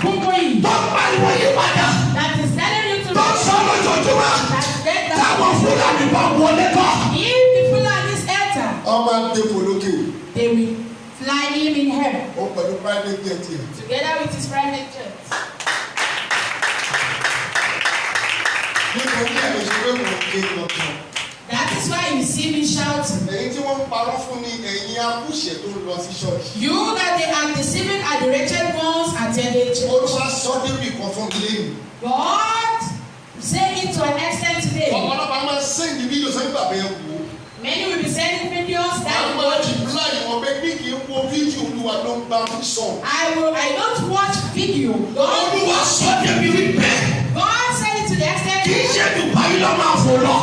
[SPEAKER 2] Kúmóyè
[SPEAKER 3] tó ń pariwo yí padà
[SPEAKER 2] that is telling you to
[SPEAKER 3] tó ń sọ lójoojúmọ́
[SPEAKER 2] that get that.
[SPEAKER 3] táwọn Fúlàní bá wọlé tán.
[SPEAKER 2] If the Fulanis enter,
[SPEAKER 1] Ọmọ Adépò lókè
[SPEAKER 2] they will fly him in air
[SPEAKER 1] ó pẹ̀lú private jet yẹn.
[SPEAKER 2] together with his private jet.
[SPEAKER 1] Nítorí ẹ̀ ló ṣe pé mò ń ké lọ́kàn.
[SPEAKER 2] That is why you see me shouting.
[SPEAKER 1] Ẹ̀yin tí wọ́n ń parọ́ fún ni ẹ̀yin akúṣẹ̀ tó ń lọ sí ṣọ́ọ̀ṣì.
[SPEAKER 2] You that they are deceiving are the wretched ones attending church.
[SPEAKER 1] Olúwa sọ débì kan fún mi lẹ́yìn.
[SPEAKER 2] God say it to an extent today.
[SPEAKER 1] Ọ̀pọ̀lọpọ̀ a máa send fídíò sẹ́yìn bàbá ẹ̀ wò ó.
[SPEAKER 2] Many will be sending videos
[SPEAKER 1] A
[SPEAKER 2] that
[SPEAKER 1] máa reply wọn pé bí kì í wo fídíò Olúwa ló ń bá mi sọ.
[SPEAKER 2] I don't watch video. God,
[SPEAKER 3] Olúwa sọ débi wípé
[SPEAKER 2] God said it to the extent
[SPEAKER 3] kì í ṣe Dubai. ló máa fò lọ.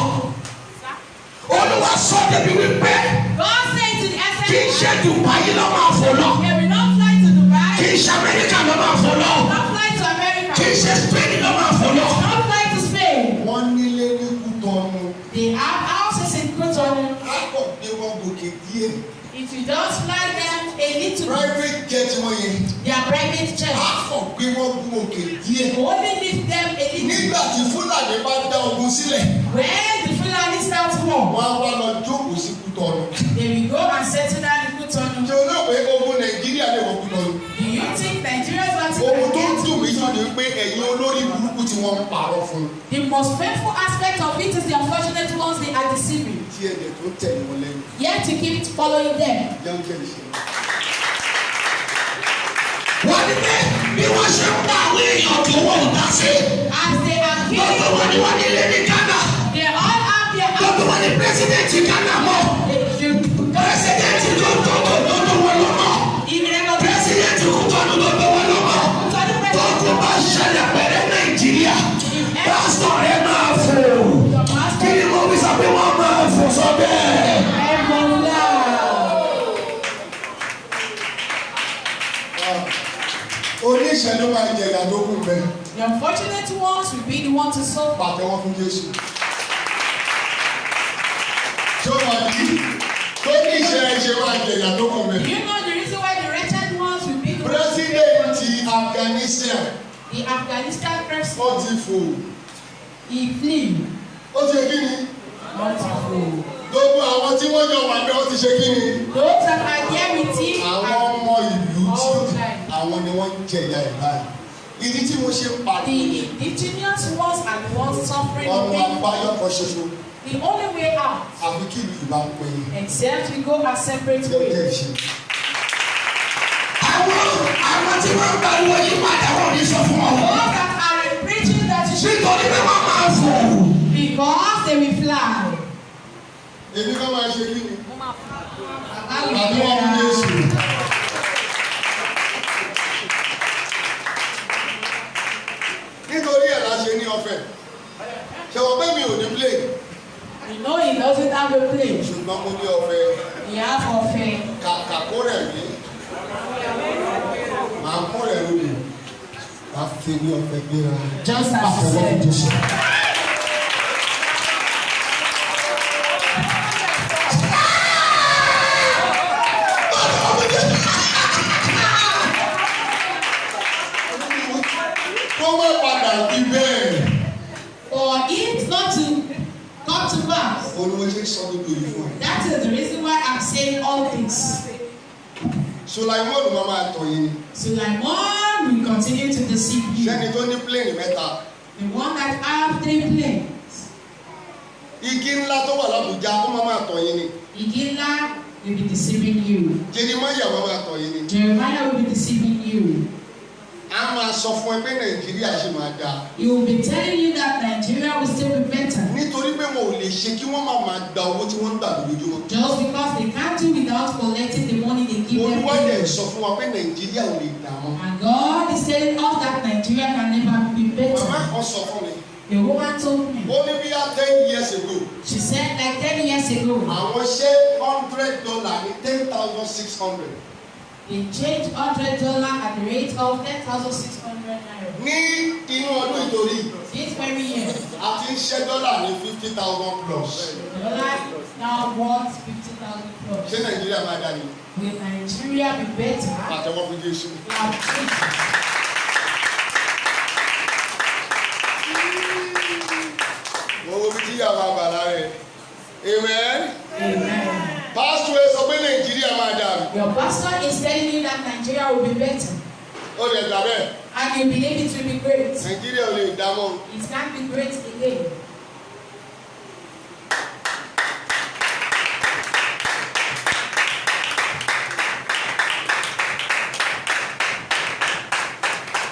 [SPEAKER 3] Olúwa sọ débi wípé
[SPEAKER 5] God said to the
[SPEAKER 3] kì í
[SPEAKER 5] essence,
[SPEAKER 3] ṣe Dubai ló máa fò lọ.
[SPEAKER 5] they will not fly to Dubai,
[SPEAKER 3] Kì í ṣe Amẹ́ríkà ló máa fò lọ.
[SPEAKER 5] not fly to America,
[SPEAKER 3] Kì í ṣe Spain ló máa fò lọ.
[SPEAKER 5] not fly to Spain.
[SPEAKER 1] Wọ́n nílé ní Kútọ́nù.
[SPEAKER 2] They have houses in Cotonou.
[SPEAKER 1] Á kọ̀ gbé wọn gòkè díẹ̀.
[SPEAKER 2] If you just fly them a little,
[SPEAKER 1] Private jet wọn yẹn.
[SPEAKER 2] their private jet,
[SPEAKER 1] Á kọ̀ gbé wọn gun òkè díẹ̀.
[SPEAKER 2] you only lift them a little.
[SPEAKER 1] Nígbà tí Fúlàní bá dá ogun sílẹ̀,
[SPEAKER 2] When the Fulani start war,
[SPEAKER 1] wọ́n á wá lọ jókòó sí Kútọ́nù.
[SPEAKER 2] they will go and settle down in Cotonou.
[SPEAKER 1] Ṣé o náà pé ogun Nàìjíríà lè wọ Kútọ́nù?
[SPEAKER 2] Do you think Nigeria's battle
[SPEAKER 1] Ohun tó ń
[SPEAKER 2] against
[SPEAKER 1] dùn mí jù
[SPEAKER 2] Cotonou?
[SPEAKER 1] ni pé ẹ̀yin olórí burúkú tí wọ́n ń parọ́ fún un.
[SPEAKER 2] The most painful aspect of it is the unfortunate ones they are deceiving.
[SPEAKER 1] Tí ẹ̀jẹ̀ tó ń tẹ̀lé wọn lẹ́yìn.
[SPEAKER 2] Yet you keep following them.
[SPEAKER 1] Jẹun jẹ́ ìṣe.
[SPEAKER 3] Wọ́n ní pé bí wọ́n ṣe ń pa àwọn èèyàn tó wọ́n ò dá sí.
[SPEAKER 2] As they are
[SPEAKER 3] Gbogbo
[SPEAKER 2] killing,
[SPEAKER 3] wọn ni wọ́n nílé ní Ghana.
[SPEAKER 2] they all have their
[SPEAKER 3] Gbogbo wọn ni pírẹ́sìdẹ̀ntì Ghana mọ̀. Pírẹ́sìdẹ̀ntì tó tó tó tó tó wọn ló mọ̀. Pírẹ́sìdẹ̀ntì Kútọ́nù tó tó wọn ló mọ̀. Tókùn bá ṣẹlẹ̀ pẹ̀lẹ́ Nàìjíríà. Pásítọ̀ rẹ̀ máa fò. Kí ni mo fi sọ pé wọ́n máa fò sọ bẹ́ẹ̀?
[SPEAKER 1] Oníṣẹ́ ló máa jẹ ìyà tó kù bẹ́ẹ̀.
[SPEAKER 2] The unfortunate ones will be the ones to suffer.
[SPEAKER 1] Pàtẹ́wọ́ fún Jésù. Ṣé o máa bí? Tó ní ìṣe ṣe máa jẹ ìyà tó kù
[SPEAKER 2] Do
[SPEAKER 1] bẹ́ẹ̀.
[SPEAKER 2] you know the reason why the wretched ones will be the ones
[SPEAKER 1] Pírẹ́sídẹ̀ntì Afghanistan
[SPEAKER 2] The Afghanistan
[SPEAKER 1] ó
[SPEAKER 2] president,
[SPEAKER 1] ti fò.
[SPEAKER 2] he flee.
[SPEAKER 1] Ó ti ṣe kí ni?
[SPEAKER 2] Multiple.
[SPEAKER 1] Gbogbo àwọn tí wọ́n jọ wà bẹ́ẹ̀ ó ti ṣe kí ni?
[SPEAKER 2] Those that are there with him
[SPEAKER 1] Àwọn
[SPEAKER 2] are
[SPEAKER 1] ọmọ ìlú tí àwọn ni wọ́n ń jẹ ìyà ẹ̀ báyìí. Ìdí tí mo ṣe pariwo
[SPEAKER 2] the indigenous ones are the ones suffering the
[SPEAKER 1] ọ̀nà
[SPEAKER 2] pain.
[SPEAKER 1] àbáyọ kan ṣoṣo
[SPEAKER 2] The only way out,
[SPEAKER 1] àfi kí ìlú ìbá pín in.
[SPEAKER 2] except we go our separate
[SPEAKER 1] Jẹ́ jẹ́
[SPEAKER 2] ways.
[SPEAKER 1] ìṣe.
[SPEAKER 3] Àwọn tí wọ́n ń pariwo yí padà wọ́n ò ní sọ fún ọ.
[SPEAKER 2] Those that are preaching that you should
[SPEAKER 3] Nítorí pé wọ́n máa fò.
[SPEAKER 2] because they will fly.
[SPEAKER 1] Èmi kan máa ṣe kí ni?
[SPEAKER 2] Baba will
[SPEAKER 1] Àbí wọ́n fún
[SPEAKER 2] fly.
[SPEAKER 1] Jésù. Nítorí ẹ̀ la ṣe ní ọ̀fẹ́. Ṣé wọ́n pé mi ò ní plane?
[SPEAKER 2] You know he doesn't have a plane.
[SPEAKER 1] Ṣùgbọ́n mo ní ọ̀fẹ́.
[SPEAKER 2] He has ọ̀fẹ́.
[SPEAKER 1] Kàkà kó rẹ̀ mí. Màá kó rẹ̀ lóde. Màá fi ní ọ̀fẹ́ gbéra.
[SPEAKER 2] Just as he
[SPEAKER 1] Pàtẹ́wọ́ fún
[SPEAKER 2] said.
[SPEAKER 1] Jésù. Kó má padà bí bẹ́ẹ̀.
[SPEAKER 2] For it not to come to pass.
[SPEAKER 1] Olúwo ṣe sọ gbogbo yìí fún ẹ.
[SPEAKER 2] That is the reason why I'm saying all this.
[SPEAKER 1] Sulaimon máa máa tọ̀ yín ni.
[SPEAKER 2] Sulaiman will continue to deceive you.
[SPEAKER 1] Sẹ́ni tó ní pléènì mẹ́ta.
[SPEAKER 2] The one that have three planes.
[SPEAKER 1] Igi ńlá tó wà l'Ábùjá ó máa máa tọ̀ yín ni.
[SPEAKER 2] Igila will be deceiving you.
[SPEAKER 1] Jeremáyà máa máa tọ̀ yín ni.
[SPEAKER 2] Jeremiah will be deceiving you.
[SPEAKER 1] A máa sọ fún ẹ pé Nàìjíríà ṣì máa dáa.
[SPEAKER 2] He will be telling you that Nigeria will still be better.
[SPEAKER 1] Nítorí pé wọn ò lè ṣe kí wọ́n máa máa gba owó tí wọ́n ń gbà lójoojúmọ́.
[SPEAKER 2] Just because they can't do without collecting the money they give them.
[SPEAKER 1] Olúwa dẹ̀ sọ fún wa pé Nàìjíríà ò lè dà mọ́.
[SPEAKER 2] And God is telling us that Nigeria can never be
[SPEAKER 1] Màmá
[SPEAKER 2] better.
[SPEAKER 1] kan sọ fún mi.
[SPEAKER 2] The woman told me.
[SPEAKER 1] Ó ní bí i 10 years ago,
[SPEAKER 2] She said like 10 years ago,
[SPEAKER 1] àwọn ṣe $100 ní 10,600.
[SPEAKER 2] they changed $100 at the rate of 10,600 naira.
[SPEAKER 1] Ní inú ọdún ìtorí,
[SPEAKER 2] This very year,
[SPEAKER 1] a ti ń ṣẹ́ dọ́là ní 50,000 plus.
[SPEAKER 2] the dollar now worth 50,000 plus.
[SPEAKER 1] Ṣé Nàìjíríà máa dá ni?
[SPEAKER 2] Will Nigeria be better?
[SPEAKER 1] Pàtẹ́wọ́ fún Jésù.
[SPEAKER 2] Now, Jesus.
[SPEAKER 1] Mo wo bí tíyà máa bà lára ẹ̀. Amen.
[SPEAKER 2] Amen.
[SPEAKER 1] Pásítọ̀ ẹ sọ pé Nàìjíríà máa dà mí.
[SPEAKER 2] Your pastor is telling you that Nigeria will be better.
[SPEAKER 1] Ó lè gbà bẹ́ẹ̀.
[SPEAKER 2] And you believe it will be great.
[SPEAKER 1] Nàìjíríà ò lè dá mọ́.
[SPEAKER 2] It can't be great again.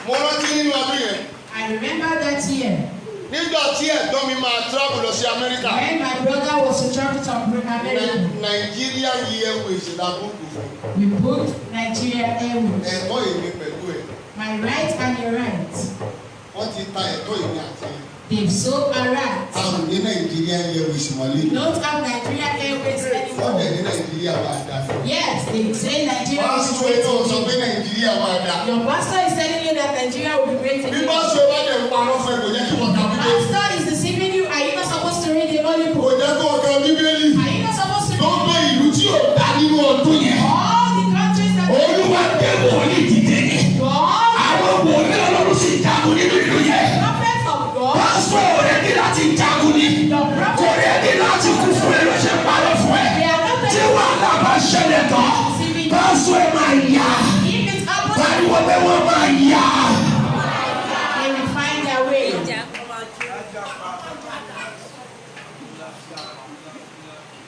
[SPEAKER 1] Mo rántí nínú ọdún yẹn.
[SPEAKER 2] I remember that year
[SPEAKER 1] Nígbà tí ẹ̀gbọ́n mi máa travel lọ sí Amẹ́ríkà.
[SPEAKER 2] when my brother was to travel to America.
[SPEAKER 1] Nàìjíríà Airways la book fún.
[SPEAKER 2] We booked Nigeria Airways.
[SPEAKER 1] Ẹ̀tọ́ èmi pẹ̀lú ẹ̀.
[SPEAKER 2] My right and your right.
[SPEAKER 1] Wọ́n ti ta ẹ̀tọ́ èmi àti ẹ̀.
[SPEAKER 2] They've so arrived.
[SPEAKER 1] A ò ní Nàìjíríà Airways mọ́lé.
[SPEAKER 2] We don't have Nigeria Airways
[SPEAKER 1] Wọ́n
[SPEAKER 2] anymore.
[SPEAKER 1] dẹ̀ ní Nàìjíríà máa dà.
[SPEAKER 2] Yes, they say Nigeria will
[SPEAKER 1] Pásítọ̀
[SPEAKER 2] be
[SPEAKER 1] ẹ̀ náà sọ
[SPEAKER 2] great
[SPEAKER 1] pé
[SPEAKER 2] again.
[SPEAKER 1] Nàìjíríà máa dà.
[SPEAKER 2] Your pastor is telling you that Nigeria will be great
[SPEAKER 1] Bí
[SPEAKER 2] again.
[SPEAKER 1] pásítọ̀ bá dẹ̀ ń parọ́ fún ẹ, kò jẹ́ kí wọ́n ka Bíbélì.
[SPEAKER 2] Pastor is deceiving you. Are you not supposed to read the Holy
[SPEAKER 1] Kò
[SPEAKER 2] Book?
[SPEAKER 1] jẹ́ kó o ka Bíbélì.
[SPEAKER 2] Are you not supposed to read
[SPEAKER 3] Gbogbo ìlú tí ò dá nínú ọdún yẹn.
[SPEAKER 2] all the countries that
[SPEAKER 3] Olúwa gbé wòlíì dìde ni.
[SPEAKER 2] God,
[SPEAKER 3] Àwọn wòlíì Ọlọ́run sì jagun nínú ìlú yẹn.
[SPEAKER 2] prophets of God,
[SPEAKER 3] Pásítọ̀ rẹ̀ ní láti jagun ni.
[SPEAKER 2] your
[SPEAKER 3] Kò
[SPEAKER 2] prophets,
[SPEAKER 3] rẹ̀ ní láti kú fún ẹ ló ṣe parọ́ fún ẹ.
[SPEAKER 2] they are not
[SPEAKER 3] Tí wàhálà bá ṣẹlẹ̀ tán,
[SPEAKER 2] deceiving you.
[SPEAKER 3] pásítọ̀ ẹ máa yá.
[SPEAKER 2] If it happens,
[SPEAKER 3] Pariwo pé wọ́n máa yá.
[SPEAKER 2] they will find their way.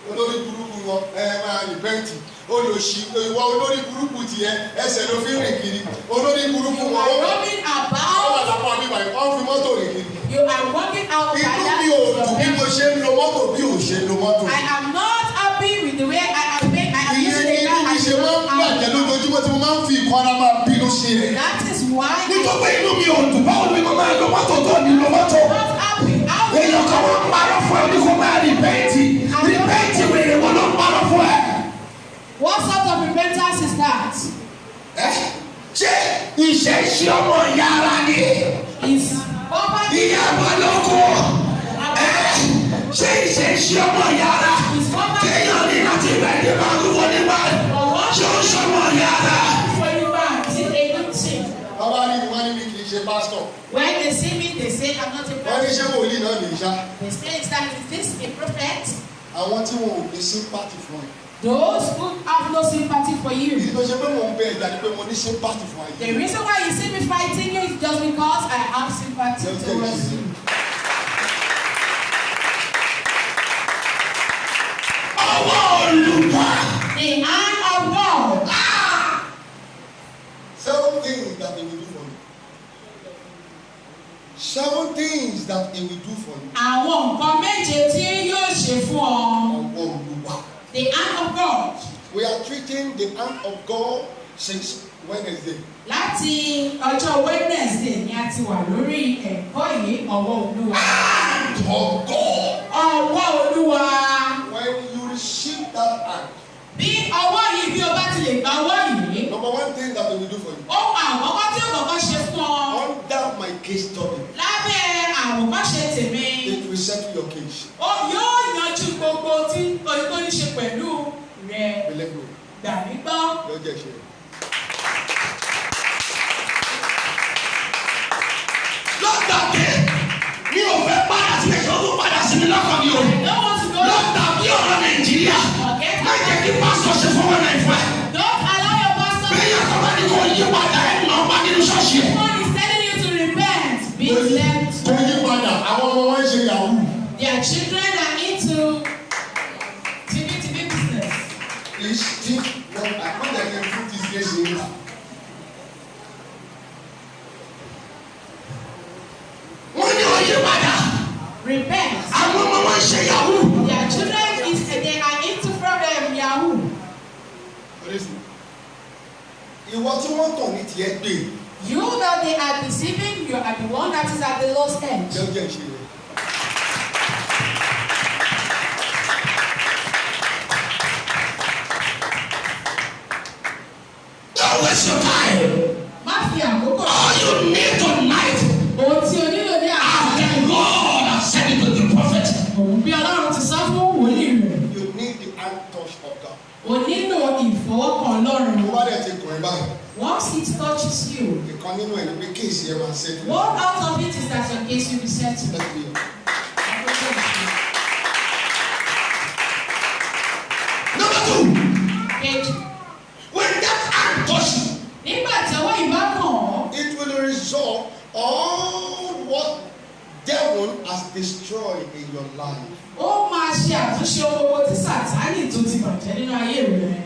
[SPEAKER 1] Olórí burúkú wọn ẹ máa rìpẹ́ǹtì. Olòṣì ìwọ olórí burúkú tiẹ̀ ẹsẹ̀ ló fi ń rìn kiri. Olórí burúkú
[SPEAKER 2] You
[SPEAKER 1] wọn
[SPEAKER 2] are
[SPEAKER 1] ó wà
[SPEAKER 2] roaming
[SPEAKER 1] ó wà
[SPEAKER 2] about.
[SPEAKER 1] lápá bíbá yìí, wọ́n fi mọ́tò rìn kiri.
[SPEAKER 2] You are walking out by
[SPEAKER 1] Inú
[SPEAKER 2] that
[SPEAKER 1] mi ò dùn bí mo ṣe ń lo mọ́tò bí ò ṣe lo mọ́tò.
[SPEAKER 2] I am not happy with the way I am made. I am
[SPEAKER 1] Ìyẹn
[SPEAKER 2] using
[SPEAKER 1] ni
[SPEAKER 2] the
[SPEAKER 1] inú
[SPEAKER 2] car.
[SPEAKER 1] mi
[SPEAKER 2] I
[SPEAKER 1] ṣe
[SPEAKER 2] do
[SPEAKER 1] máa ń
[SPEAKER 2] not
[SPEAKER 1] bàjẹ́
[SPEAKER 2] have.
[SPEAKER 1] lójoojúmọ́ tí mo máa ń fi ìkọ́ra máa bínú sí rẹ̀.
[SPEAKER 2] That is why I am
[SPEAKER 3] Nítorí inú mi ò dùn, báwo ni mo máa lo mọ́tò tó ní lo mọ́tò?
[SPEAKER 2] not happy. How
[SPEAKER 3] Èèyàn kan wọ́n ń parọ́ fún ẹ ní kó máa rìpẹ́ǹtì. Rìpẹ́ǹtì wèrè wo ló ń parọ́ fún ẹ?
[SPEAKER 2] What sort of repentance is that?
[SPEAKER 3] Ẹ́, ṣé ìṣe ṣe ọmọ ìyá ara ni?
[SPEAKER 2] Is poverty
[SPEAKER 3] Ìyá àbá ló kú. Ẹ́, ṣé ìṣe ṣe ọmọ ìyá ara?
[SPEAKER 2] is poverty
[SPEAKER 3] Kéèyàn ní láti bẹ̀rẹ̀ máa rúwọ́ nípa ṣé ó ṣọmọ ìyá ara?
[SPEAKER 2] for you man? Is it a good thing?
[SPEAKER 1] Bàbá rí mi wọ́n ní mi kì í ṣe pásítọ̀.
[SPEAKER 2] When they see me, they say I'm not a
[SPEAKER 1] Wọ́n ní ṣé
[SPEAKER 2] prophet.
[SPEAKER 1] wòlíì náà lè ṣá.
[SPEAKER 2] They say is that is this a prophet?
[SPEAKER 1] Àwọn tí wọn ò ní sympathy fún ẹ.
[SPEAKER 2] Those who have no sympathy for you.
[SPEAKER 1] Ìdí tó ṣe pé mò ń bẹ ìjà ni pé mo ní sympathy fún ayé.
[SPEAKER 2] The reason why you see me fighting you is just because I have sympathy towards you.
[SPEAKER 3] Ọwọ́ Olúwa.
[SPEAKER 2] The hand of God.
[SPEAKER 1] Seven things that he will do for you. Seven things that he will do for you.
[SPEAKER 2] Àwọn nǹkan méje tí yóò ṣe fún ọ.
[SPEAKER 1] Ọwọ́ Olúwa.
[SPEAKER 2] The hand of God.
[SPEAKER 1] We are treating the hand of God since Wednesday.
[SPEAKER 2] Láti ọjọ́ Wednesday ni a ti wà lórí ẹ̀kọ́ yìí, ọwọ́ Olúwa.
[SPEAKER 3] Hand of God.
[SPEAKER 2] Ọwọ́ Olúwa.
[SPEAKER 1] When you receive that hand,
[SPEAKER 2] Bí ọwọ́ yìí bí o bá ti lè gba ọwọ́ yìí,
[SPEAKER 1] number one thing that he will do for you.
[SPEAKER 2] ohun àkọ́kọ́ tí ó kọ́kọ́ ṣe fún ọ
[SPEAKER 1] Under my case study,
[SPEAKER 2] lábẹ́ àwòkọ́ṣe tèmi,
[SPEAKER 1] it will settle your case.
[SPEAKER 2] ó yóò yanjú gbogbo tí ohun tó ní ṣe pẹ̀lú rẹ̀.
[SPEAKER 1] Believe me,
[SPEAKER 2] Gbà mí gbọ́.
[SPEAKER 1] lọ́jọ́ ìṣe.
[SPEAKER 3] Lọ́gbà pé mi ò fẹ́ padà sí ẹ̀ṣọ́ tó padà sí mi lọ́kàn mi o.
[SPEAKER 2] I don't want to go.
[SPEAKER 3] Lọ́gbà bí ọ̀rọ̀ Nàìjíríà.
[SPEAKER 2] Forget
[SPEAKER 3] Má jẹ́ kí pásítọ̀ ṣe fún wọn náà fún ẹ.
[SPEAKER 2] Don't allow your pastor.
[SPEAKER 3] Bẹ́ẹ̀ni ọ̀kan ní kò yí padà ẹ̀ nà ọba nínú ṣọ́ọ̀ṣì ẹ̀.
[SPEAKER 2] Someone is telling you to repent. Be left.
[SPEAKER 1] Tó yí padà, àwọn ọmọ wọn ń ṣe yahoo.
[SPEAKER 2] Their children are into TV TV business.
[SPEAKER 1] Is still not I can't even put this case in.
[SPEAKER 3] Wọ́n ní ó yí padà.
[SPEAKER 2] Repent.
[SPEAKER 3] Àwọn ọmọ wọn ń ṣe yahoo.
[SPEAKER 2] Their children is they are into problem Yahoo.
[SPEAKER 1] Listen. Ìwọ tí wọ́n tàn ní tiẹ̀ gbé
[SPEAKER 2] You that they are deceiving, you are the one that is at the lost end.
[SPEAKER 1] lọ́jọ́ ìṣe rẹ̀.
[SPEAKER 3] Don't waste your time.
[SPEAKER 2] Má fi àkókò.
[SPEAKER 3] All you need tonight
[SPEAKER 2] Ohun tí o nílò ní
[SPEAKER 3] after
[SPEAKER 2] àkókò.
[SPEAKER 3] God has said it to the prophet.
[SPEAKER 2] Òun bí Ọlọ́run ti sọ fún wòlíì rẹ̀.
[SPEAKER 1] You need the hand touch of God.
[SPEAKER 2] O nílò ìfọwọ́kàn Ọlọ́run.
[SPEAKER 1] Tó bá dẹ̀ ti kàn ẹ́ báyìí,
[SPEAKER 2] Once it touches you,
[SPEAKER 1] ìkan nínú ẹ̀ ni pé kéèsì ẹ máa ṣẹ́jú.
[SPEAKER 2] one out of it is that your case will be settled.
[SPEAKER 1] Let's be
[SPEAKER 3] Number two,
[SPEAKER 2] Kejì,
[SPEAKER 3] when that hand touch you,
[SPEAKER 2] nígbà tí ọwọ́ yìí bá kàn ọ́,
[SPEAKER 1] It will resolve all what devil has destroyed in your life.
[SPEAKER 2] ó máa ṣe àtúnṣe ohun gbogbo tí Sàtánì tó ti bàjẹ́ nínú ayé rẹ̀.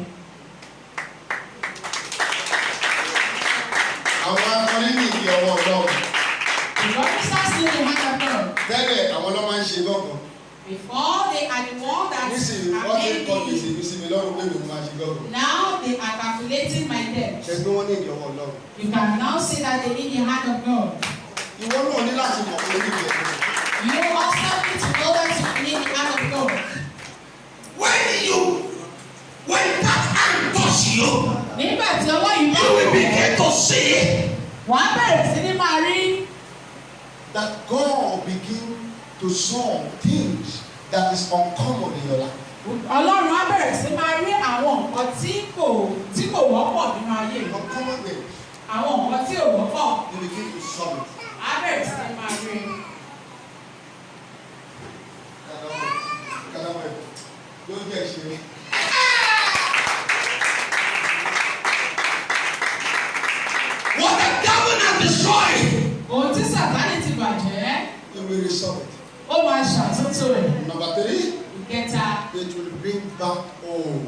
[SPEAKER 1] Àwọn akọrin ní ìdí ọwọ́ Ọlọ́run.
[SPEAKER 2] The officers need the hand of God.
[SPEAKER 1] Tẹ́lẹ̀ àwọn ló máa ń ṣe gángan.
[SPEAKER 2] Before they are the one that
[SPEAKER 1] Nísìnyí
[SPEAKER 2] are
[SPEAKER 1] wọ́n ti ń kọ gbèsè
[SPEAKER 2] making
[SPEAKER 1] mi sí mi lọ́rùn pé mi ò máa ṣe gángan.
[SPEAKER 2] now they are calculating my debt.
[SPEAKER 1] Ṣé pé wọ́n ní ìdí ọwọ́ Ọlọ́run?
[SPEAKER 2] You can now see that they need the hand of God.
[SPEAKER 1] Ìwọ náà ní láti mọ̀ pé ó ní ìdí ọwọ́ Ọlọ́run.
[SPEAKER 2] You also need to know that you need the hand of God.
[SPEAKER 3] When that hand touch you,
[SPEAKER 2] Nígbà tí ọwọ́ yìí bá
[SPEAKER 3] you will
[SPEAKER 2] kàn,
[SPEAKER 3] begin to see
[SPEAKER 2] wàá bẹ̀rẹ̀ sí ní máa rí
[SPEAKER 1] that God begin to solve things that is uncommon in your life.
[SPEAKER 2] Ọlọ́run á bẹ̀rẹ̀ sí máa rí àwọn nǹkan tí kò wọ́pọ̀ nínú ayé rẹ̀.
[SPEAKER 1] Uncommon things.
[SPEAKER 2] Àwọn nǹkan tí ò wọ́pọ̀
[SPEAKER 1] You begin to solve it.
[SPEAKER 2] á bẹ̀rẹ̀ sí ní máa rí.
[SPEAKER 1] Kàdámọ̀ ló jẹ́ ìṣeré.
[SPEAKER 3] What the devil has destroyed.
[SPEAKER 2] Ohun tí Sàtánì ti bàjẹ́,
[SPEAKER 1] You will resolve it.
[SPEAKER 2] ó máa ṣàtúntò rẹ̀.
[SPEAKER 1] Number three,
[SPEAKER 2] Ìkẹta,
[SPEAKER 1] it will bring back hope.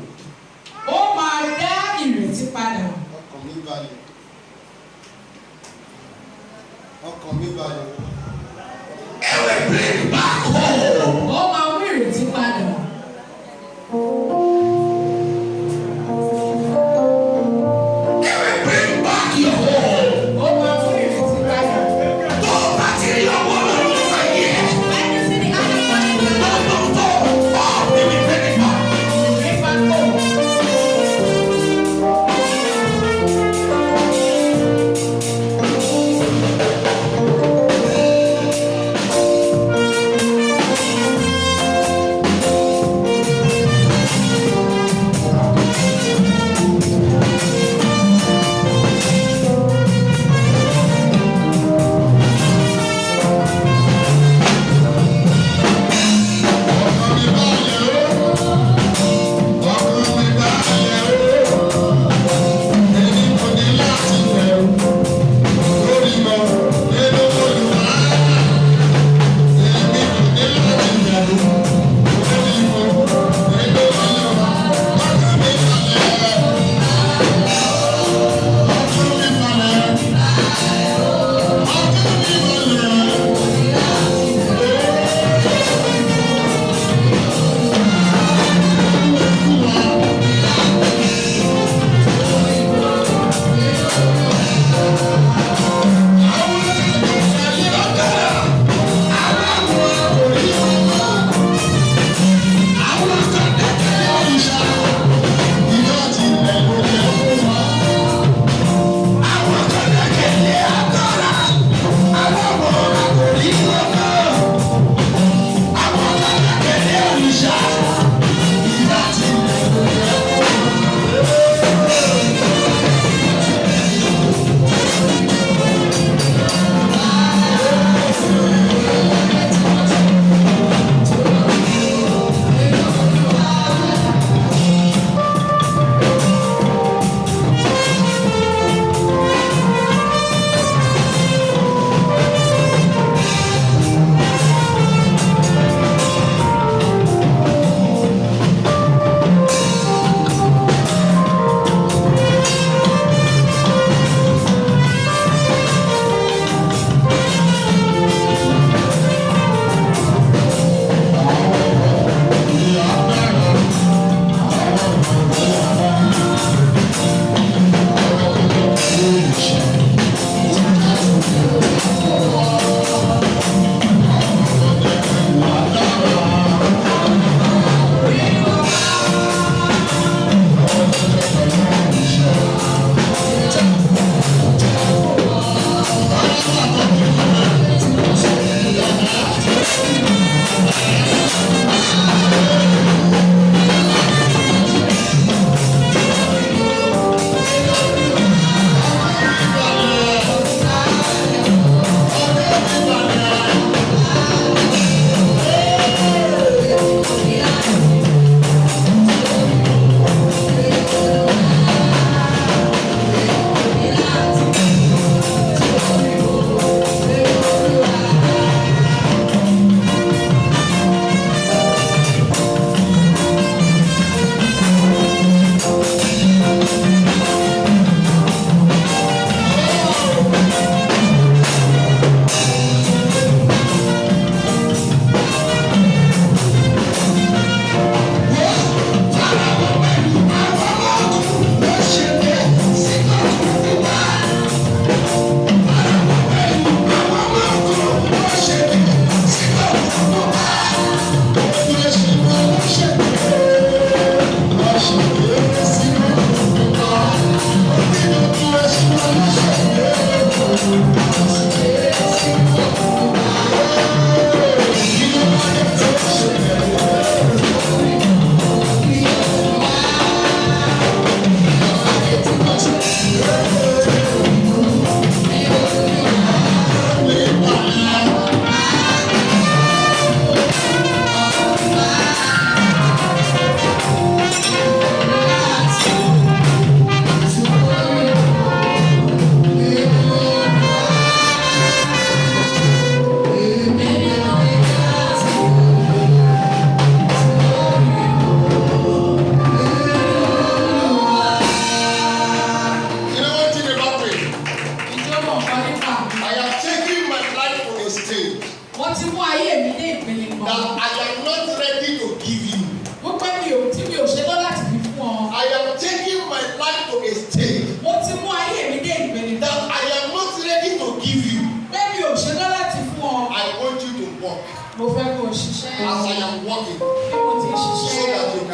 [SPEAKER 2] ó máa dá ìrètí padà.
[SPEAKER 1] Ọkàn mi balẹ̀. Ọkàn mi balẹ̀.
[SPEAKER 3] It will bring back hope.
[SPEAKER 2] Ó máa mú ìrètí padà.
[SPEAKER 3] It will bring back your hope.
[SPEAKER 2] Ó máa mú ìrètí padà.
[SPEAKER 3] Tó o bá ti rí ọwọ́ Ọlọ́run nínú ayé ẹ̀,
[SPEAKER 5] When you see the hand of God in your life,
[SPEAKER 3] tó tó tó, oh, he will bring it back.
[SPEAKER 2] Bring back hope.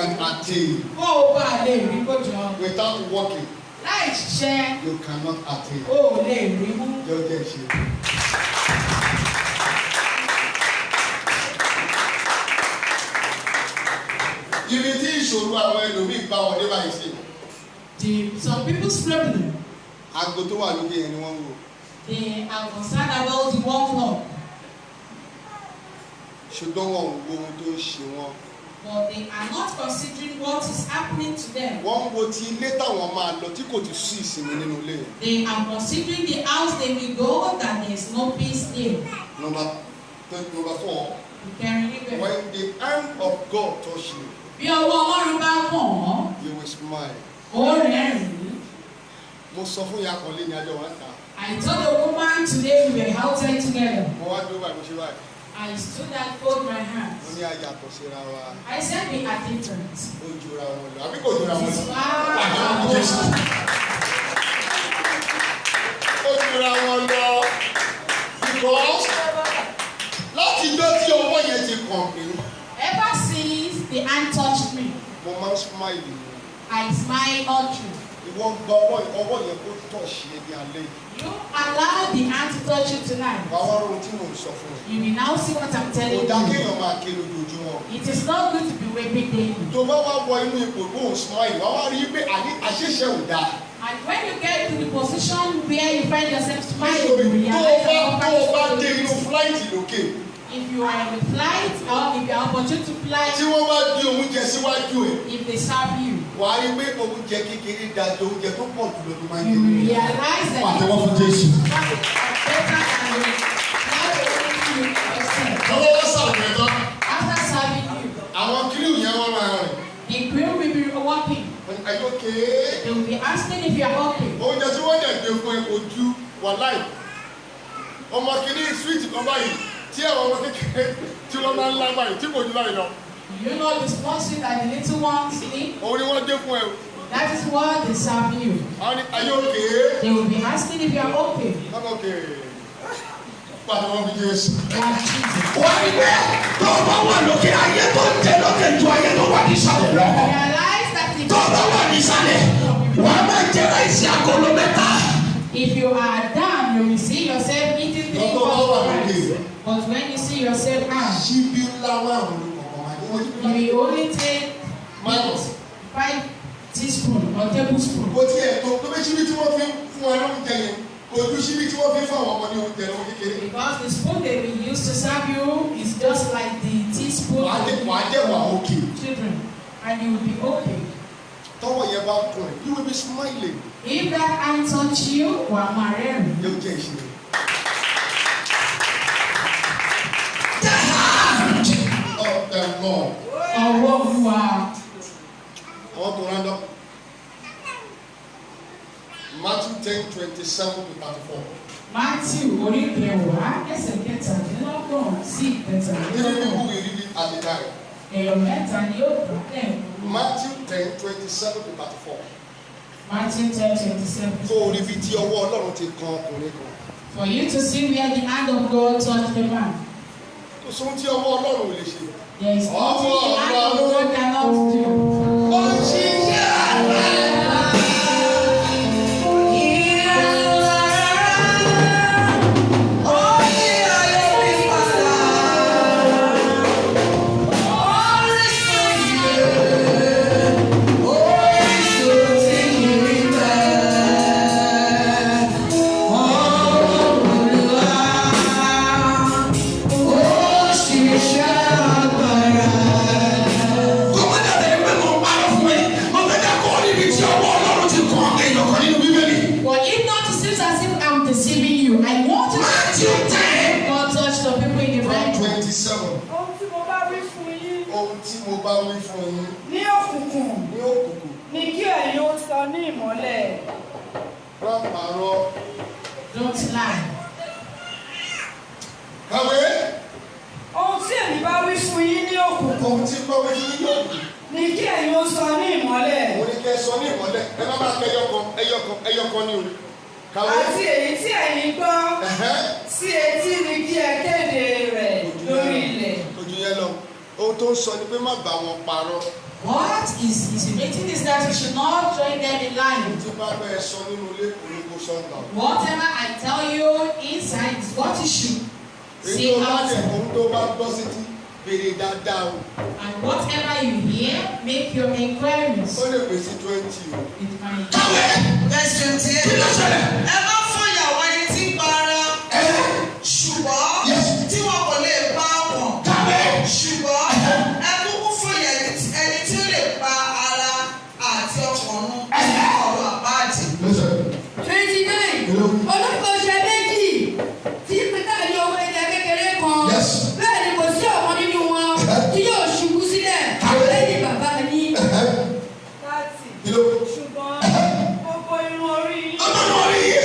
[SPEAKER 1] can attain.
[SPEAKER 2] Kó o bá lè rí kójọ.
[SPEAKER 1] Without working,
[SPEAKER 2] Láì ṣiṣẹ́,
[SPEAKER 1] you cannot attain.
[SPEAKER 2] o ò lè rí mú.
[SPEAKER 1] Jọjọ ṣe. Ibi tí ìṣòro àwọn ẹlòmíì bá wọn dé báyìí sí.
[SPEAKER 2] Some people's problem,
[SPEAKER 1] Aago tó wà lókè yẹn ni wọ́n ń wò.
[SPEAKER 2] they are concerned about the one clock,
[SPEAKER 1] Ṣùgbọ́n wọn ò wo ohun tó ń ṣe wọn.
[SPEAKER 2] but they are not considering what is happening to them.
[SPEAKER 1] Wọ́n ń wo ti ilé táwọn máa lọ tí kò ti sí ìsinmi nínú ilé yẹn.
[SPEAKER 2] They are considering the house they will go, that there is no peace there.
[SPEAKER 1] Number four,
[SPEAKER 2] Ìkẹrin níbẹ̀.
[SPEAKER 1] when the hand of God touch you,
[SPEAKER 2] Bí ọwọ́ Ọlọ́run bá kàn ọ́,
[SPEAKER 1] you will smile.
[SPEAKER 2] ó rẹ́rìn-ín.
[SPEAKER 1] Mo sọ fún ìyá kan lé ní ajọ́ wa ń ta.
[SPEAKER 2] I told the woman today we were outside together.
[SPEAKER 1] Mo wá dúró báyìí, mo ṣe báyìí.
[SPEAKER 2] I stood and fold my
[SPEAKER 1] Mo
[SPEAKER 2] hands.
[SPEAKER 1] ní ayàtọ̀ síra wa.
[SPEAKER 2] I said we are different.
[SPEAKER 1] Ó jura wọn lọ. Àbí kò jura wọn
[SPEAKER 2] It is
[SPEAKER 1] lọ?
[SPEAKER 2] far above.
[SPEAKER 1] Ó jura wọn lọ. Because láti ijọ́ tí ọwọ́ yẹn ti kàn mí,
[SPEAKER 2] Ever since the hand touched me,
[SPEAKER 1] mo máa ń smile ni.
[SPEAKER 2] I smile all through.
[SPEAKER 1] Ìwọ gba ọwọ́ yẹn kó touch ẹ ní alẹ́ yìí.
[SPEAKER 2] You allow the hand to touch you tonight.
[SPEAKER 1] Wàá wá ohun tí mò ń sọ fún ẹ.
[SPEAKER 2] You will now see what I'm
[SPEAKER 1] Kò
[SPEAKER 2] telling
[SPEAKER 1] dá
[SPEAKER 2] you.
[SPEAKER 1] kéèyàn máa ké lójoojúmọ́.
[SPEAKER 2] It is not good to be weeping daily.
[SPEAKER 1] Tó bá wá wọ inú ipò tó ń smile, wàá wá rí i pé àní àṣìṣe ò dáa.
[SPEAKER 2] And when you get to the position where you find yourself smiling,
[SPEAKER 1] Nítorí
[SPEAKER 2] you
[SPEAKER 1] tó o
[SPEAKER 2] realize
[SPEAKER 1] bá
[SPEAKER 2] that
[SPEAKER 1] tó o bá dé
[SPEAKER 2] you
[SPEAKER 1] inú flight lókè,
[SPEAKER 2] If you are in the flight or if you are opportune to fly,
[SPEAKER 1] tí wọ́n bá di oúnjẹ síwájú ẹ̀,
[SPEAKER 2] if they serve you,
[SPEAKER 1] wàá rí i pé oúnjẹ kékeré dájú oúnjẹ tó pọ̀ jùlọ tó máa ń
[SPEAKER 2] you
[SPEAKER 1] jẹ.
[SPEAKER 2] will realize that
[SPEAKER 1] Pàtẹ́wọ́ fún Jésù.
[SPEAKER 2] better than the life you yourself.
[SPEAKER 1] Tọ́wọ́ wá sàlùmẹ́ tán,
[SPEAKER 2] After serving you,
[SPEAKER 1] àwọn crew yẹn wọ́n máa rìn.
[SPEAKER 2] the crew will be working.
[SPEAKER 1] Wọ́n ní, "Are you okay?"
[SPEAKER 2] They will be asking if you are okay.
[SPEAKER 1] Oúnjẹ tí wọ́n dẹ̀ gbé fún ẹ kò ju wàláì. Ọmọ kìíní sweet kan báyìí tí àwọn ọmọ kékeré tí wọ́n máa ń lá báyìí tí kò ju báyìí lọ.
[SPEAKER 2] You know the small sweet that the little ones need?
[SPEAKER 1] Òun ni wọ́n dé fún ẹ o.
[SPEAKER 2] That is what they serve you.
[SPEAKER 1] Àwọn ní, "Are you okay?"
[SPEAKER 2] They will be asking if you are okay.
[SPEAKER 1] I'm okay. Pàtẹ́wọ́ fún Jésù.
[SPEAKER 2] Like Jesus.
[SPEAKER 3] Wọ́n rí pé tó o bá wà lókè, ayé tó ń jẹ lókè ju ayé tó wà nísàlẹ̀ lọ.
[SPEAKER 2] Realize that if
[SPEAKER 3] Tó o bá wà nísàlẹ̀, wàá máa jẹ rice agolo mẹ́ta.
[SPEAKER 2] If you are down, you will see yourself eating three
[SPEAKER 1] Lọ́tọ̀ bá
[SPEAKER 2] pots
[SPEAKER 1] wà
[SPEAKER 2] of
[SPEAKER 1] lókè.
[SPEAKER 2] rice. But when you see yourself down,
[SPEAKER 1] Ṣíbí ńlá márùn-ún ló kọ̀ọ̀kan máa ní. Wọ́n ti
[SPEAKER 2] you will only take
[SPEAKER 1] Márùn-ún.
[SPEAKER 2] 5 teaspoon or tablespoon.
[SPEAKER 1] Kò tiẹ̀ tó tó bí ṣíbí tí wọ́n fi ń fún wa lóúnjẹ yẹn. Kò ju ṣíbí tí wọ́n fi ń fún àwọn ọmọ ní oúnjẹ lọ́wọ́ kékeré.
[SPEAKER 2] Because the spoon they will use to serve you is just like the teaspoon
[SPEAKER 1] Wàá jẹ́ wà okay.
[SPEAKER 2] children, and you will be okay.
[SPEAKER 1] Tọ́wọ́ yẹn bá kún ẹ̀, you will be smiling.
[SPEAKER 2] If that hand touch you, wà á máa rẹ́rìn-ín.
[SPEAKER 1] Yóò jẹ́ ìṣirò.
[SPEAKER 3] The hand
[SPEAKER 1] Of the Lord.
[SPEAKER 2] Ọwọ́ Olúwa.
[SPEAKER 1] I want to round up. Matthew 10:27 to 34.
[SPEAKER 2] Matthew orí kẹwàá ẹsẹ̀ 27 sí
[SPEAKER 1] Three
[SPEAKER 2] 33.
[SPEAKER 1] people will read it at a time.
[SPEAKER 2] Èèyàn mẹ́ta ni yóò kà á lẹ́ẹ̀kan.
[SPEAKER 1] Matthew 10:27 to 34.
[SPEAKER 2] Matthew 10:27.
[SPEAKER 1] Kó o rí ibi tí ọwọ́ Ọlọ́run ti kan ọkùnrin kan.
[SPEAKER 2] For you to see where the hand of God touched the man.
[SPEAKER 1] Kò sóhun tí ọwọ́ Ọlọ́run ò lè ṣe.
[SPEAKER 2] There is nothing the hand of God cannot do.
[SPEAKER 1] Ó ń ṣiṣẹ́ àgbà.
[SPEAKER 3] Kó má dàbí ẹni pé mo ń parọ́ fún ẹ. Mo fẹ́ jẹ́ kó rí ibi tí ọwọ́ Ọlọ́run ti kàn èèyàn kan nínú Bíbélì.
[SPEAKER 2] But if not to seem as if I'm deceiving you, I want you to
[SPEAKER 3] Matthew 10.
[SPEAKER 2] God touched the people in the
[SPEAKER 1] From
[SPEAKER 2] Bible.
[SPEAKER 1] 27.
[SPEAKER 4] Ohun tí mo bá wí fún yín
[SPEAKER 1] Ohun tí mo bá wí fún yín
[SPEAKER 4] ní òkùnkùn
[SPEAKER 1] ní òkùnkùn.
[SPEAKER 4] ni kí ẹ̀yin ó sọ ní ìmọ́lẹ̀.
[SPEAKER 1] Má parọ́.
[SPEAKER 2] Don't lie.
[SPEAKER 1] Kàwé.
[SPEAKER 4] Ohun tí èmi bá wí fún yín ní òkùnkùn
[SPEAKER 1] Ohun tí mo bá wí fún yín ní òkùnkùn.
[SPEAKER 4] ni kí ẹ̀yin ó sọ ní ìmọ́lẹ̀.
[SPEAKER 1] Mo ní kẹ́ ẹ sọ ní ìmọ́lẹ̀. Ẹ má máa kẹ́ ẹyọkan ẹyọkan ẹyọkan ní orí. Kàwé.
[SPEAKER 4] Àti èyí tí ẹ̀yin gbọ́
[SPEAKER 1] Ẹ̀hẹ́n.
[SPEAKER 4] sí etí ni kí ẹ kéde rẹ̀ lórí ilẹ̀.
[SPEAKER 1] Ojú yẹn lọ. Ohun tó ń sọ ni pé má bá wọn parọ́.
[SPEAKER 2] What is insinuating is that you should not join them in lying.
[SPEAKER 1] Tí bá bẹ́ẹ̀ sọ nínú ilé òun kò sọ̀tà.
[SPEAKER 2] Whatever I tell you inside is what you should
[SPEAKER 1] Èyí
[SPEAKER 2] say
[SPEAKER 1] tó bá dẹ̀
[SPEAKER 2] outside.
[SPEAKER 1] ohun tó bá gbọ́ sétí béèrè dáadáa o.
[SPEAKER 2] And whatever you hear, make your inquiries.
[SPEAKER 1] Ó lè pè sí 20 o.
[SPEAKER 2] It might.
[SPEAKER 3] Kàwé.
[SPEAKER 4] Verse 28.
[SPEAKER 3] Kí ló ṣẹlẹ̀?
[SPEAKER 4] Ẹ má fòyà àwọn ẹni tí ń pa ara, ṣùgbọ́n
[SPEAKER 3] Yes.
[SPEAKER 4] tí wọn kò lè pa ọkàn.
[SPEAKER 3] Kàwé.
[SPEAKER 4] Ṣùgbọ́n ẹ kúkú fòyà ẹni tí ó lè pa ara àti ọkàn run ní ọ̀run àpáàdì.
[SPEAKER 1] Ló ṣẹlẹ̀.
[SPEAKER 6] 29. Olókòṣe méjì tí pété ní owó ẹja kékeré kan.
[SPEAKER 1] Yes.
[SPEAKER 6] Bẹ́ẹ̀ ni kò sí ọ̀kan nínú wọn tí yóò ṣubú sílẹ̀ lẹ́yìn bàbá yín.
[SPEAKER 8] 30.
[SPEAKER 1] Kí ló?
[SPEAKER 8] Ṣùgbọ́n gbogbo irun orí yín
[SPEAKER 3] Ọdún orí yìí.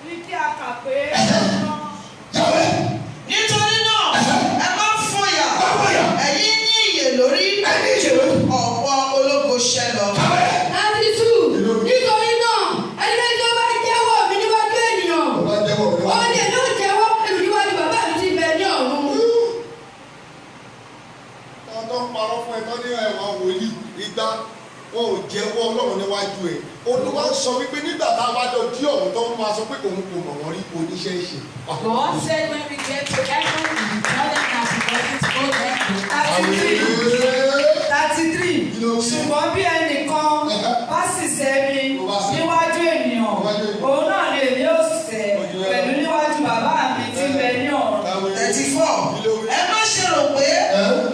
[SPEAKER 8] ní kí a kà pé ọ̀kan.
[SPEAKER 3] Kàwé.
[SPEAKER 4] Nítorí náà, ẹ má fòyà,
[SPEAKER 3] Má fòyà.
[SPEAKER 4] ẹ̀yin ní ìyè lórí
[SPEAKER 3] Ẹni ìṣèlú.
[SPEAKER 4] ọ̀pọ̀ ológo ṣẹ́ lọ.
[SPEAKER 3] Kàwé.
[SPEAKER 6] 32. Nítorí náà, ẹnikẹ́ni tó bá jẹ́wọ́ mi níwájú ènìyàn,
[SPEAKER 1] Tó bá jẹ́wọ́ mi wá.
[SPEAKER 6] òun ni èmi ó jẹ́wọ́ pẹ̀lú níwájú bàbá mi tí ń bẹ ní ọ̀run.
[SPEAKER 1] Àwọn tó ń parọ́ fún ẹ tó ní ẹ̀wọ̀n wòlíì igba wọn ò jẹ́wọ́ Ọlọ́run níwájú ẹ̀. Olúwa ń sọ wípé nígbà tá a bá lọ dí ọ̀hún tó ń máa sọ pé òun kò mọ̀ wọ́n rí oníṣẹ́ ìṣe.
[SPEAKER 2] God said when we get to heaven, we will tell them that he doesn't go there.
[SPEAKER 8] 33. 33.
[SPEAKER 1] Kí ló wí?
[SPEAKER 8] Ṣùgbọ́n bí ẹnìkan bá sì sẹ́ mi níwájú ènìyàn,
[SPEAKER 1] Níwájú ènìyàn.
[SPEAKER 8] òun náà ni èmi ó sẹ́ pẹ̀lú níwájú bàbá mi tí ń bẹ ní ọ̀run.
[SPEAKER 4] 34. Ẹ má ṣe rò pé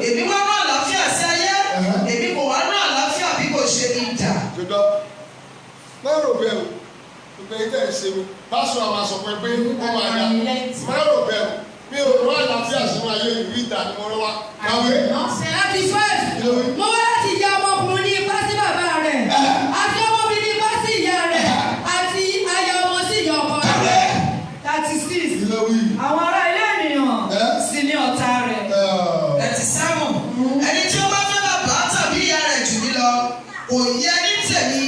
[SPEAKER 4] èmi wá rán àlàáfíà sí ayé, èmi kò wá rán àlàáfíà bí kò ṣe idà.
[SPEAKER 1] Ṣùgbọ́n má rò bẹ́ẹ̀ o, gbogbo ẹ̀yin tẹ̀ ń ṣe mi, pásọ̀ àmà sọ pé pé ó máa dà. Má rò bẹ́ẹ̀ o, mi ò rán àlàáfíà sínú ayé ìlú ìta ni mo rán wá. Kàwé.
[SPEAKER 2] Not say
[SPEAKER 6] 35. Mo wá láti ya ọmọkùnrin ní ipá sí bàbá rẹ̀, àti ọmọbìnrin ní ipá sí ìyá rẹ̀, àti aya ọmọ sí ìyá ọkọ rẹ̀.
[SPEAKER 3] Kàwé.
[SPEAKER 8] 36.
[SPEAKER 1] Kí ló wí?
[SPEAKER 8] Àwọn ará ilé ènìyàn sì ní ọ̀tá rẹ̀.
[SPEAKER 4] 37. Ẹni tí ó bá fẹ́ bàbá tàbí ìyá rẹ̀ jù mí lọ, kò yẹ ní tèmi.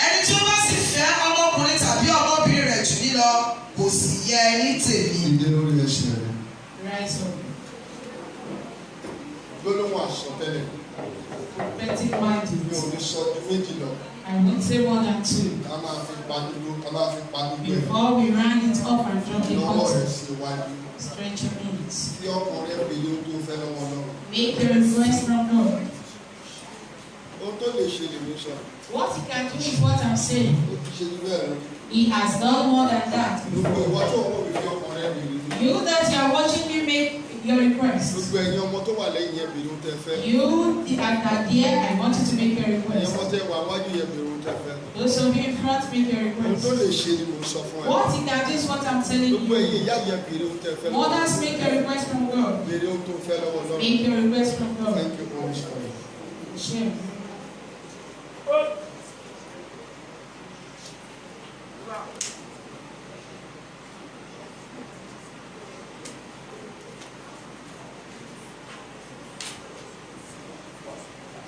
[SPEAKER 4] Ẹni tí ó bá sì fẹ́ ọmọkùnrin tàbí ọmọbìnrin rẹ̀ jù mí lọ, kò sì yẹ ní tèmi.
[SPEAKER 1] Ìdè lórí ẹsẹ̀ rẹ̀.
[SPEAKER 2] Rise up.
[SPEAKER 1] Gbólóhùn àsọtẹ́lẹ̀
[SPEAKER 2] Prophetic
[SPEAKER 1] mi ò
[SPEAKER 2] mandate.
[SPEAKER 1] ní sọ ju méjì lọ.
[SPEAKER 2] I won't say more than two.
[SPEAKER 1] Ká máa fi pa dúdú, ká máa fi pa dúdú ẹ̀.
[SPEAKER 2] Before we round it up and drop the
[SPEAKER 1] Lọ́wọ́ rẹ̀
[SPEAKER 2] curtain,
[SPEAKER 1] sí iwájú.
[SPEAKER 2] stretch your hands.
[SPEAKER 1] Tí ọkùnrin ẹ̀ pèlú ohun tó fẹ́ lọ́wọ́ Ọlọ́run.
[SPEAKER 2] Make your request from God.
[SPEAKER 1] Ohun tó lè ṣe lèmi sọ.
[SPEAKER 2] What he can do is what I'm saying.
[SPEAKER 1] Ó ti ṣe jù bẹ́ẹ̀ lọ.
[SPEAKER 2] He has done more than that.
[SPEAKER 1] Gbogbo ìwọ tó ń wò mí fi ọkùnrin ẹ̀ pèlú.
[SPEAKER 2] You that you are watching me make your request.
[SPEAKER 1] Gbogbo ẹ̀yin ọmọ tó wà lẹ́yìn yẹn pèlú ohun tẹ́ fẹ́.
[SPEAKER 2] You that are there, I want you to make your
[SPEAKER 1] Ẹ̀yin
[SPEAKER 2] request.
[SPEAKER 1] ọmọ tẹ́ wà wájú yẹn pèlú ohun tẹ́ fẹ́.
[SPEAKER 2] Those of you in front, make your
[SPEAKER 1] Ohun tó
[SPEAKER 2] request.
[SPEAKER 1] lè ṣe ni mo sọ fún ẹ.
[SPEAKER 2] What he can do is what I'm telling
[SPEAKER 1] Gbogbo
[SPEAKER 2] you.
[SPEAKER 1] ẹ̀yin ìyá yẹn pèlú ohun tẹ́ fẹ́ lọ́wọ́.
[SPEAKER 2] Mothers, make your request from God.
[SPEAKER 1] Pèlú ohun tó fẹ́ lọ́wọ́ Ọlọ́run.
[SPEAKER 2] Make your request from God.
[SPEAKER 1] Thank you, Holy Spirit.
[SPEAKER 2] Share.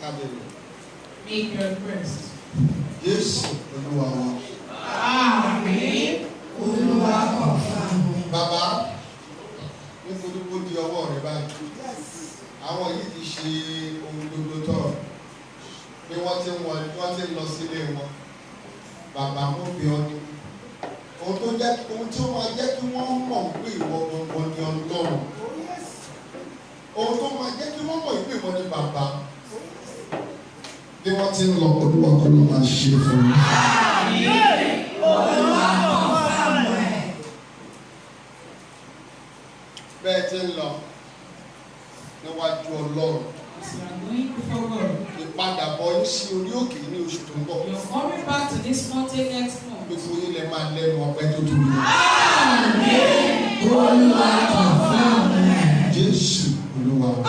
[SPEAKER 1] Hallelujah.
[SPEAKER 2] Make your request.
[SPEAKER 1] Jésù Olúwa wa.
[SPEAKER 2] Amen.
[SPEAKER 6] Olúwa confirm.
[SPEAKER 1] Bàbá, nítorí kó di ọwọ́ rẹ báyìí. Àwọn yìí ti ṣe ohun gbogbo tọ̀ bí wọ́n ti ń wọ wọ́n ti ń lọ sílé wọn. Bàbá mú bí ọ ní. Ohun tó jẹ́ ohun tí ó máa jẹ́ kí wọ́n mọ̀ pé ìwọ gbọ̀ngàn ni Ọlọ́run. Ohun tó máa jẹ́ kí wọ́n mọ̀ pé ìwọ ni bàbá. Bí wọ́n ti ń lọ, Olúwa kó ló máa ṣe fún mi.
[SPEAKER 6] Olúwa confirm ẹ̀.
[SPEAKER 1] Bẹ́ẹ̀ ti ń lọ níwájú Ọlọ́run.
[SPEAKER 2] As you are going before God,
[SPEAKER 1] Ìpadàbọ̀ yín sí orí òkè ní oṣù tó ń bọ̀.
[SPEAKER 2] you're coming back to this mountain next month.
[SPEAKER 1] Gbogbo yín lẹ máa lẹ́nu ọpẹ́ tó tóbi.
[SPEAKER 6] Olúwa confirm ẹ̀.
[SPEAKER 1] Jésù Olúwa wa.